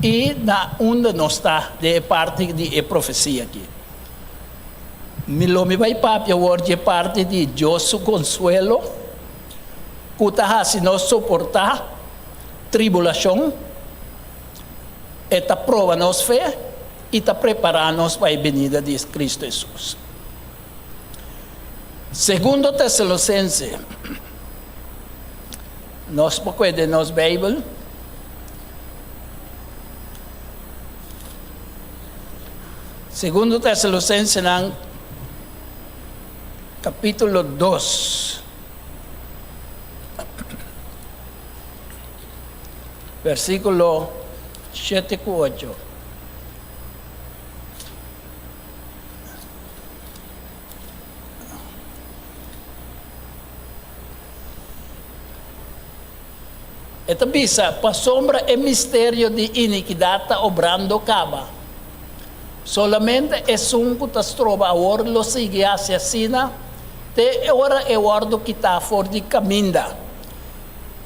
i na unda nos ta den e parti di e profesia aki. Mi lo mi bai papia awor dje parti di Dios su konsuelo ku ta hasi nos soportá tribulashon, e ta proba nos fe i ta prepará nos pa e benida di Kristu Hesus. Segundo Tesalosense, nos por kue den nos Beibel. Segundo Tesalosensenan kapítulo dos, versíkulo shete ku ocho. E ta bisa, Pasobra e misterio di inikidat ta obrando kaba. Solamente esun ku ta stroba awor lo sigui hasi asina te e ora e wòrdu kitá for di kaminda.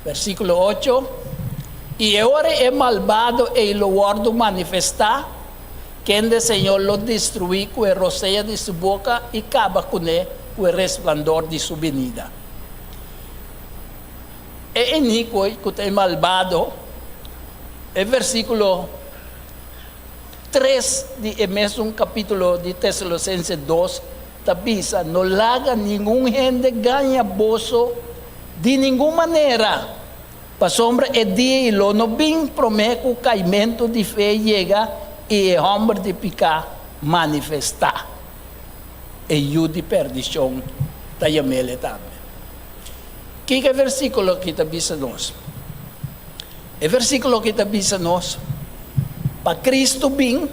Versíkulo ocho, I e ora e malbado ei lo wòrdu manifestá, kende Señor lo destruí ku e rosea di su boka i kaba kuné ku e resplandor di su binida. E inicuo cu ta e malbado, e versiculo tres di e mesun capitulo di Tesalocense dos ta bisa, No laga ningun hende gaña boso di ningun manera, pasobra e dia ei lo no bin prome cu caimento di fe yega i e homber di pica manifesta. E yu di perdicion ta yam'el tambe. Kiko e versíkulo akí ta bisa nos? E versíkulo akí ta bisa nos pa Kristu bin,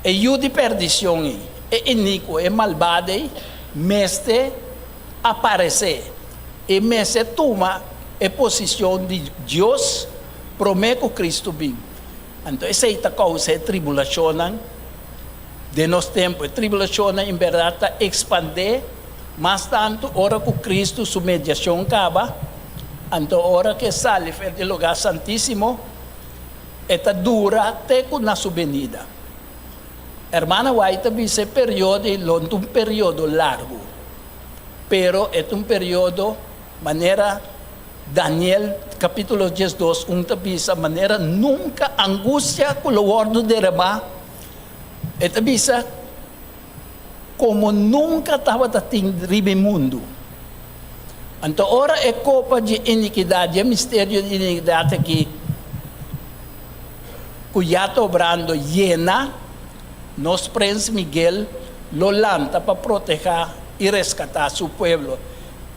e yu di perdishon ei, e inikuo, e malbado ei, mester aparesé. E mester tuma e posishon di Dios promé ku Kristu bin. Anto esei ta kousa e tribulashonnan den nos tempu. E tribulashonnan en bèrdat ta ekspandé. Mas tantu ora ku Kristu su mediashon kaba, anto ora ku e sali for di e lugá santísimo, e ta dura te ku na su benida. Hermana White ta bisa e periodo ei lo no ta un periodo largu, pero e ta un periodo manera Daniel kapítulo diesdos un ta bisa, manera nunka angustia ku lo wòrdu deremá. E ta bisa. Komo nunka tabata tin riba e mundu. Anto ora e kopa dje inikidat, dje misterio di inikidat aki ku ya ta obrando yena, nos Prens Miguel lo lanta pa protehá i reskatá su pueblo.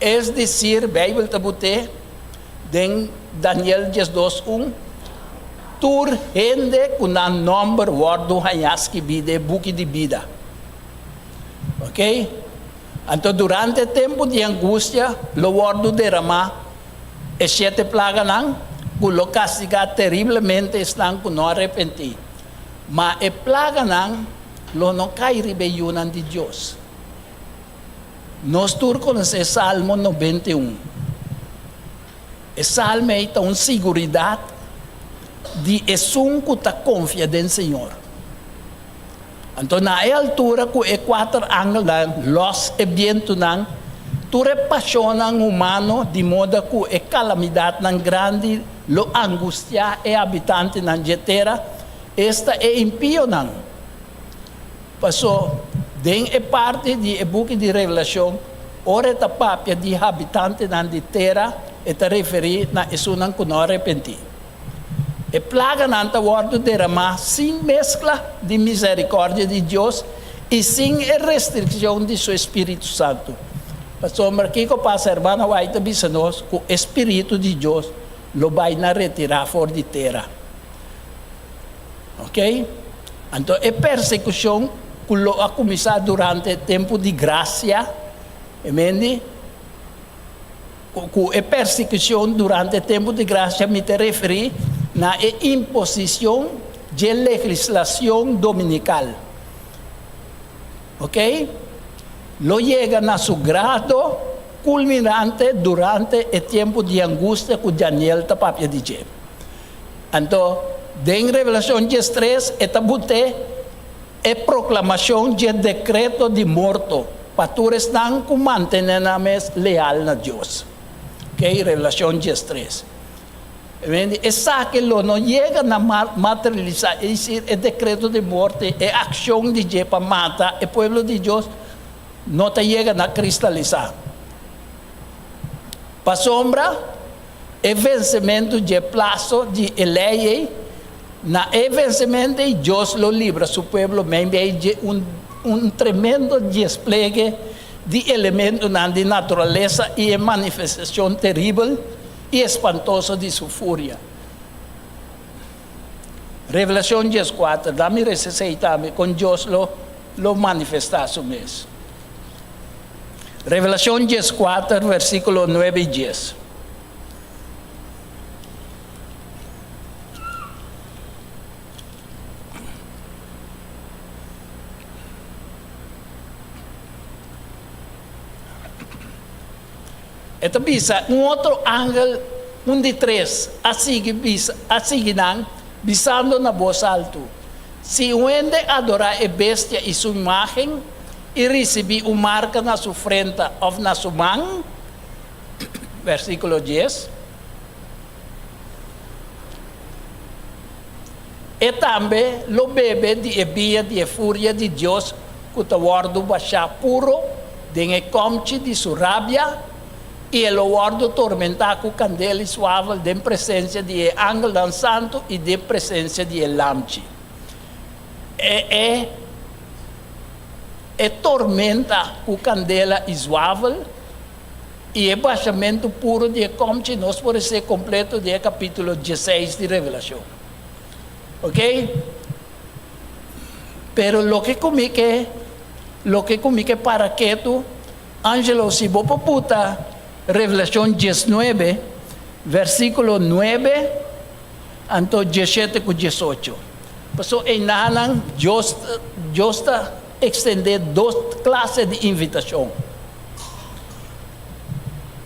Es desir, Beibel ta but'é den Daniel diesdos un, Tur hende ku nan nòmber wòrdu hañá skibí den e buki di bida. Oke? Anto durante e tempu di angustia lo wòrdu deramá e shete plaganan ku lo kastigá teriblemente esnan ku no a repentí. Ma e plaganan lo no kai riba e yunan di Dios. Nos tur konosé Salmo 91. E salmo ei ta un siguridat. di esun ku ta konfia den Señor. Anto na e altura ku e kuater angelnan lòs e bientunan, tur e pashonnan humano di moda ku e kalamidatnan grandi lo angustiá e habitantenan dje tera, esta e impionan. Pasó den e parti di e buki di Revelashon, ora e ta papia di habitantenan di tera, e ta referí na esunnan ku no a repentí. E plaganan ta wòrdu deramá sin meskla di miserikòrdia di Dios i sin e restrikshon di su Spiritu Santu. Pasobra kiko pasa, Hermana White ta bisa nos ku e Spiritu di Dios lo bai na retirá for di tera. Ok? Anto e persekushon ku lo a kuminsá durante e tempu di grasia, e mendi? Ku e persekushon durante e tempu di grasia mi ta referí na e imposishon dje legislashon dominikal. Ok? Lo yega na su grado kulminante durante e tempu di angustia ku Daniel ta papia di dje. Anto, den Revelashon diestres e ta but'é e proklamashon dje dekreto di morto pa tur esnan ku mantené nan mes leal na Dios. Oke, Revelashon diestres. Esaki lo no yega na materialisá, es desir, e dekreto di morte, e akshon di dje pa mata e pueblo di Dios no ta yega na kristalisá. Pasobra e vensementu dje plaso di e lei ei, na e vensementu ei Dios lo libra su pueblo meimei dje un un tremendo desplegue di elementonan di naturalesa i e manifestashon teribel i espantoso di su furia. Revelashon dieskuater, Da mira esei tambe kon Dios lo lo manifestá su mes. Revelashon dieskuater, versíkulo nuebe i dies. E ta bisa, Un otro angel, un di tres, a sigui bisa, a sigui nan, bisando na bos altu, Si un hende adorá e bestia i su imágen, i risibí un marka na su frenta òf na su man, versíkulo dies, e tambe lo bebe di e biña di e furia di Dios ku ta wòrdu bashá puro den e kòmchi di su rabia, i e lo wòrdu tormentá ku kandel i suavel den presensia di e angelnan santu i den presensia di e Lamchi. E e e tormenta ku kandela i suavel i e bashamentu puro di e kòmchi nos por esei kompleto den e kapítulo dieseis di Revelashon. Oke? Pero loke ku mi ke, loke ku mi ke para ketu, Angelo, si bo por buta Revelashon diesnuebe, versíkulo nuebe anto dieshete ku diesocho. Pasobra einanan Dios, Dios ta ekstendé dos klase di invitashon.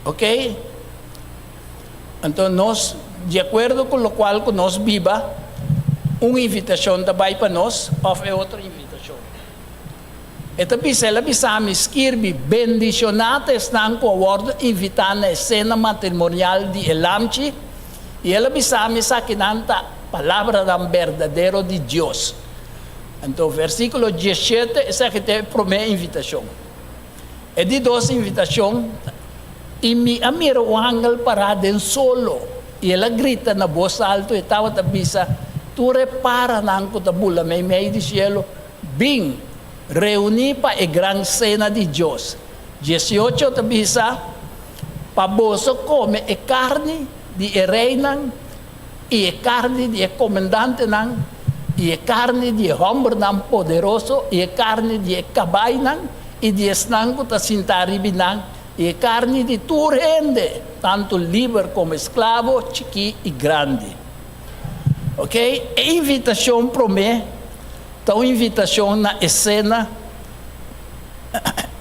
Oke? Anto nos, di akuerdo ku lokual ku nos biba, un invitashon ta bai pa nos òf e otro invitashon. E ta bisa, El a bisa mi, Skirbi, Bendishoná ta esnan ku a wòrdu invitá na e sena matrimonial di e Lamchi. I el a bisa mi, Esakinan ta palabranan berdadero di Dios. Anto, versíkulo diesshete, esaki ta e promé invitashon. E di dos invitashon ta, I mi a mira un angel pará den solo, i el a grita na bos altu, e tabata bisa tur e paranan ku ta bula meimei di shelu, Bin, reuní pa e gran sena di Dios. Diesiocho ta bisa, Pa boso kome e karni di e reinan, i e karni di e komendantenan, i e karni di e hòmbernan poderoso, i e karni di e kabainan, i di esnan ku ta sintá riba nan, i e karni di tur hende, tantu liber komo esklabo, chikí i grandi. Oke, e invitashon promé ta un invitashon na e sena,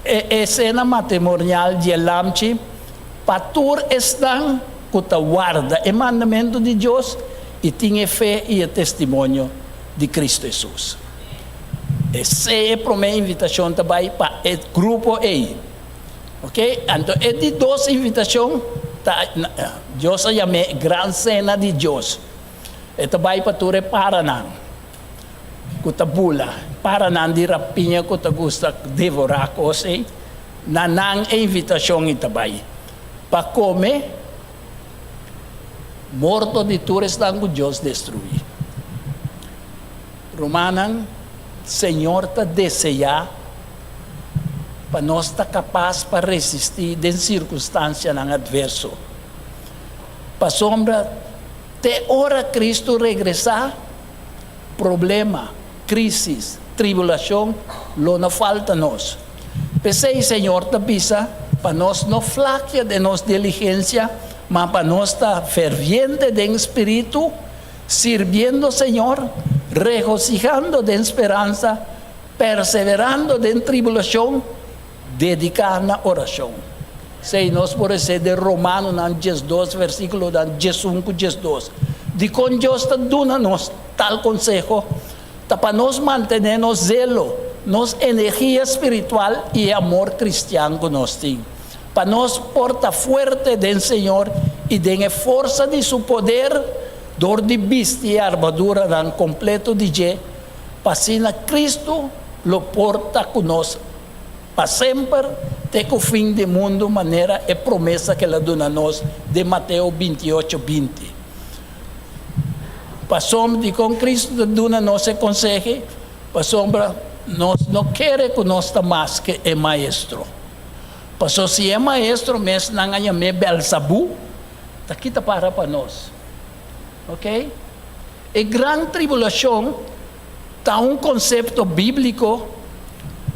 e sena matrimonial di e Lamchi, pa tur esnan ku ta warda e mandamentu di Dios. i tin e fe i e testimonio di Kristu Hesus. Esei e promé invitashon ta bai pa e grupo ei. Ok, anto e di dos invitashon ta, Dios a yam'é gran sena di Dios. E ta bai pa tur e paranan ku ta bula, paranan di rapiña ku ta gusta devorá kos ei, na nan e invitashon i ta bai pa kome morto di tur esnan ku Dios destruí. Rumannan, Señor ta deseá pa nos ta kapas pa resistí den sirkunstansianan atverso. Pasobra te ora Kristu regresá, problema, krísis, tribulashon lo no falta nos. P'esei Señor ta bisa pa nos no flakia den nos diligensia, ma pa nos ta ferviente den spiritu, sirbiendo Señor, regosihando den speransa, perseverando den tribulashon, dediká na orashon. Esei nos por hesé den Romanonan 12 versíkulonan 11 ku 12. Dikon Dios ta duna nos tal konseho? Ta pa nos mantené nos zelo, nos energia spiritual i e amor kristian ku nos tin. Pa nos por ta fuerte den Señor i den e forsa di su poder dor di bisti e armaduranan kompleto di dje, pa asina Kristu lo por ta ku nos pa semper te ku fin di mundu manera e promesa ku el a duna nos den Mateo 28, 20. Pasobra dikon Kristu ta duna nos e konseho? Pasobra nos no kere ku nos ta mas ke e maestro. Pasobra si e maestro mes nan a yam'é Belzabú, ta kita para pa nos. Oke? E gran tribulashon ta un konsepto bíbliko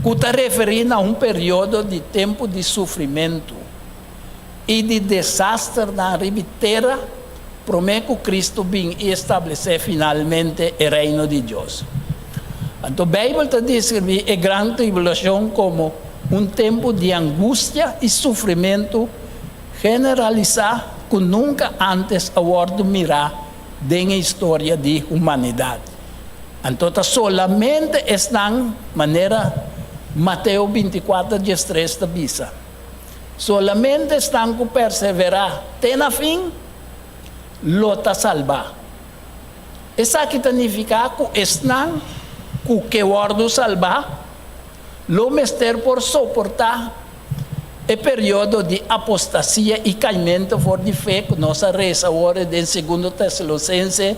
ku ta referí na un periodo di tempu di sufrimentu i di desasternan riba tera promé ku Kristu bin i establesé finalmente e Reino di Dios. Anto Beibel ta deskribí e gran tribulashon komo un tempu di angustia i sufrimentu generalisá ku nunka ántes a wòrdu mirá den e historia di humanidat. Anto ta solamente esnan, manera Mateo 24, 13 ta bisa, solamente esnan ku perseverá te na fin lo ta salbá. Esaki ta nifiká ku esnan ku ke wòrdu salbá lo mester por soportá e periodo di apostasia i kaimentu for di fe ku nos a resa awor den Segundo Tesalosense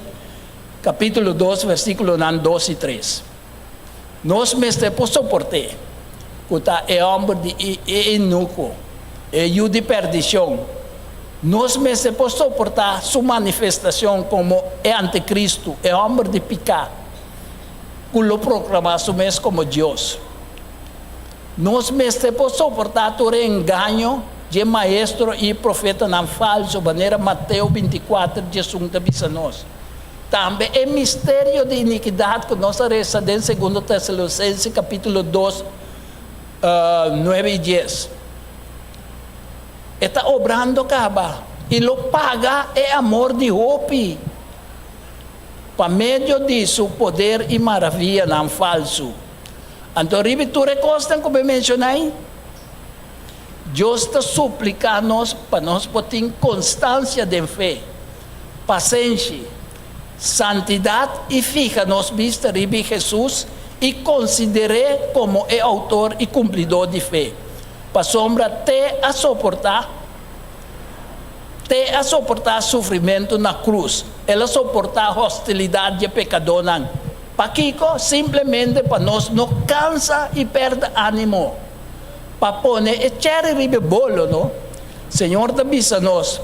kapítulo 2 versíkulonan 2 i 3. Nos mester por soport'é, ku ta e hòmber di e eunuko, e yu di perdishon. Nos mester por soportá su manifestashon komo e antikristu, e hòmber di piká, ku lo proklamá su mes komo Dios. Nos mester por soportá tur e engaño dje maestro i profetanan falsu, manera Mateo 24, 11 ta bisa nos. Tambe e misterio di inikidat ku nos a resa den Segundo Tesalosense kapítulo 2, 9 i 10. E ta obrando kaba i lo paga e amor di hopi pa medio di su poder i maravianan falsu. Anto riba tur e kosnan ku bo menshoná ei, Dios ta supliká nos pa nos por tin konstansia den fe, pasenshi, santidat i fiha nos bista riba Hesus i konsider'é komo e outor i kumplidó di fe, pasobra te a soportá te a soportá sufrimentu na krus, el a soportá hostilidat dje pekadónan. Pakiko? Simplemente pa nos no kansa i pèrdè ánimo. Pa pone e chèri riba e bolo, no? Señor ta bisa nos,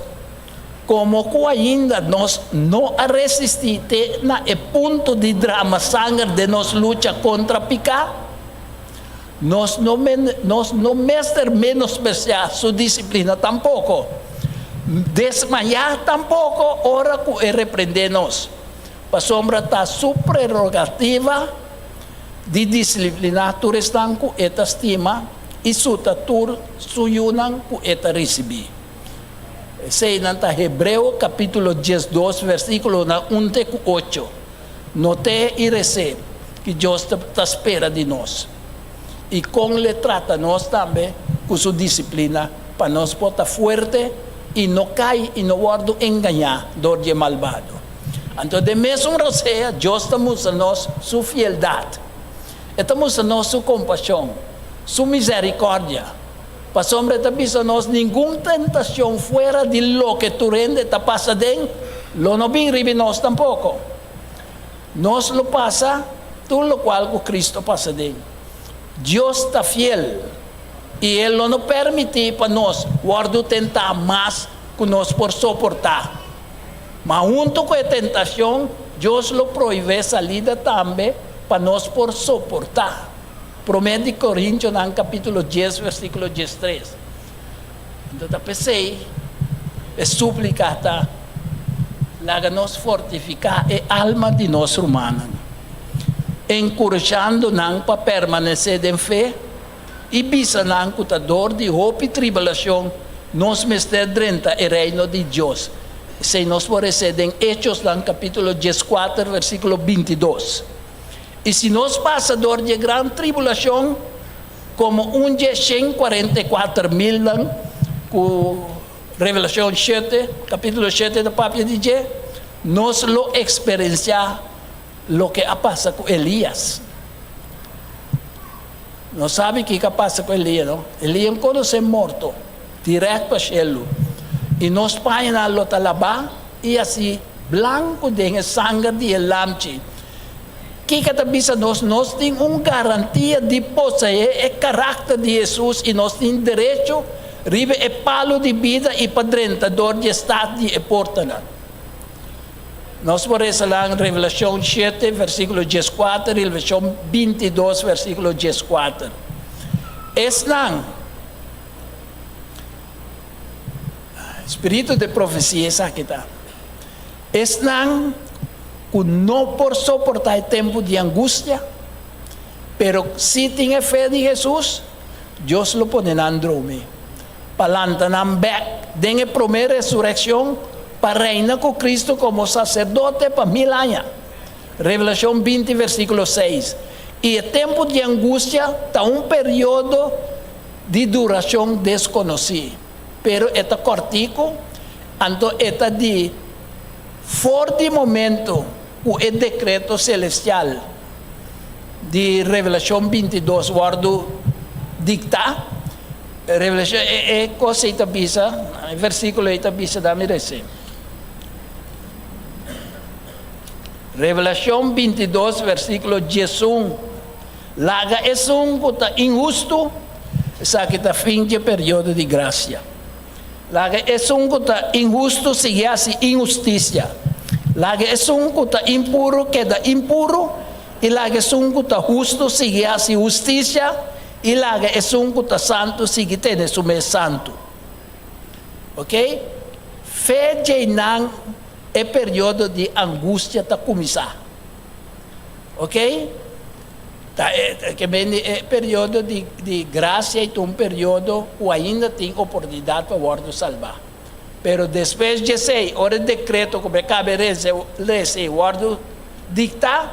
Komo ku ainda nos no a resistí te na e punto di drama sanger den nos lucha kontra piká, nos no nos no mester menospresiá su disiplina tampoko, desmayá tampoko ora ku e reprendé nos. Pasobra ta su prerogativa di disipliná tur esnan ku e ta stima i suta tur su yunan ku e ta risibí. Eseinan ta Hebreo kapítulo 12 versíkulonan 1 te ku 8. Not'é i res'é ki Dios ta spera di nos i kon l'e trata nos tambe ku su disiplina pa nos por ta fuerte i no kai i no wòrdu engañá dor di e malbado. Anto den mesun rosea Dios ta mustra nos su fieldat. E ta mustra nos su kompashon, su mizerikòrdia, pasobra e ta bisa nos ningun tentashon fuera di loke tur hende ta pasa den lo no bin riba nos tampoko. Nos lo pasa tur lokual ku Kristu pasa den. Dios ta fiel i e lo no permití pa nos wòrdu tentá mas ku nos por soportá. Ma huntu ku e tentashon, Dios lo prohibé salida tambe pa nos por soportá. Promé di Korintionan kapítulo dies versíkulo 13. Anto ta p'esei e súplika ta, Laga nos fortifiká e alma di nos rumannan, enkurashando nan pa permanesé den fe i bisa nan ku ta dor di hopi tribulashon nos mester drenta e Reino di Dios. Esei nos por resé den Echosnan kapítulo 14 versíkulo 22. I si nos pasa dor di e gran tribulashon, komo un dje 144 milnan ku Revelashon shete, kapítulo shete ta papia di dje, nos lo eksperensiá loke a pasa ku Elías. Nos sabi kiko a pasa ku Elías, no? Elías no konosé morto, dirèkt pa shelu. I nos pañanan lo ta labá i hasi blanku den e sanger di e Lamchi. Kiko ta bisa nos? Nos tin un garantia di poseé e karakter di Hesus i nos tin derecho riba e palu di bida i pa drenta dor di e stat di e portanan. Nos por resa lan Revelashon shete, versíkulo 14 i Revelashon 22, versíkulo 14. Esnan, spiritu di profesia esaki ta. Esnan ku no por soportá e tempu di angustia, pero sí tin e fe di Hesus, Dios lo pone nan drumi, pa lanta nan bèk den e promé resurekshon pa reina ku Kristu komo saserdote pa mil aña. Revelashon 20 versíkulo 6. I e tempu di angustia ta un periodo di durashon deskonosí, pero e ta kòrtiku. Anto e ta di, For di momento ku e dekreto selestial di Revelashon 22 wòrdu diktá, Revelashon, e e kos ei ta bisa, e versíkulo ei ta bisa, dami rese. Revelashon 22 versíkulo 11, Laga esun ku ta inhustu, esaki ta fin dje periodo di grasia. Laga esun ku ta inhustu sigui hasi inhustisia. Laga esun ku ta impuru keda impuru, i laga esun ku ta hustu sigui hasi hustisia, i laga esun ku ta santu sigui tene su mes santu. Ok? Fe djeinan e periodo di angustia ta kuminsá. Ok? Ta e ke bini e periodo di di grasia i ta un periodo ku ainda tin oportunidat pa wòrdu salbá. Pero despues di esei, ora e dekreto ku bo e kabe rese lesa i wòrdu diktá,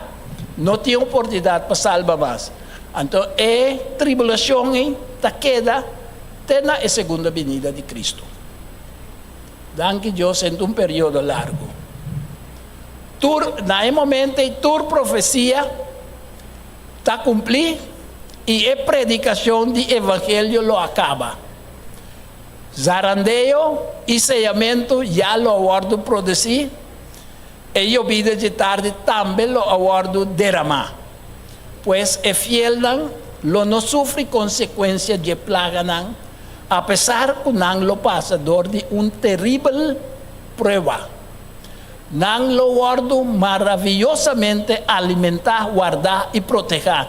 no tin oportunidat pa salba mas. Anto e tribulashon ei ta keda te na e segunda binida di Kristu. Danki Dios, e ta un periodo largu. Tur, na e momento ei tur profesia ta kumplí i e predikashon di evangelio lo a kaba. Zarandeo i seyamentu ya lo a wòrdu produsí, e yobida dje tardi tambe lo a wòrdu deramá. Pues e fielnan lo no sufri konsekuensia dje plaganan, apesar ku nan lo pasa dor di un teribel prueba. Nan lo wòrdu maraviyosamente alimentá, wardá i protehá.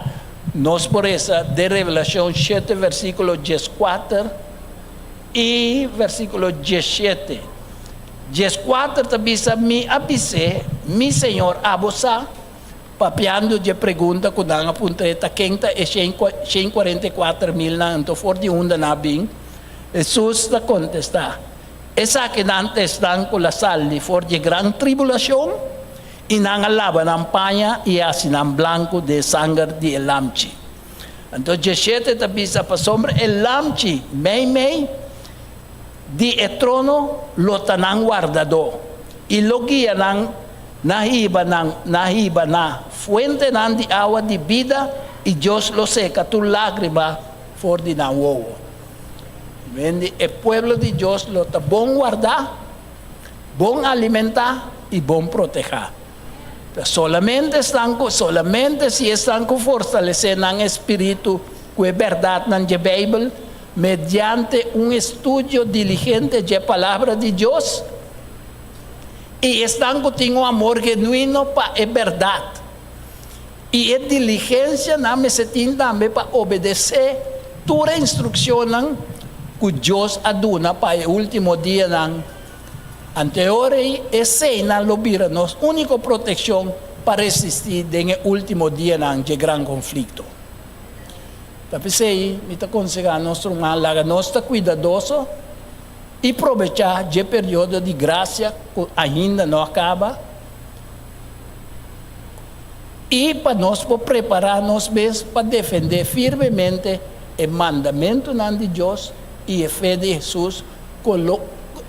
Nos por resa den Revelashon shete versíkulo 14 i versíkulo 17. 14 ta bisa, Mi a bis'é, Mi Señor, abo sa, papiando dje pregunta ku nan a puntr'é ta ken ta e 144 milnan, anto for di unda nan a bin? Hesus ta kontestá. Esakinan ta esnan ku la sali for di e gran tribulashon, i nan a laba nan paña i a hasi nan blanku den e sanger di e Lamchi. Anto djeshete ta bisa, Pasobra e Lamchi meimei di e trono lo ta nan wardadó, i lo guia nan na hiba nan na hiba na fuentenan di awa di bida, i Dios lo seka tur lágrima for di nan wowo. Mendi e pueblo di Dios lo ta bon wardá, bon alimentá i bon protehá. Ta solamente esnan ku solamente si esnan ku fortalesé nan espíritu ku e bèrdatnan dje Beibel mediante un estudio diligente dje Palabra di Dios i esnan ku tin un amor genuino pa e bèrdat i e diligensia nan mester tin tambe pa obedesé tur e instrukshonnan ku Dios a duna pa e último dianan. Anteor ei, eseinan lo bira nos úniko protekshon pa resistí den e último dianan dje gran konflikto. Ta p'esei mi ta konsehá nos ruman laga nos ta kuidadoso i probechá dje periodo di grasia ku ainda no a kaba i pa nos por prepará nos mes pa defendé firmemente e mandamentunan di Dios i e fe di Hesus ku lo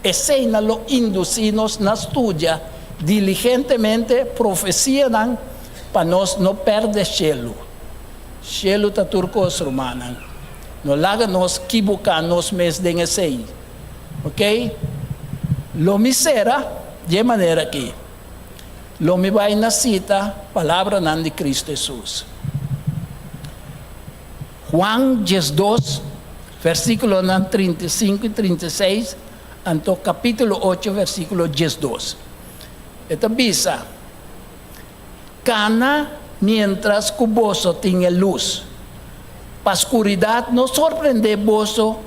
eseinan lo indusí nos na studia diligentemente profesianan pa nos no pèrdè shelu. Shelu ta tur kos, rumannan. No laga nos kibuká nos mes den esei. Oké? Lo mi sera di e manera akí. Lo mi bai na sita palabranan di Kristu Hesus. Juan 12, versíkulonan 35 i 36, anto kapítulo 8, versíkulo 12. E ta bisa, Kana miéntras ku boso tin e lus, pa skuridat no sorprendé boso,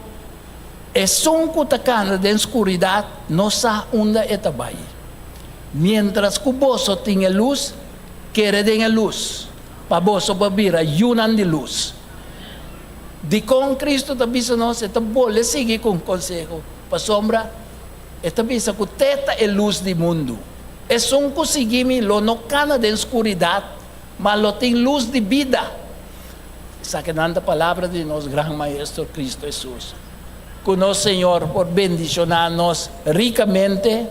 esun ku ta kana den skuridat no sa unda e ta bai. Miéntras ku boso tin e lus, kere den e lus, pa boso por bira yunan di lus. Dikon Kristu ta bisa nos e ta bolbe sigui ku un konseho? Pasobra e ta bisa ku te ta e lus di mundu. Esun ku sigui mi lo no kana den skuridat, ma lo tin lus di bida. Esakinan ta palabra di nos Gran Maestro Kristu Hesus. Ku nos Señor por bendishoná nos rikamente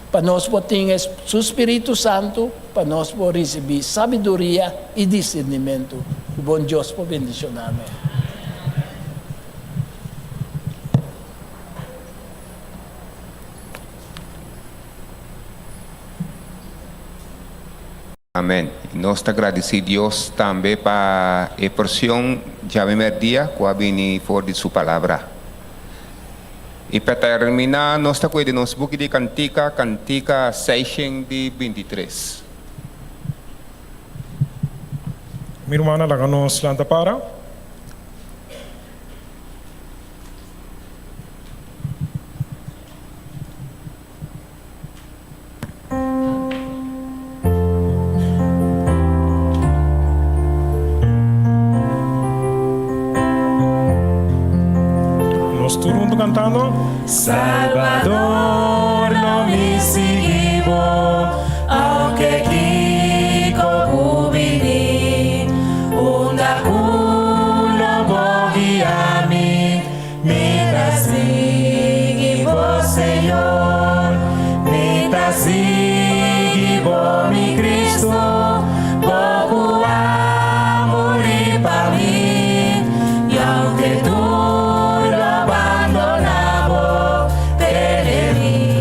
pa nos por tin e Su Spiritu Santu pa nos por risibí sabiduria i disirnimentu. Ku bon Dios por bendishoná nos. Amen. Nos ta gradisí Dios tambe pa e porcion djawe merdia cu a bini for di Su Palabra. I pa terminá nos ta koe di nos buki di kantika, Kantika seishen di bintitres. Mi rumannan laga nos lanta para. Nos tur huntu kantando. Salbador lo mi sigui bo, aunke kiko ku bini, unda ku lo bo guia mi. Mi ta sigui bo, Señor, mi ta sigui bo, mi Cristo, bo cu a muri pa mi, y aunke tur lo bandona bo, tene mi.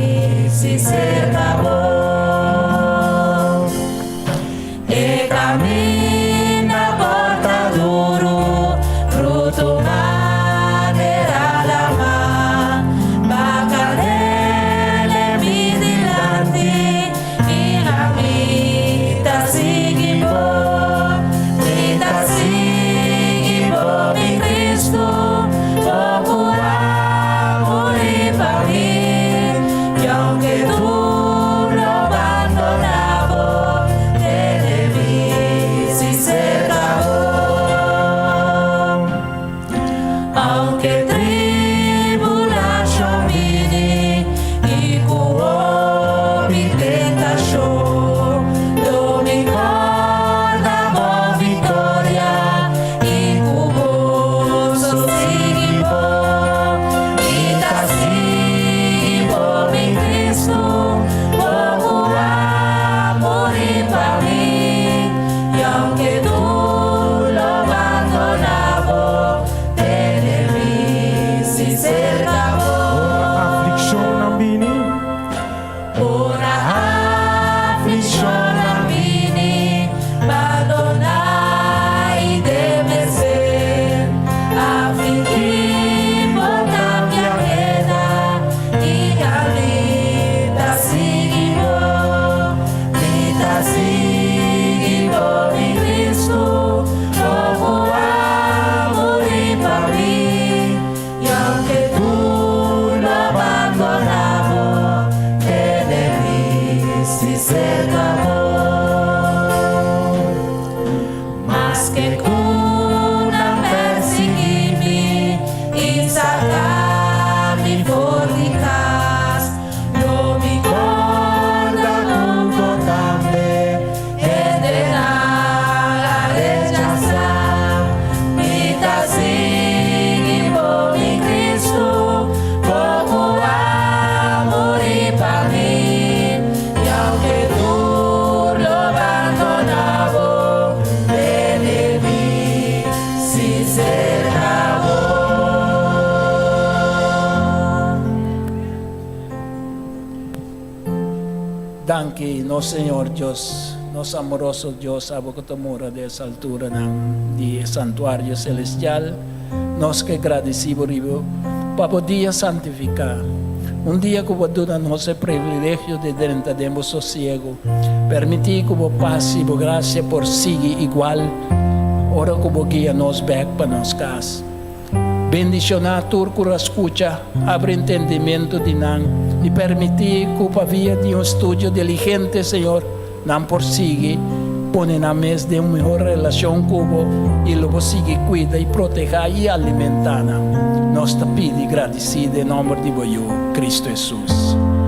Danki, nos Señor Dios, nos amoroso Dios, abo ku ta mora den es alturanan di e santuario selestial, nos ke gradisí bo riba pa bo dia santifiká, un dia ku bo a duna nos e privilegio di drenta den bo sosiegu. Permití ku bo pas i bo grasia por sigui igual ora ku bo guia nos bèk pa nos kas. Bendishoná tur ku a skucha, abri entendimentu di nan i permití ku pa via di un studio diligente, Señor, nan por sigui pone nan mes den un mihor relashon ku bo i lo bo sigui kuida i protehá i alimentá nan. Nos ta pidi gradisí den nòmber di bo Yu, Kristu Hesus.